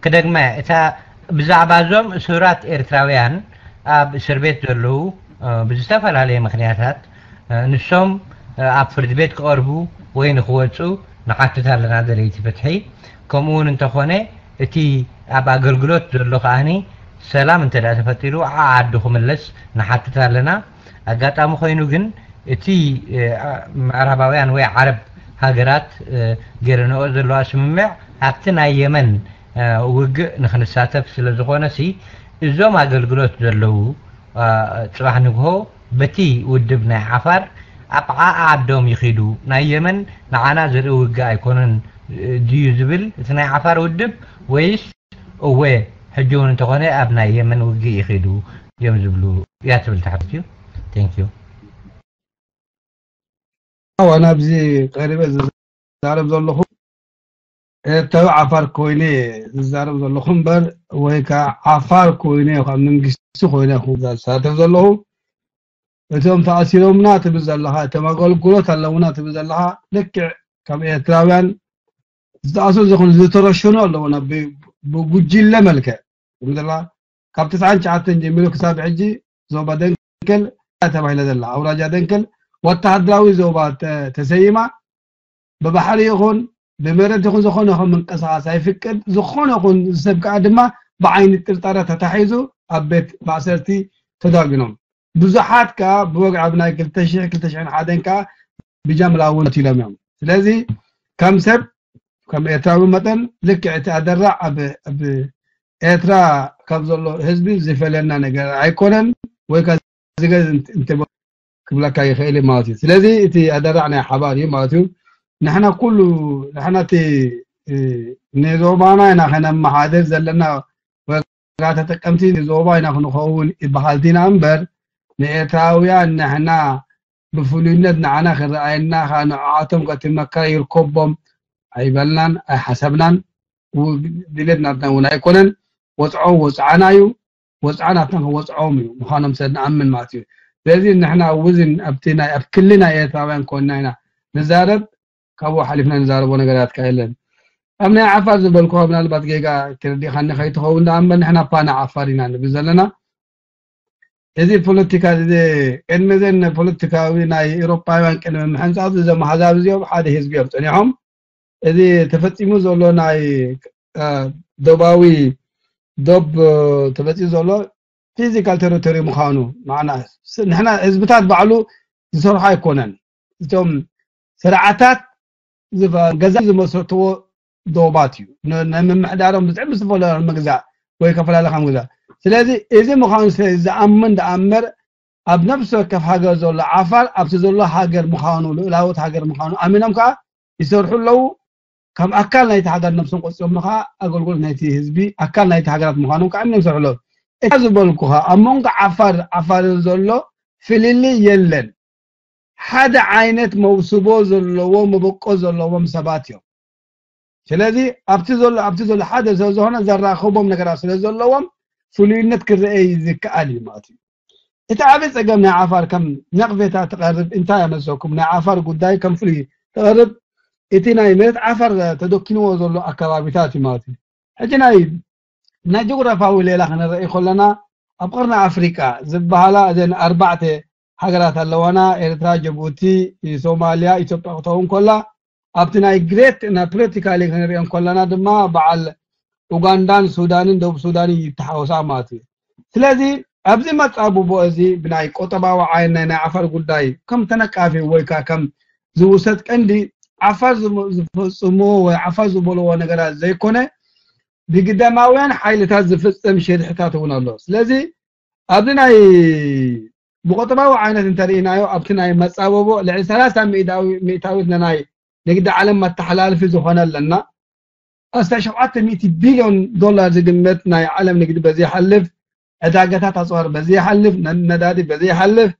ክደግማ እየ። እታ ብዛዕባ እዞም እሱራት ኤርትራውያን ኣብ እስር ቤት ዘለዉ ብዝተፈላለየ ምክንያታት ንሶም ኣብ ፍርዲ ቤት ክቐርቡ ወይ ንክወፁ ንሓትት ኣለና ደለይቲ ፍትሒ። ከምኡ እውን እንተኾነ እቲ ኣብ ኣገልግሎት ዘሎ ከዓኒ ሰላም እንተ ደኣ ተፈጢሩ ዓዓዱ ክምለስ ንሓትት ኣለና። ኣጋጣሚ ኮይኑ ግን እቲ ምዕራባውያን ወይ ዓረብ ሃገራት ገይረንኦ ዘለዋ ስምምዕ ኣብቲ ናይ የመን ውግእ ንክንሳተፍ ስለ ዝኾነ ሲ እዞም ኣገልግሎት ዘለዉ ፅባሕ ንግሆ በቲ ውድብ ናይ ዓፋር ኣብ ዓዓዶም ይኺዱ። ናይ የመን ንዓና ዘርኢ ውግእ ኣይኮነን ድዩ ዝብል እቲ ናይ ዓፋር ውድብ ወይስ እወ ሕጂ እውን እንተኾነ ኣብ ናይ የመን ውግእ ይኺዱ እዮም ዝብሉ እያ ትብል ትሕት እዩ። Thank you። ኣዋ ናብዚ ቀሪበ ዝዛረብ ዘለኹ ኤርትራዊ ዓፋር ኮይነ ዝዛረብ ዘለኹ እምበር ወይ ከዓ ዓፋር ኮይነ ካብ መንግስቲ ኮይነ ዝሳተፍ ዘለኹ እቶም ተኣሲሮምና ትብል ዘለኻ እቶም ኣገልግሎት ኣለውና ትብል ዘለኻ ልክዕ ከም ኤርትራውያን ዝተኣስሩ ዝኾኑ ዝተረሸኑ ኣለውና ብጉጅለ መልክዕ ከምዘላ ካብ ትስዓን ትሽዓተን ጀሚሩ ክሳብ ሕጂ ዞባ ደንከል ተባሂለ ዘላ ኣውራጃ ደንከል ወተሃደራዊ ዞባ ተሰይማ ብባሕሪ ይኹን ብመሬት ይኹን ዝኾነ ይኹን ምንቅስቃስ ኣይፍቅድ። ዝኾነ ይኹን ሰብ ከዓ ድማ ብዓይኒ ጥርጣረ ተታሒዙ ኣብ ቤት ማእሰርቲ ተዳጒኖም። ብዙሓት ከዓ ብወግዒ ኣብ ናይ ክልተ ሽሕ ክልተ ሽሕን ሓደን ከዓ ብጃምላ እውን ቀቲሎም እዮም። ስለዚ ከም ሰብ ከም ኤርትራዊ መጠን ልክዕ እቲ ኣደራዕ ኣብ ኣብ ኤርትራ ካብ ዘሎ ህዝቢ ዝፈልየና ነገር ኣይኮነን ወይ ከዓ ዝገዝ እንተ ክብለካ ይኽእል እዩ ማለት እዩ። ስለዚ እቲ ኣደራዕ ናይ ሓባር እዩ ማለት እዩ። ንሕና ኩሉ ንሕና እቲ ንዞባና ኢና ከነመሓድር ዘለና ወጋ ተጠቀምቲ ንዞባ ኢና ክንኸውን ይበሃል ዲና እምበር ንኤርትራውያን ንሕና ብፍሉይነት ንዓና ክረኣየና ከኣ ንዕኣቶም ከቲ መከራ ይርከቦም ኣይበልናን ኣይሓሰብናን። ድሌት ናትና እውን ኣይኮነን። ወፅዖም ወፅዓና እዩ። ወፅዓ ናትና ወፅዖም እዩ ምዃኖም ስለ ንኣምን ማለት እዩ። ስለዚ ንሕና ውዝን ኣብቲ ናይ ኣብ ክሊ ናይ ኤርትራውያን ኮንና ኢና ንዛረብ። ካብኡ ሓሊፍና ንዛረቦ ነገራት ከ የለን። ኣብ ናይ ዓፋር ዝበልኩ ምናልባት ጌጋ ክርዲኻኒ ከይትኸውን ደኣ እምበር ንሕና እኳ ናይ ዓፋር ኢና ንብል ዘለና። እዚ ፖለቲካ እዚ ቅድሚ ዘን ፖለቲካዊ ናይ ኤውሮጳውያን ቅድሚ ምሕንጻጽ እዞም ኣህዛብ እዚኦም ሓደ ህዝቢ እዮም ጸኒሖም። እዚ ተፈጺሙ ዘሎ ናይ ዶባዊ ዶብ ተፈጺሙ ዘሎ ፊዚካል ቴሪቶሪ ምዃኑ ማዕና ንሕና ህዝብታት ባዕሉ ዝሰርሖ ኣይኮነን። እቶም ስርዓታት ገዛ ዝመሰረትዎ ዶባት እዩ። ናይ ምምሕዳሮም ብዝዕብ ዝፈለ ምግዛእ ወይ ከፈላለኻ ምግዛእ። ስለዚ እዚ ምዃኑ ስለ ዝኣምን ደኣምበር ኣብ ነፍሲ ወከፍ ሃገር ዘሎ ዓፋር ኣብቲ ዘሎ ሃገር ምዃኑ ልኡላወት ሃገር ምዃኑ ኣሚኖም ከዓ ይሰርሑ ኣለዉ። ከም ኣካል ናይቲ ሃገር ነብሶም ቆፂሮም ከዓ ኣገልግሎት ናይቲ ህዝቢ ኣካል ናይቲ ሃገራት ምዃኖም ከዓ ኣሚኖም ይሰርሑ ኣለዉ። እታ ዝበልኩኻ ኣብ መንጎ ዓፋር ዓፋርን ዘሎ ፍልልይ የለን። ሓደ ዓይነት መውስቦ ዘለዎ መበቆ ዘለዎም ሰባት እዮም። ስለዚ ኣብቲ ዘሎ ኣብቲ ዘሎ ሓደ ስለ ዝኾነ ዘራኽቦም ነገራት ስለ ዘለዎም ፍሉይነት ክረአ ዝከኣል እዩ ማለት እዩ። እቲ ዓብዪ ፀገም ናይ ዓፋር ከም ነቕፌታ ትቐርብ እንታይ ኣመሰኩም ናይ ዓፋር ጉዳይ ከም ፍሉይ ትቐርብ እቲ ናይ መሬት ዓፋር ተደኪንዎ ዘሎ ኣካባቢታት እዩ ማለት እዩ። ሕጂ ናይ ናይ ጂኦግራፋዊ ሌላ ክንርኢ ከለና ኣብ ቅርኒ ኣፍሪቃ ዝበሃላ እዘን ኣርባዕተ ሃገራት ኣለዋና ኤርትራ፣ ጅቡቲ፣ ሶማልያ፣ ኢትዮጵያ ክትኸውን ከላ ኣብቲ ናይ ግሬት ናይ ፖለቲካሊ ክንሪኦ ከለና ድማ በዓል ኡጋንዳን ሱዳንን ደቡብ ሱዳንን ይተሓወሳ ማለት እዩ። ስለዚ ኣብዚ መጻብቦ እዚ ብናይ ቁጠባዊ ዓይን ናይ ዓፋር ጉዳይ ከም ተነቃፊ ወይ ከዓ ከም ዝውሰድ ቀንዲ ዓፋር ዝፈጽምዎ ወይ ዓፋር ዝበልዎ ነገራት ዘይኮነ ብግዳማውያን ሓይልታት ዝፍጸም ሽርሕታት እውን ኣሎ። ስለዚ ኣብዚ ናይ ብቁጠባዊ ዓይነት እንተርኢናዮ ኣብቲ ናይ መጻብቦ ልዕሊ ሰላሳ ሚእታዊት ንናይ ንግዲ ዓለም መተሓላልፊ ዝኾነ ኣለና። ኣስታ ሸውዓተ ሚእቲ ቢልዮን ዶላር ዝግመት ናይ ዓለም ንግዲ በዚ ይሓልፍ፣ ዕዳጋታት ኣፅዋር በዚ ይሓልፍ፣ ነዳዲ በዚ ይሓልፍ።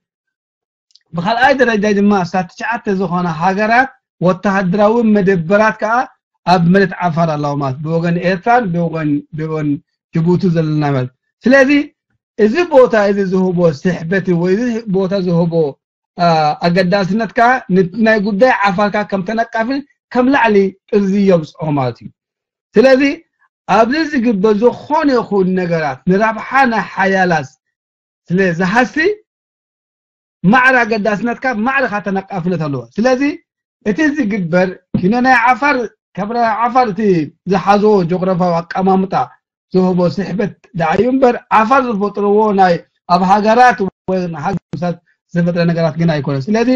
ብካልኣይ ደረጃ ድማ ኣስታ ትሽዓተ ዝኾነ ሃገራት ወተሃደራዊ መደበራት ከዓ ኣብ መሬት ዓፋር ኣለዎ ማለት ብወገን ኤርትራን ብወገን ብወገን ጅቡቲ ዘለና ማለት። ስለዚ እዚ ቦታ እዚ ዝህቦ ስሕበት ወይ እዚ ቦታ ዝህቦ ኣገዳስነት ከዓ ናይ ጉዳይ ዓፋር ከዓ ከም ተነቃፊ ከም ላዕሊ ጥርዚ የብፅሖ ማለት እዩ። ስለዚ ኣብዚ ዝግበር ዝኾነ ይኹን ነገራት ንረብሓ ናይ ሓያላት ስለ ዝሃሲ ማዕረ ኣገዳስነትካ ማዕረ ከዓ ተነቃፍነት ኣለዎ። ስለዚ እቲ ዝግበር ኪኖ ናይ ዓፋር ካብ ናይ ዓፋር እቲ ዝሓዞ ጂኦግራፋዊ ኣቀማምጣ ዝህቦ ስሕበት ደኣ እዩ እምበር ዓፋር ዝፈጥርዎ ናይ ኣብ ሃገራት ወይ ሃገራት ዝፈጥረ ነገራት ግን ኣይኮነን። ስለዚ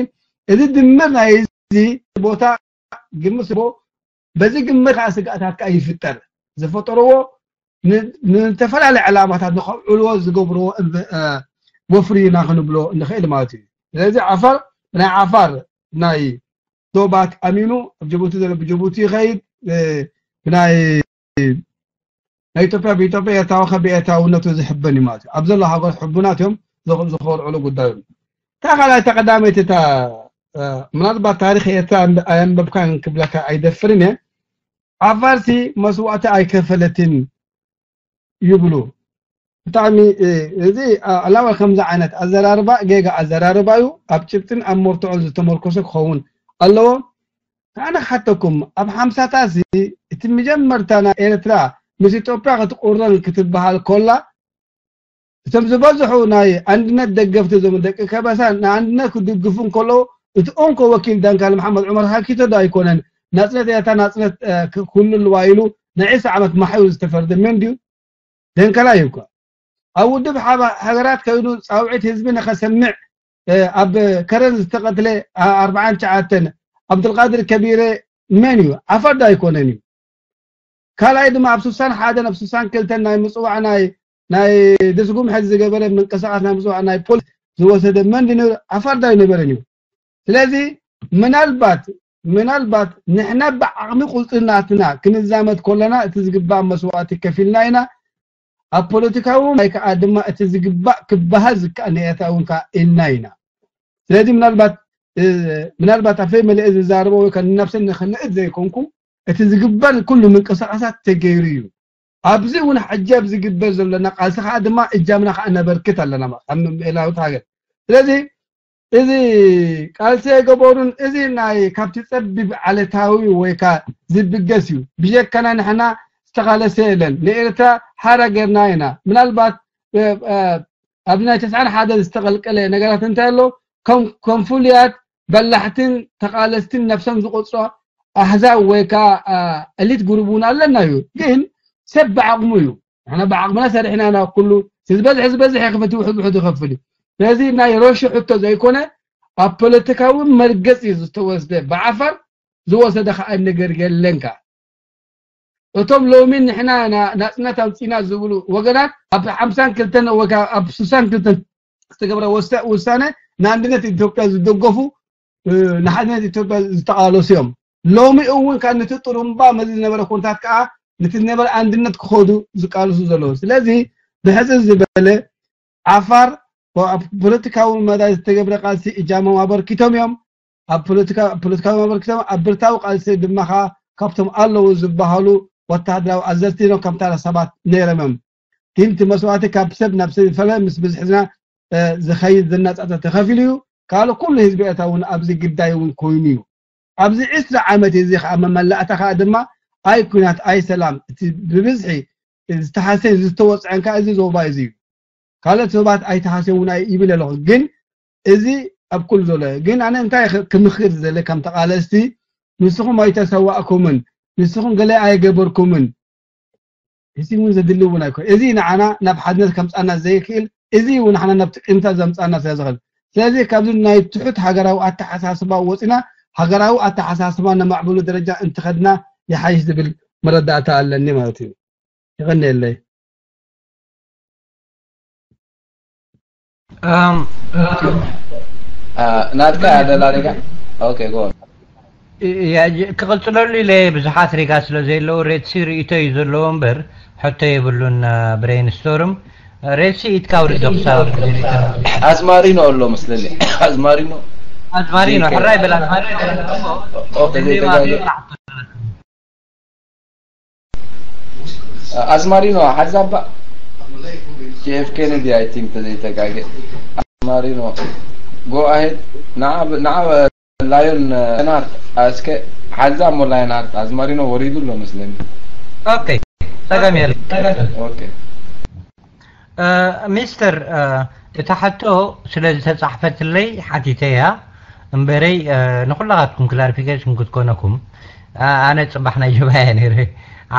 እዚ ድምር ናይ እዚ ቦታ ግምት ስቦ በዚ ግምት ከዓ ስግኣታት ከዓ ይፍጠር ዝፈጠርዎ ንዝተፈላለየ ዕላማታት ንኸውዕልዎ ዝገብርዎ ወፍሪ ኢና ክንብሎ ንኽእል ማለት እዩ። ስለዚ ዓፋር ናይ ዓፋር ናይ ዶባት ኣሚኑ ኣብ ጅቡቲ ዘሎ ብጅቡቲ ይኸይድ ብናይ ናይ ኢትዮጵያ ብኢትዮጵያ ኤርትራዊ ከ ብኤርትራውነቱ ዝሕበን እዩ ማለት እዩ። ኣብ ዘሎ ሃገር ሕቡናት እዮም ዝኸርዕሉ ጉዳዩ። እታ ካልኣይ ተቀዳመይቲ እታ ምናልባት ታሪክ ኤርትራ ኣየንበብካን ክብለካ ኣይደፍርን እየ። ዓፋርሲ መስዋእቲ ኣይከፈለትን ይብሉ። ብጣዕሚ እዚ ኣላወል ከምዚ ዓይነት ኣዘራርባ ጌጋ ኣዘራርባ እዩ። ኣብ ጭብጥን ኣብ መርትዖን ዝተመርኮሰ ክኸውን ኣለዎ። ኣነ ክሓተኩም ኣብ ሓምሳታሲ እቲ መጀመርታ ናይ ኤርትራ ምስ ኢትዮጵያ ክትቁረን ክትበሃል ኮላ እቶም ዝበዝሑ ናይ ኣንድነት ደገፍቲ እዞም ደቂ ከበሳ ንኣንድነት ክድግፉ እንከለዉ እቲ እንኮ ወኪል ዳንካል መሓመድ ዑመር ሃኪቶ ዶ ኣይኮነን ናጽነት ኤርትራ ናጽነት ክህሉ ኣለዋ ኢሉ ንዒስራ ዓመት ማሕዩ ዝተፈርደ መን ድዩ? ደንከላ እዩ እኮ ኣብ ውድብ ሃገራት ከይኑ ጻውዒት ህዝቢ ንኸሰምዕ ኣብ ከረን ዝተቐትለ ኣርባዓን ትሽዓተን ኣብዱልቃድር ከቢረ መን እዩ? ዓፋር ዶ ኣይኮነን እዩ? ካልኣይ ድማ ኣብ ስሳን ሓደን ኣብ ስሳን ክልተን ናይ ምጽዋዕ ናይ ናይ ድስጉም ሕዚ ዝገበረ ምንቅስቃስ ናይ ምጽዋዕ ናይ ፖሊስ ዝወሰደ መን ድዩ? ዓፋር ዶ ኣይነበረን እዩ? ስለዚ ምናልባት ምናልባት ንሕና ብዓቕሚ ቁፅሪ ናትና ክንዛመድ ከለና እቲ ዝግባእ መስዋእቲ ከፊልና ኢና ኣብ ፖለቲካዊ ወይ ከዓ ድማ እቲ ዝግባእ ክበሃል ዝከኣል ንኤርትራ እውን ከዓ ኢልና ኢና ስለዚ ምናልባት ምናልባት ኣፈይ መለአ ዝዛረቦ ወይ ከዓ ንነብሰይ ንክንእድ ዘይኮንኩ እቲ ዝግበር ኩሉ ምንቅስቃሳት ተገይሩ እዩ ኣብዚ እውን ሕጂ ኣብ ዝግበር ዘለና ቃልሲ ከዓ ድማ እጃምና ከዓ ነበርክት ኣለና ከም ምእላዊት ሃገር ስለዚ እዚ ቃልሲ የገበሩን እዚ ናይ ካብቲ ጸቢብ ዓለታዊ ወይ ካ ዝብገስ እዩ ብጀካና ንሕና ዝተቃለሰ የለን ንኤርትራ ሓራ ገርና ኢና ምናልባት ኣብ ናይ ተስዓን ሓደ ዝተቀልቀለ ነገራት እንታይ ኣሎ ከም ከም ፍሉያት በላሕትን ተቃለስትን ነብሶም ዝቆጽሮ ኣህዛብ ወይ ካ ኤሊት ግሩብ እውን ኣለና እዩ ግን ሰብ ብዓቅሙ እዩ ንሕና ብዓቅምና ሰሪሕና ኢና ኩሉ ዝበዝሕ ዝበዝሕ ይክፍት ውሕድ ውሕድ ይከፍል እዩ ስለዚ ናይ ሮሺ ሕቶ ዘይኮነ ኣብ ፖለቲካዊ መርገጽ እዩ ዝተወስደ ብዓፋር ዝወሰደ ከዓ ነገር የለን ከዓ እቶም ሎሚ ንሕና ናጽነት ኣምጺና ዝብሉ ወገናት ኣብ ሓምሳን ክልተን ወይ ኣብ ስሳን ክልተን ዝተገብረ ውሳነ ንኣንድነት ኢትዮጵያ ዝደገፉ ንሓድነት ኢትዮጵያ ዝተቃለሱ እዮም ሎሚ እውን ካብ ነቲ ጥሩምባ መዚ ዝነበረ ኩነታት ከዓ ነቲ ዝነበረ ኣንድነት ክኸዱ ዝቃለሱ ዘለዉ ስለዚ ብሕፅር ዝበለ ዓፋር ኣብ ፖለቲካዊ መዳይ ዝተገብረ ቃልሲ እጃሞም ኣበርኪቶም እዮም ኣብ ፖለቲካዊ ኣበርኪቶም ኣብ ብርታዊ ቃልሲ ድማ ከዓ ካብቶም ኣለዉ ዝበሃሉ ወታደራዊ ኣዘዝቲ ኖም ከምታ ሰባት ነይሮም እዮም ግን እቲ መስዋእቲ ካብ ሰብ ናብ ሰብ ዝፈለ ምስ ብዝሕዝና ዝኸይድ ዝናጻጸ ተኸፊሉ እዩ ካልእ ኩሉ ህዝቢ ኤርትራ እውን ኣብዚ ግዳይ እውን ኮይኑ እዩ ኣብዚ ዕስራ ዓመት እዚ ከዓ መመላእታ ከዓ ድማ ኣይ ኩናት ኣይ ሰላም እቲ ብብዝሒ ዝተሓሰ ዝተወፅዐን ከዓ እዚ ዞባ እዚ እዩ ካልኦት ሰባት ኣይተሓሰ እውን ይብል ኣለኹ ግን እዚ ኣብ ኩሉ ዘሎ ግን ኣነ እንታይ ክምክር ዝደለ ከም ተቃለስቲ ንስኹም ኣይተሰዋእኩምን ንስኹም ገለ ኣይገበርኩምን እዚ እውን ዘድሊ እውን ኣይኮን እዚ ንዓና ናብ ሓድነት ከምፃና ዘይክእል እዚ እዩ ንሕና ናብ ጥቅምታት ዘምጻና ስለ ዝኽእል። ስለዚ ካብዚ ናይ ትሑት ሃገራዊ ኣተሓሳስባ ወጺና ሃገራዊ ኣተሓሳስባ ነማዕብሉ ደረጃ እንትኸድና ይሓይሽ ዝብል መረዳእታ ኣለኒ ማለት እዩ። ይቐንየለይ። ናትካ ያደላሪጋ ኦኬ ጎ ክቕፅለሉ ኢለ ብዙሓት ሪጋ ስለ ዘየለዉ ሬድሲ ርእቶ እዩ ዘለዎ እምበር ሕቶ የብሉን። ብሬንስቶርም ሬድሲ ኢትካ ውርዶ ክሳብ ኣዝማሪኖ ኣሎ መስለኒ ኣዝማሪኖ ኣዝማሪኖ ሕራይ በላ ኦኬ ዘይተጋገ ኣዝማሪኖ ሓዛባ ጄ ኤፍ ኬነዲ ኣይ ቲንክ ተዘይተጋገ ኣዝማሪኖ ጎ ኣሄድ ንዓ ንዓ ላዮን ላይንሃርት እስከ ሓዛ እሞ ላይንሃርት ኣዝማሪኖ ወሪዱ ኣሎ መስለኒ ኦኬ ጸገም የለ ኦኬ ሚስተር እታ ሕቶ ስለ ዝተጻሕፈትለይ ሓቲተያ እምበረይ ንኩላኻትኩም ክላሪፊኬሽን ክትኮነኩም ኣነ ጽባሕ ናይ ጀባያ ነይረ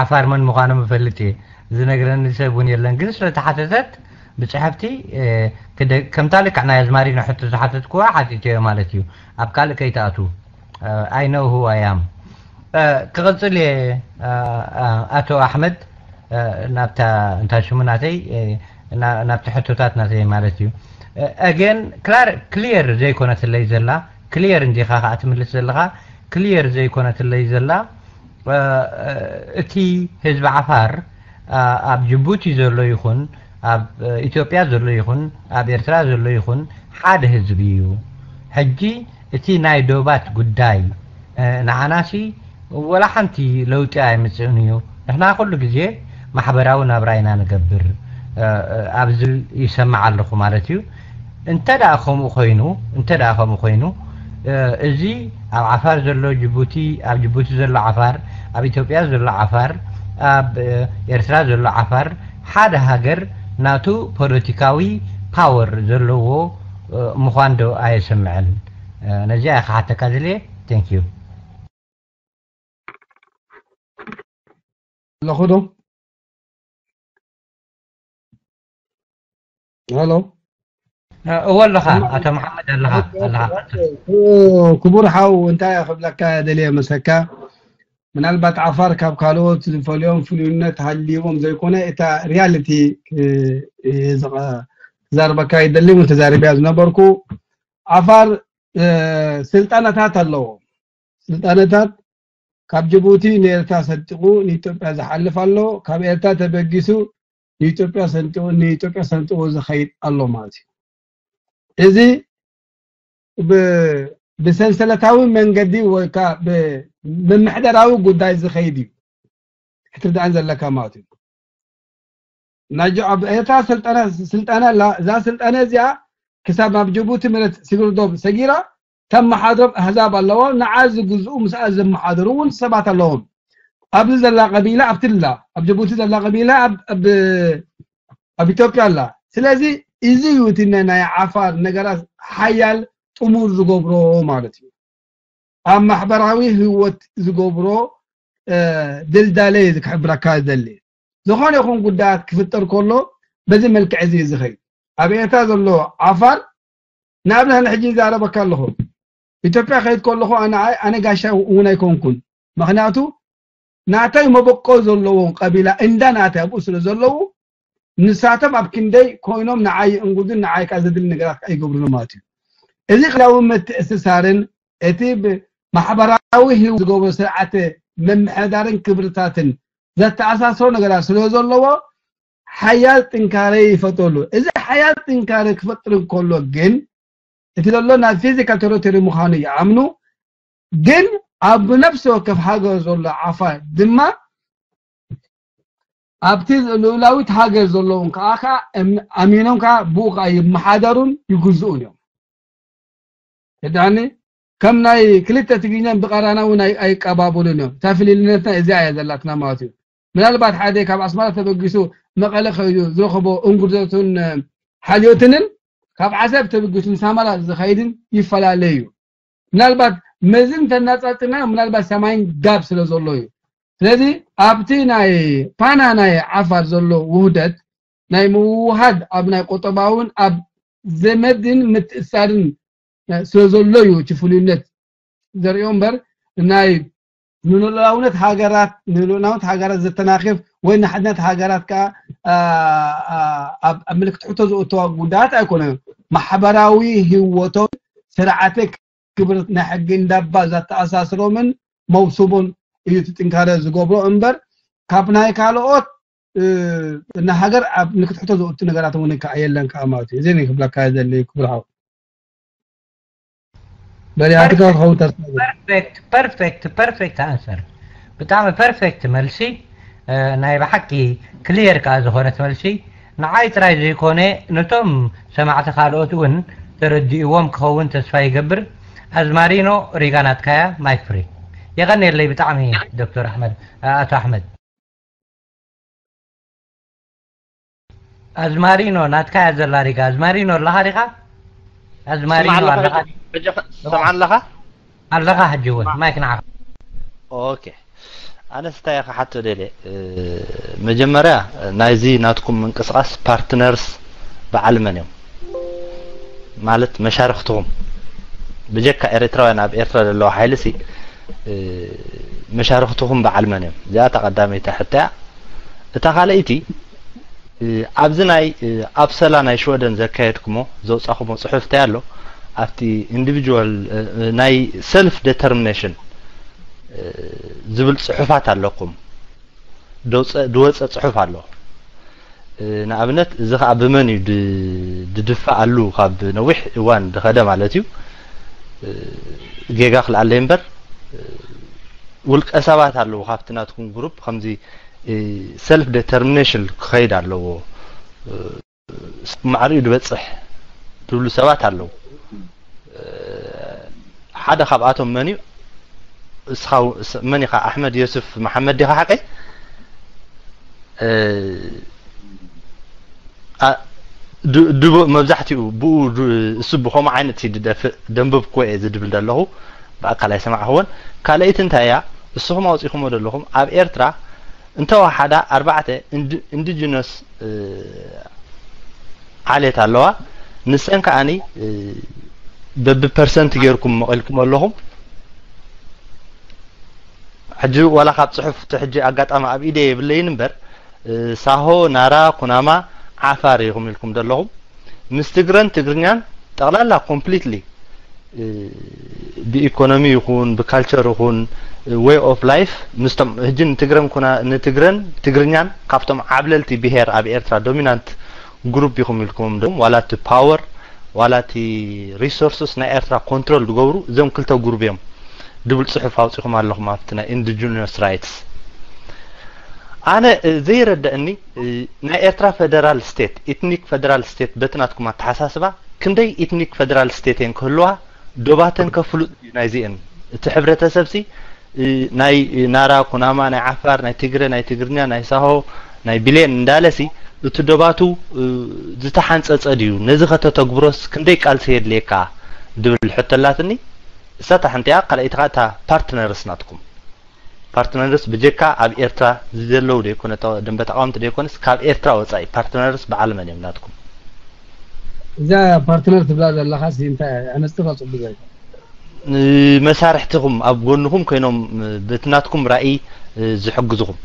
ዓፋር መን ምዃኖም እፈልጥ እየ ዝነግረኒ ሰብ እውን የለን ግን ስለ ተሓተተት ብጽሕፍቲ ከምታ ልክዕ ናይ ኣዝማሪኖ ሕቶ ዝሓተትኩዋ ሓቲተዮ ማለት እዩ ኣብ ካልእ ከይትኣትዉ I know who I am ክቕጽል እየ ኣቶ ኣሕመድ ናብታ እንታይ ሽሙ ናተይ ናብቲ ሕቶታት ናተይ ማለት እዩ again ክላር ክሊየር ዘይኮነትለይ ዘላ ክሊየር እንዲኻ ከዓ ትምልስ ዘለኻ ክሊየር ዘይኮነትለይ ዘላ እቲ ህዝቢ ዓፋር ኣብ ጅቡቲ ዘሎ ይኹን ኣብ ኢትዮጵያ ዘሎ ይኹን ኣብ ኤርትራ ዘሎ ይኹን ሓደ ህዝቢ እዩ ሕጂ እቲ ናይ ዶባት ጉዳይ ንዓናሲ ወላ ሓንቲ ለውጢ ኣይምፅእን እዩ ንሕና ኩሉ ግዜ ማሕበራዊ ናብራ ኢና ንገብር ኣብዚ ይሰማዕ ኣለኹ ማለት እዩ እንተ ደኣ ከምኡ ኮይኑ እንተ ደኣ ከምኡ ኮይኑ እዚ ኣብ ዓፋር ዘሎ ጅቡቲ ኣብ ጅቡቲ ዘሎ ዓፋር ኣብ ኢትዮጵያ ዘሎ ዓፋር ኣብ ኤርትራ ዘሎ ዓፋር ሓደ ሃገር ናቱ ፖለቲካዊ ፓወር ዘለዎ ምዃን ዶ ኣየስምዕን ነዚኣ እየ ክሓተካ ዝልየ thank you ኣለኹ ዶ ሄሎ እወ ኣለኻ ኣቶ መሓመድ ኣለኻ ኣለኻ ክቡር ሓው እንታይ ክብለካ ደልየ መሰካ ምናልባት ዓፋር ካብ ካልኦት ዝፈልዮም ፍሉይነት ሃልይዎም ዘይኮነ እታ ሪያሊቲ ክዛርበካ ይደሊ እውን ተዛሪብያ ዝነበርኩ ዓፋር ስልጣነታት ኣለዎ ስልጣነታት ካብ ጅቡቲ ንኤርትራ ሰንጢቑ ንኢትዮጵያ ዝሓልፍ ኣሎ ካብ ኤርትራ ተበጊሱ ንኢትዮጵያ ሰንጢቑ ንኢትዮጵያ ሰንጢቑ ዝኸይድ ኣሎ ማለት እዩ እዚ ብሰንሰለታዊ መንገዲ ወይ ከዓ ብምምሕዳራዊ ጉዳይ ዝኸይድ እዩ ክትርዳእን ዘለካ ማለት እዩ ናጆ ኣብ ኤርትራ ስልጠና ስልጠና ኣላ እዛ ስልጠና እዚኣ ክሳብ ናብ ጅቡቲ መሬት ሲግርዶብ ሰጊራ ተመሓድሮም ኣህዛብ ኣለዎ ንዓ ዝግዝኡ ምስኣ ዘመሓድሩ እውን ሰባት ኣለዎም ኣብዚ ዘላ ቀቢላ ኣብቲ ኣላ ኣብ ጅቡቲ ዘላ ቀቢላ ኣብ ኢትዮጵያ ኣላ ስለዚ እዚ እዩ እቲ ናይ ዓፋር ነገራት ሓያል ጥሙር ዝገብሮ ማለት እዩ ኣብ ማሕበራዊ ህይወት ዝገብሮ ድልዳለ እዩ ክሕብረካ ዝደሊ ዝኾነ ይኹን ጉዳያት ክፍጠር ከሎ በዚ መልክዕ እዚ እዩ ዝኸይድ ኣብ ኤርትራ ዘሎ ዓፋር ንኣብነት ሕጂ ይዛረበካ ኣለኹ ኢትዮጵያ ከይድ ከለኹ ኣነ ጋሻ እውን ኣይኮንኩን ምክንያቱ ናተይ መበቆ ዘለዎም ቀቢላ እንዳ ናተይ ኣብኡ ስለ ዘለዉ ንሳቶም ኣብ ክንደይ ኮይኖም ንዓይ ይእንጉዱን ንዓይ ከዓ ዘድሊ ነገራት ከዓ ይገብሩን ማለት እዩ እዚ ክላዊ ምትእስሳርን እቲ ማሕበራዊ ህይወት ዝገብሮ ስርዓተ ምምሕዳርን ክብርታትን ዘተኣሳስሮ ነገራት ስለ ዘለዎ ሓያል ጥንካረ ይፈጥረሉ እዚ ሓያል ጥንካረ ክፈጥር እንከሎ ግን እቲ ዘሎ ናብ ፊዚካል ቴሪቶሪ ምዃኑ ይኣምኑ ግን ኣብ ነፍሲ ወከፍ ሃገር ዘሎ ዓፋር ድማ ኣብቲ ልኡላዊት ሃገር ዘለዎም ከዓ ከዓ ኣሚኖም ከዓ ብኡ ከዓ ይመሓደሩን ይግዝኡን እዮም ትዳኒ ከም ናይ ክልተ ትግርኛን ብቀራና እውን ኣይቀባበሉን እዮም እታ ፍልልነትና እዚኣ እያ ዘላትና ማለት እዩ ምናልባት ሓደ ካብ ኣስመራ ተበጊሱ መቐለ ከይዱ ዝረኸቦ እንጉርዘቱን ሓልዮትንን ካብ ዓሰብ ተበጊሱ ንሳመራ ዝኸይድን ይፈላለ እዩ ምናልባት መዝን ተናፃፅና ምናልባት ሰማይን ጋብ ስለ ዘሎ እዩ ስለዚ ኣብቲ ናይ ፓና ናይ ዓፋር ዘሎ ውህደት ናይ ምውሃድ ኣብ ናይ ቁጠባውን ኣብ ዘመድን ምትእሳርን ስለ ዘሎ እዩ እቲ ፍሉይነት ዘርእዮ እምበር ናይ ንሉዓላውነት ሃገራት ንሉዓላውነት ሃገራት ዘተናኽፍ ወይ ንሓድነት ሃገራት ከዓ ኣብ ምልክት ሕቶ ዘእተዋ ጉዳያት ኣይኮነን። ማሕበራዊ ህይወቶም ስርዓተ ክብር ናይ ሕጊ እንዳባ ዘተኣሳስሮምን መውስቦን እዩ እቲ ጥንካረ ዝገብሮ እምበር ካብ ናይ ካልኦት ንሃገር ኣብ ምልክት ሕቶ ዘእቱ ነገራት እውን ከዓ የለን ከዓ ማለት እዩ። እዚ ክብለካ ዘለ ክብርሃው በሪሃትካ ክኸውን ተስፋ perfect perfect perfect answer ብጣዕሚ perfect መልሲ ናይ ብሓቂ clear ከዓ ዝኾነት መልሲ ንዓይ ጥራይ ዘይኮነ ነቶም ሰማዕቲ ካልኦት እውን ተረዲእዎም ክኸውን ተስፋ ይገብር። ኣዝማሪኖ ሪጋ ናትካያ ማይክ ፍሪ። የቐንየለይ ብጣዕሚ ዶክተር ኣሕመድ ኣቶ ኣሕመድ። ኣዝማሪኖ ናትካ እያ ዘላ ሪጋ። ኣዝማሪኖ ኣለኻ ዲኻ? ኣዝማሪኖ ኣለኻ? ሰምዓ ኣለኻ? ኣለኻ ሕጂ እውን ማይክ ንዓኻ። ኦኬ ኣነስ እንታይ ኢኻ ሓቶ ደልየ መጀመርያ ናይዚ ናትኩም ምንቅስቃስ ፓርትነርስ በዓል መን እዮም ማለት መሻርክትኹም ብጀካ ኤርትራውያን ኣብ ኤርትራ ዘለዋ ሓይሊ ሲ መሻርክትኹም በዓል መን እዮም እዚኣ እታ ቀዳመይቲ ሕቶያ እታ ካልኣይቲ ኣብዚ ናይ ኣፕሰላ ናይ ሽወደን ዘካየድኩሞ ዘውፃኹሞ ፅሑፍ እንታይ ኣሎ ኣብቲ individual ናይ self determination ዝብል ፅሑፋት ኣለኩም ዝወፀ ፅሑፍ ኣሎ ንኣብነት እዚ ከዓ ብመን እዩ ድድፋእ ኣሉ ካብ ነዊሕ እዋን ድኸደ ማለት እዩ ጌጋ ክልኣለይ እምበር ውልቀ ሰባት ኣለዉ ካብቲ ናትኩም group ከምዚ self determination ክኸይድ ኣለዎ ማዕሪኡ ዝበፅሕ ዝብሉ ሰባት ኣለዉ ሓደ ካብኣቶም መን እዩ እስኻ መን ኢኻ ኣሕመድ የሱፍ መሓመድ ዲኻ ሓቀይ ድቦ መብዛሕትኡ ብኡ እሱ ብኸምኡ ዓይነት እዩ ድደፍእ ደንበብኩዎ እየ ዝድብል ዘለኹ ብኣካል ኣይሰማዕኽዎን ካልኣይቲ እንታይ እያ እስኹም ኣውፂኹሞ ዘለኹም ኣብ ኤርትራ እንተወሓዳ ኣርባዕተ indigenous ዓሌት ኣለዋ ንሰን ከዓኒ በቢ ፐርሰንት ጌርኩም መቒልኩም ኣለኹም ሕጂ ዋላ ካብ ፅሑፍ እቲ ሕጂ ኣጋጣሚ ኣብ ኢደ የብለይን እምበር ሳሆ ናራ ኩናማ ዓፋር ኢኹም ኢልኩም ዘለኹም ምስ ትግረን ትግርኛን ጠቕላላ completely ብኢኮኖሚ ይኹን ብካልቸር ይኹን way of life ምስቶም ህጂ ንትግረን ኩና ንትግረን ትግርኛን ካብቶም ዓብለልቲ ብሄር ኣብ ኤርትራ dominant group ኢኹም ኢልኩም ዶም ዋላ እቲ power ዋላ እቲ resources ናይ ኤርትራ control ዝገብሩ እዞም ክልተ group እዮም ድብል ጽሑፍ ኣውጺኹም ኣለኹም ኣብቲ ናይ indigenous rights ኣነ ዘይረደእኒ ናይ ኤርትራ federal state ethnic federal state በቲ ናትኩም ኣተሓሳስባ ክንደይ ethnic federal state እየን ክህልዋ ዶባተን ከፍሉጥ እዩ ናይዚአን እቲ ሕብረተሰብ ሲ ናይ ናራ ኩናማ ናይ ዓፋር ናይ ትግረ ናይ ትግርኛ ናይ ሳሆ ናይ ብሌን እንዳለ ሲ እቲ ዶባቱ ዝተሓንጸጸ ድዩ ነዚ ከተተግብሮስ ክንደይ ቃልሲ የድልየካ ድብል ሕቶ ኣላትኒ እሳታ ሓንቲኣ ካልኣይቲ ከዓ እታ partners ናትኩም partners ብጀካ ኣብ ኤርትራ ዘለዉ ዘይኮነ ደንበ ተቃወምቲ ዘይኮነስ ካብ ኤርትራ ወፃኢ partners በዓል መን እዮም ናትኩም እዛ partner ትብላ ዘለኻ እንታይ ኣነፅራ ፅቡቅ መሳርሕትኹም ኣብ ጎንኹም ኮይኖም በቲ ናትኩም ራእይ ዝሕግዝኹም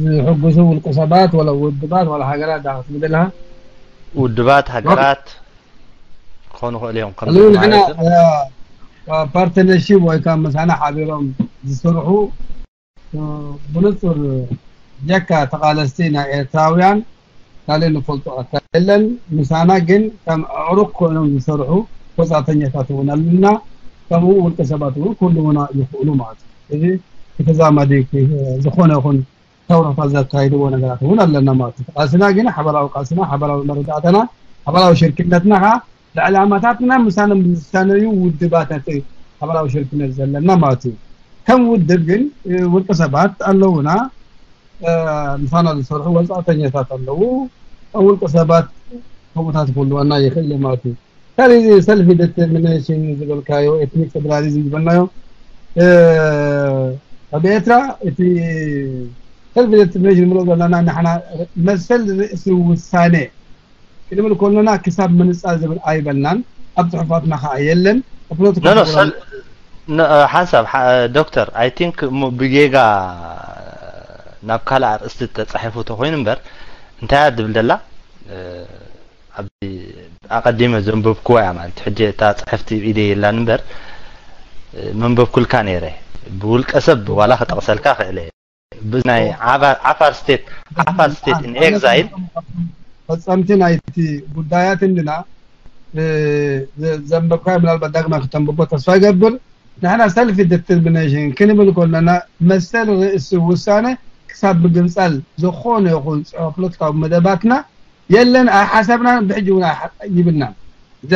ዝሕግዙ ውልቀ ሰባት ወላ ውድባት ወላ ሃገራት ዳ ክትብል ዘለኻ ውድባት ሃገራት ክኾኑ ይኽእሉ እዮም ንሕና partnership ወይ ከዓ ምሳና ሓቢሮም ዝሰርሑ ብንፁር ጀካ ተቓለስቲ ናይ ኤርትራውያን ካልእ ንፈልጦ ኣካል የለን ምሳና ግን ከም ኣዕሩኽ ኮይኖም ዝሰርሑ ወፃእተኛታት እውን ኣለና ከምኡ ውልቀ ሰባት እውን ክህልውና ይኽእሉ ማለት እዩ እዚ ክተዛመዲ ዝኾነ ይኹን ሰውራታት ዘካይድዎ ነገራት እውን ኣለና ማለት እዩ ቃልስና ግን ሓበራዊ ቃልስና ሓበራዊ መረዳእታና ሓበራዊ ሽርክነትና ከዓ ብዕላማታትና ምሳና ዝሳነዩ ውድባት ነቲ ሓበራዊ ሽርክነት ዘለና ማለት እዩ ከም ውድብ ግን ውልቀ ሰባት ኣለውና ምሳና ዝሰርሑ ወፃእተኛታት ኣለዉ ውልቀ ሰባት ከምኡታት ክህልወና ይኽእል ማለት እዩ ካልእ self determination ዝበልካዮ ethnic federalism ዝበልናዮ ኣብ ኤርትራ እቲ ሰልፍ ዲተርሚኔሽን ንብሎ ዘለና ንሕና መሰል ርእሲ ውሳነ ክንብል ከለና ክሳብ ምንጻል ዝብል ኣይበልናን። ኣብ ጽሑፋትና ከዓ የለን። ኣብ ፖለቲካ ኖ ኖ ፕሮግራም ሰል ኖ፣ ሓንሳብ ሓ- ዶክተር፣ I think እሞ ብጌጋ ናብ ካልእ ኣርእስቲ ተጻሒፉ ተኾይኑ እምበር፣ እንታይ እያ ትብል ዘላ? እ፣ ኣብዚ ኣቐዲመ ዘንበብኩዋ እያ ማለት፣ ሕጂ እታ ጽሕፍቲ ኢደይ የላን እምበር፣ እ፣ መንበብኩልካ ነይረ። ብውልቀ ሰብ ዋላ ክጠቕሰልካ ክእል እየ። ብናይ ዓፋር፣ ዓፋር ስቴት፣ ዓፋር ስቴት in exile። ፈጸምቲ ናይቲ ጉዳያት እንድና፣ እ፣ ዘ- ዘንበብካዮ ምናልባት ዳግማይ ክተንብቦ ተስፋ ይገብር። ንሕና ሰልፍ ዲተርሚኔሽን ክንብል ከለና መሰል ርእሲ ውሳነ ክሳብ ምግንጻል ዝኾነ ይኹን ጽዑቕ ፖለቲካዊ መደባትና የለን፣ ኣይሓሰብናን፣ ብሕጂ እውን ኣይሓ- ይብልናን። እዛ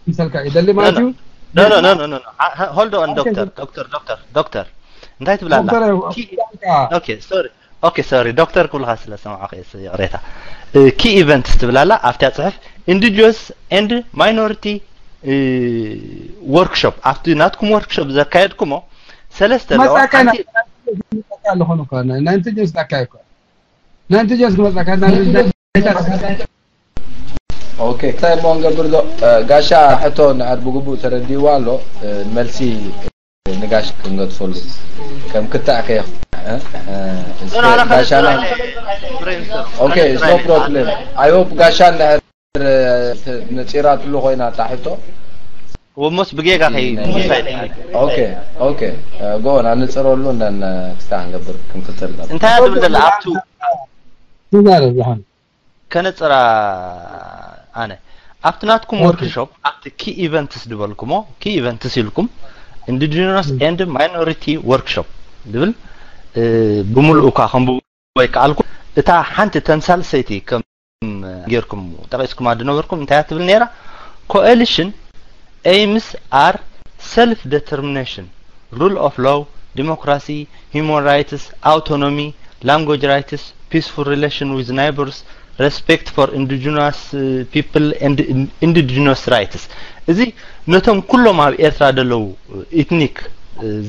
ምሰልካ ይደሊ ማለት እዩ። No no no no no no. Hold on ዶክተር፣ ዶክተር፣ ዶክተር፣ ዶክተር፣ እንታይ ትብላላ? ዶክተር፣ ኪ- okay sorry okay sorry ዶክተር ክብልካ ስለ ሰማዕኩ እየ፣ ይቕሬታ። እ፣ key events ትብላላ ኣብታ ጽሑፍ፣ indigenous and minority፣ እ፣ workshop፣ ኣብቲ ናትኩም ወርክሾፕ ዘካየድኩሞ ሰለስተ ኣለዋ። መጻካ ሓንቲ ኣለኹ እኮ ናይ ኢንቴሊጀንስ ኣካይ እኮ ናይ ኢንቴሊጀንስ ክመጻካ ናይ ኦኬ፣ እንታይ እሞ ንገብር ዶ? እ፣ ጋሻ ሕቶ ንዕር ብግቡእ ተረዲእዋ ኣሎ። እ፣ መልሲ ንጋሽ ክንገድፈሉ ከም ክታዕ ከየ ኖ፣ ኖ፣ ኣነ ጋሻና ብሬንስተር ኦኬ፣ it's no problem። I hope ጋሻ እንድሕር ነፂራትሉ ኮይና እታ ሕቶ ወሞስ ብጌጋ ከይ ምሳይ ኦኬ ኦኬ፣ ጎ ንፅረሉ ነን ክስታ ክንገብር ክንክተል ኢና። እንታይ እያ ትብል ዘላ ኣብቱ ትዛረብ ዝሓን ከነፅራ ኣነ ኣብቲ ናትኩም ኦኬ። ወርክሾፕ ኣብቲ ኪ ኢቨንትስ ዝበልኩሞ ኪ ኢቨንትስ ኢልኩም ኢንዲጂነስ ኤንድ ማይኖሪቲ ወርክሾፕ ዝብል እ፣ ብምልኡ እኳ ከም ወይ ከኣልኩ እታ ሓንቲ ተምሳል ሰይቲ ከም ጌርኩም ጠቂስኩማ ዝነበርኩም እንታይ እያ ትብል ነይራ? Coalition aims are self determination, rule of law, democracy, human rights, autonomy, language rights, peaceful relation with neighbors, respect for indigenous uh, people and in- indigenous rights። እዚ ነቶም ኩሎም ኣብ ኤርትራ ዘለዉ ኢትኒክ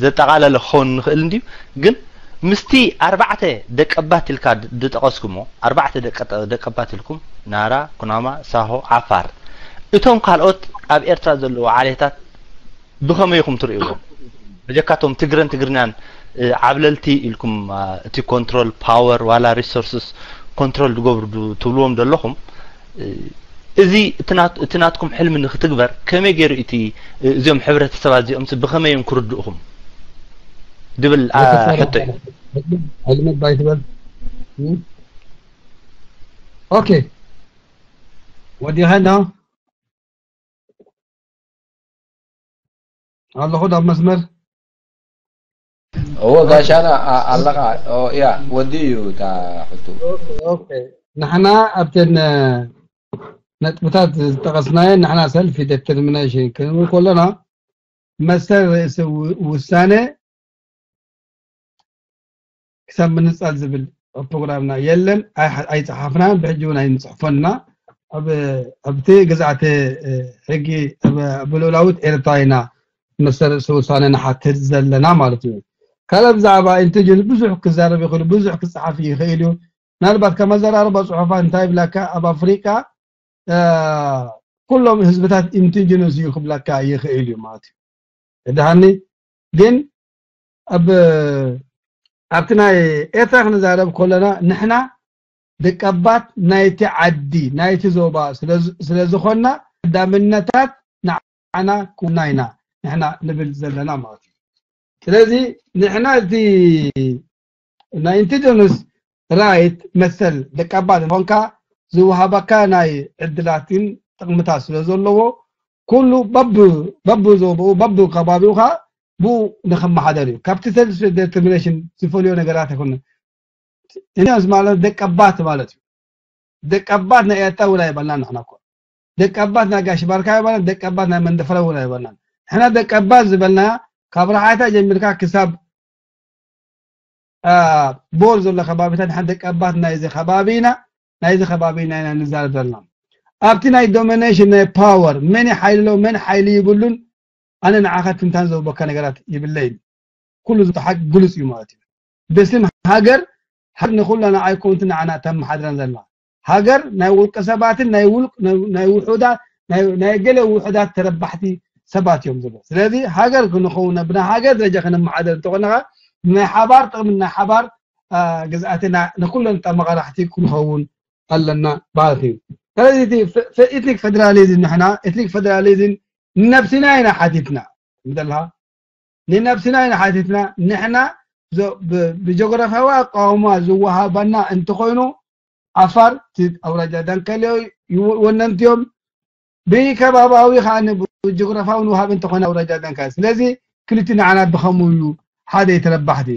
ዘጠቓለለ ክኸውን ንኽእል እንድዩ፣ ግን ምስቲ ኣርባዕተ ደቀባት ኢልካ ድ- ዝጠቐስኩሞ ኣርባዕተ ደቀ- ደቀባት ኢልኩም ናራ፣ ኩናማ፣ ሳሆ፣ ዓፋር፣ እቶም ካልኦት ኣብ ኤርትራ ዘለዉ ዓሌታት ብኸመይ ኢኹም ትርእይዎም? በጀካቶም ትግረን ትግርኛን እ፣ ዓብለልቲ ኢልኩም እ፣ እቲ ኮንትሮል ፓወር ዋላ ሪሶርስስ ኮንትሮል ዝገብሩ ዱ- ትብልዎም ዘለኹም እ፣ እዚ እቲ ናት- እቲ ናትኩም ሕልሚ ንክትግበር ከመይ ገይሩ እቲ እ፣ እዚኦም ሕብረተሰባት እዚኦም ብኸመይ እዮም ክርድእኹም ድብል ኣ፣ ሕቶ እዩ። ሕልሚ ባይ ትበል። ኦኬ፣ ወዲኻ ዶ ኣለኹ ዶ ኣብ መስመር? እዎ ጋሻና ኣ- ኣለኻ። ኦ፣ ያ ወዲ እዩ እታ ሕቱ። ኦኬ፣ ንሕና ኣብተን ነጥብታት ዝጠቐስናየን ንሕና ሰልፍ ዲተርሚኔሽን ክንብል ከለና መሰል ርእሲ ው- ውሳነ ክሳብ ምንጻል ዝብል ኣብ ፕሮግራምና የለን። ኣይሓ- ኣይጸሓፍናን፣ ብሕጂ እውን ኣይንጽሕፎን ኢና። ኣብ ኣብቲ ግዝኣተ እ፣ ሕጊ ኣብ ኣብ ልኡላዊት ኤርትራ ኢና መሰል ርእሲ ውሳነ ንሓትት ዘለና ማለት እዩ። ካልእ ብዛዕባ ኢንቴሊጀንስ ብዙሕ ክዛረብ ይኽእል፣ ብዙሕ ክጸሓፍ ይኽእል እዩ። ምናልባት ከም ኣዘራርባ ጽሑፋት እንታይ ይብላካ ኣብ ኣፍሪቃ እ፣ ኩሎም ህዝብታት ኢንዲጂነስ እዩ ክብለካ ይኽእል እዩ ማለት እዩ። እድሃኒ ግን ኣብ ኣብቲ ናይ ኤርትራ ክንዛረብ ከለና ንሕና ደቀባት ናይቲ ዓዲ ናይቲ ዞባ ስለ ዝኾንና ቀዳምነታት ንዓና ኩና ኢና ንሕና ንብል ዘለና ማለት እዩ። ስለዚ ንሕና እቲ ናይ ኢንዲጂነስ ራይት መሰል ደቀባት እንኾንካ ዝወሃበካ ናይ ዕድላትን ጥቕምታት ስለ ዘለዎ ኩሉ በብ በብ ዞብኡ በብ ከባቢኡ ከዓ ብኡ ንክመሓደር እዩ። ካብቲ ሰልፍ ዲተርሚኔሽን ዝፈልዮ ነገራት ኣይኮነ። ኢንዲጂነስ ማለት ደቀባት ማለት እዩ። ደቀባት ናይ ኤርትራ እውን ኣይበልናን ንሕና እኮ። ደቀባት ናይ ጋሽ ባርካ ኣይበልናን፣ ደቀባት ናይ መንደፈራ እውን ኣይበልናን። ንሕና ደቀባት ዝበልና ካብ ረሓታ ጀሚርካ ክሳብ አ፣ ቦር ዘሎ ከባቢታት ንሕና ደቀባት ናይዚ ከባቢ ኢና፣ ናይዚ ከባቢ ኢና ኢና ንዛረብ ዘለና። ኣብቲ ናይ ዶሚኔሽን ናይ ፓወር መን ሓይሊ ኣለዎ መን ሓይሊ ይብሉን ኣነ ንዓኻ ትንታን ዘውበካ ነገራት ይብለይን። ኩሉ ዝሓቅ ግሉጽ እዩ ማለት እዩ። ብስም ሃገር ሃገር ንኹልና ኣይኮንትን ንዓና ተመሓድረን ዘላ። ሃገር ናይ ውልቀ ሰባትን ናይ ውልቅ ናይ ውሑዳት ናይ ገለ ውሑዳት ተረባሕቲ ሰባት እዮም ዘሎ። ስለዚ ሃገር ክንኸውን ብና ሃገር ደረጃ ክንመሓደር እንተኾና ናይ ሓባር ጥቕሚ ናይ ሓባር ግዝኣትና ንኩለን ተመቐራሕቲ ክንኸውን ኣለና ማለት እዩ። ስለዚ ኤትኒክ ፌደራሊዝም ንሕና ኤትኒክ ፌደራሊዝም ንነብስና ኢና ሓቲትና ምደልሃ ንነብስና ኢና ሓቲትና ንሕና ብጀግራፍያዊ ኣቃውማ ዝወሃበና እንተኾይኑ ዓፋር ኣውራጃ ዳንከልዮ ወነንትዮም ብከባባዊ ከዓ ብጀግራፍያዊ ንውሃብ እንተኾነ ኣውራጃ ዳንካ ስለዚ ክልቲ ንዓና ብኸምኡ እዩ ሓደ ተረባሕቲ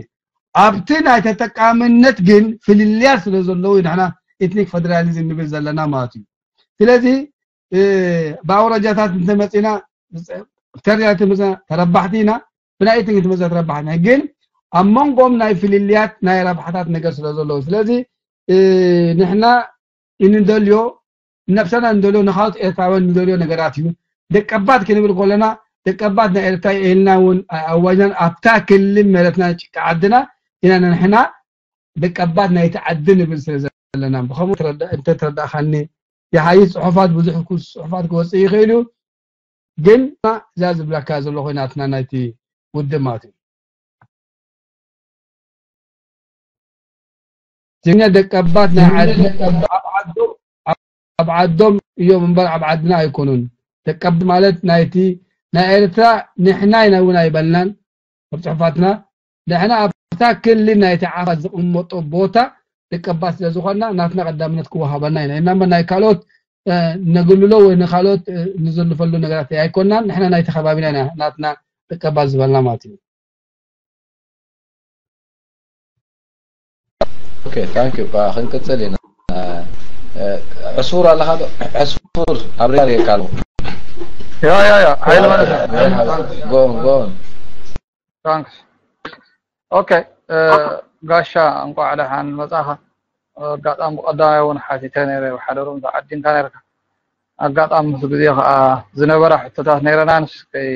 ኣብቲ ናይ ተጠቃምነት ግን ፍልልያት ስለ ዘለዉ ንሕና ኤትኒክ ፌደራሊዝም ንብል ዘለና ማለት እዩ። ስለዚ ብኣውራጃታት እንተመፂና ተሪያ ትምፀ ተረባሕቲ ኢና ብናይ ኤትኒክ ትምፀ ተረባሕቲ ኢና ግን ኣብ መንጎም ናይ ፍልልያት ናይ ረብሓታት ነገር ስለ ዘለዉ ስለዚ ንሕና እንደልዮ ነብሰና እንደልዮ ንካልኦት ኤርትራውያን እንደልዮ ነገራት እዩ። ደቀባት ክንብል ከለና ደቀባት ናይ ኤርትራ ኢልና እውን ኣዋጅናን ኣብታ ክልል መረትና ጭቃ ዓድና ኢና ንሕና ደቀባት ናይቲ ዓዲ ንብል ስለ ዘለና ብከምኡ እንተተረዳእካኒ ይሓይሽ ፅሑፋት ብዙሕ ጽሑፋት ክወፅእ ይኽእል እዩ ግን እዛ ዝብለካ ዘሎ ኮይናትና ናይቲ ውድብ ማለት እዩ ትግርኛ ደቀባት ናይ ዓዲ ኣብ ዓዶም እዮም እምበር ኣብ ዓድና ኣይኮኑን። ደቀባት ማለት ናይቲ ናይ ኤርትራ ንሕና ኢና እውን ኣይበልናን ኣብ ጽሑፋትና ንሕና ኣብታ ክልል ናይቲ ዓፋር ዝቕመጦ ቦታ ደቀባት ስለ ዝኾንና ናትና ቀዳምነት ክወሃበና ኢና እና እምበር ናይ ካልኦት ነግልሎ ወይ ንካልኦት ንዘልፈሉ ነገራት ኣይኮንናን ንሕና ናይቲ ከባቢና ኢና ናትና ደቀባት ዝበልና ማለት እዩ። Okay, thank you. ክንቅጽል ኢና። ዕሱር ኣለኻ ዶ? ዕሱር ኣብ ሬድዮ ሪካ ኣሎ። ያ ያ ያ ሓይለ ማለት ጎን ጎን ታንክስ። ኦኬ ጋሻ እንቋዕ ደሓን መጻኻ። ኣጋጣሚ ብቀዳማይ እውን ሓቲተ ነይረ ብሓደሩ ምስ ዓዲምካ ነይርካ። ኣጋጣሚ ምስ ግዜ ከዓ ዝነበራ ሕቶታት ነይረና ንስ ከይ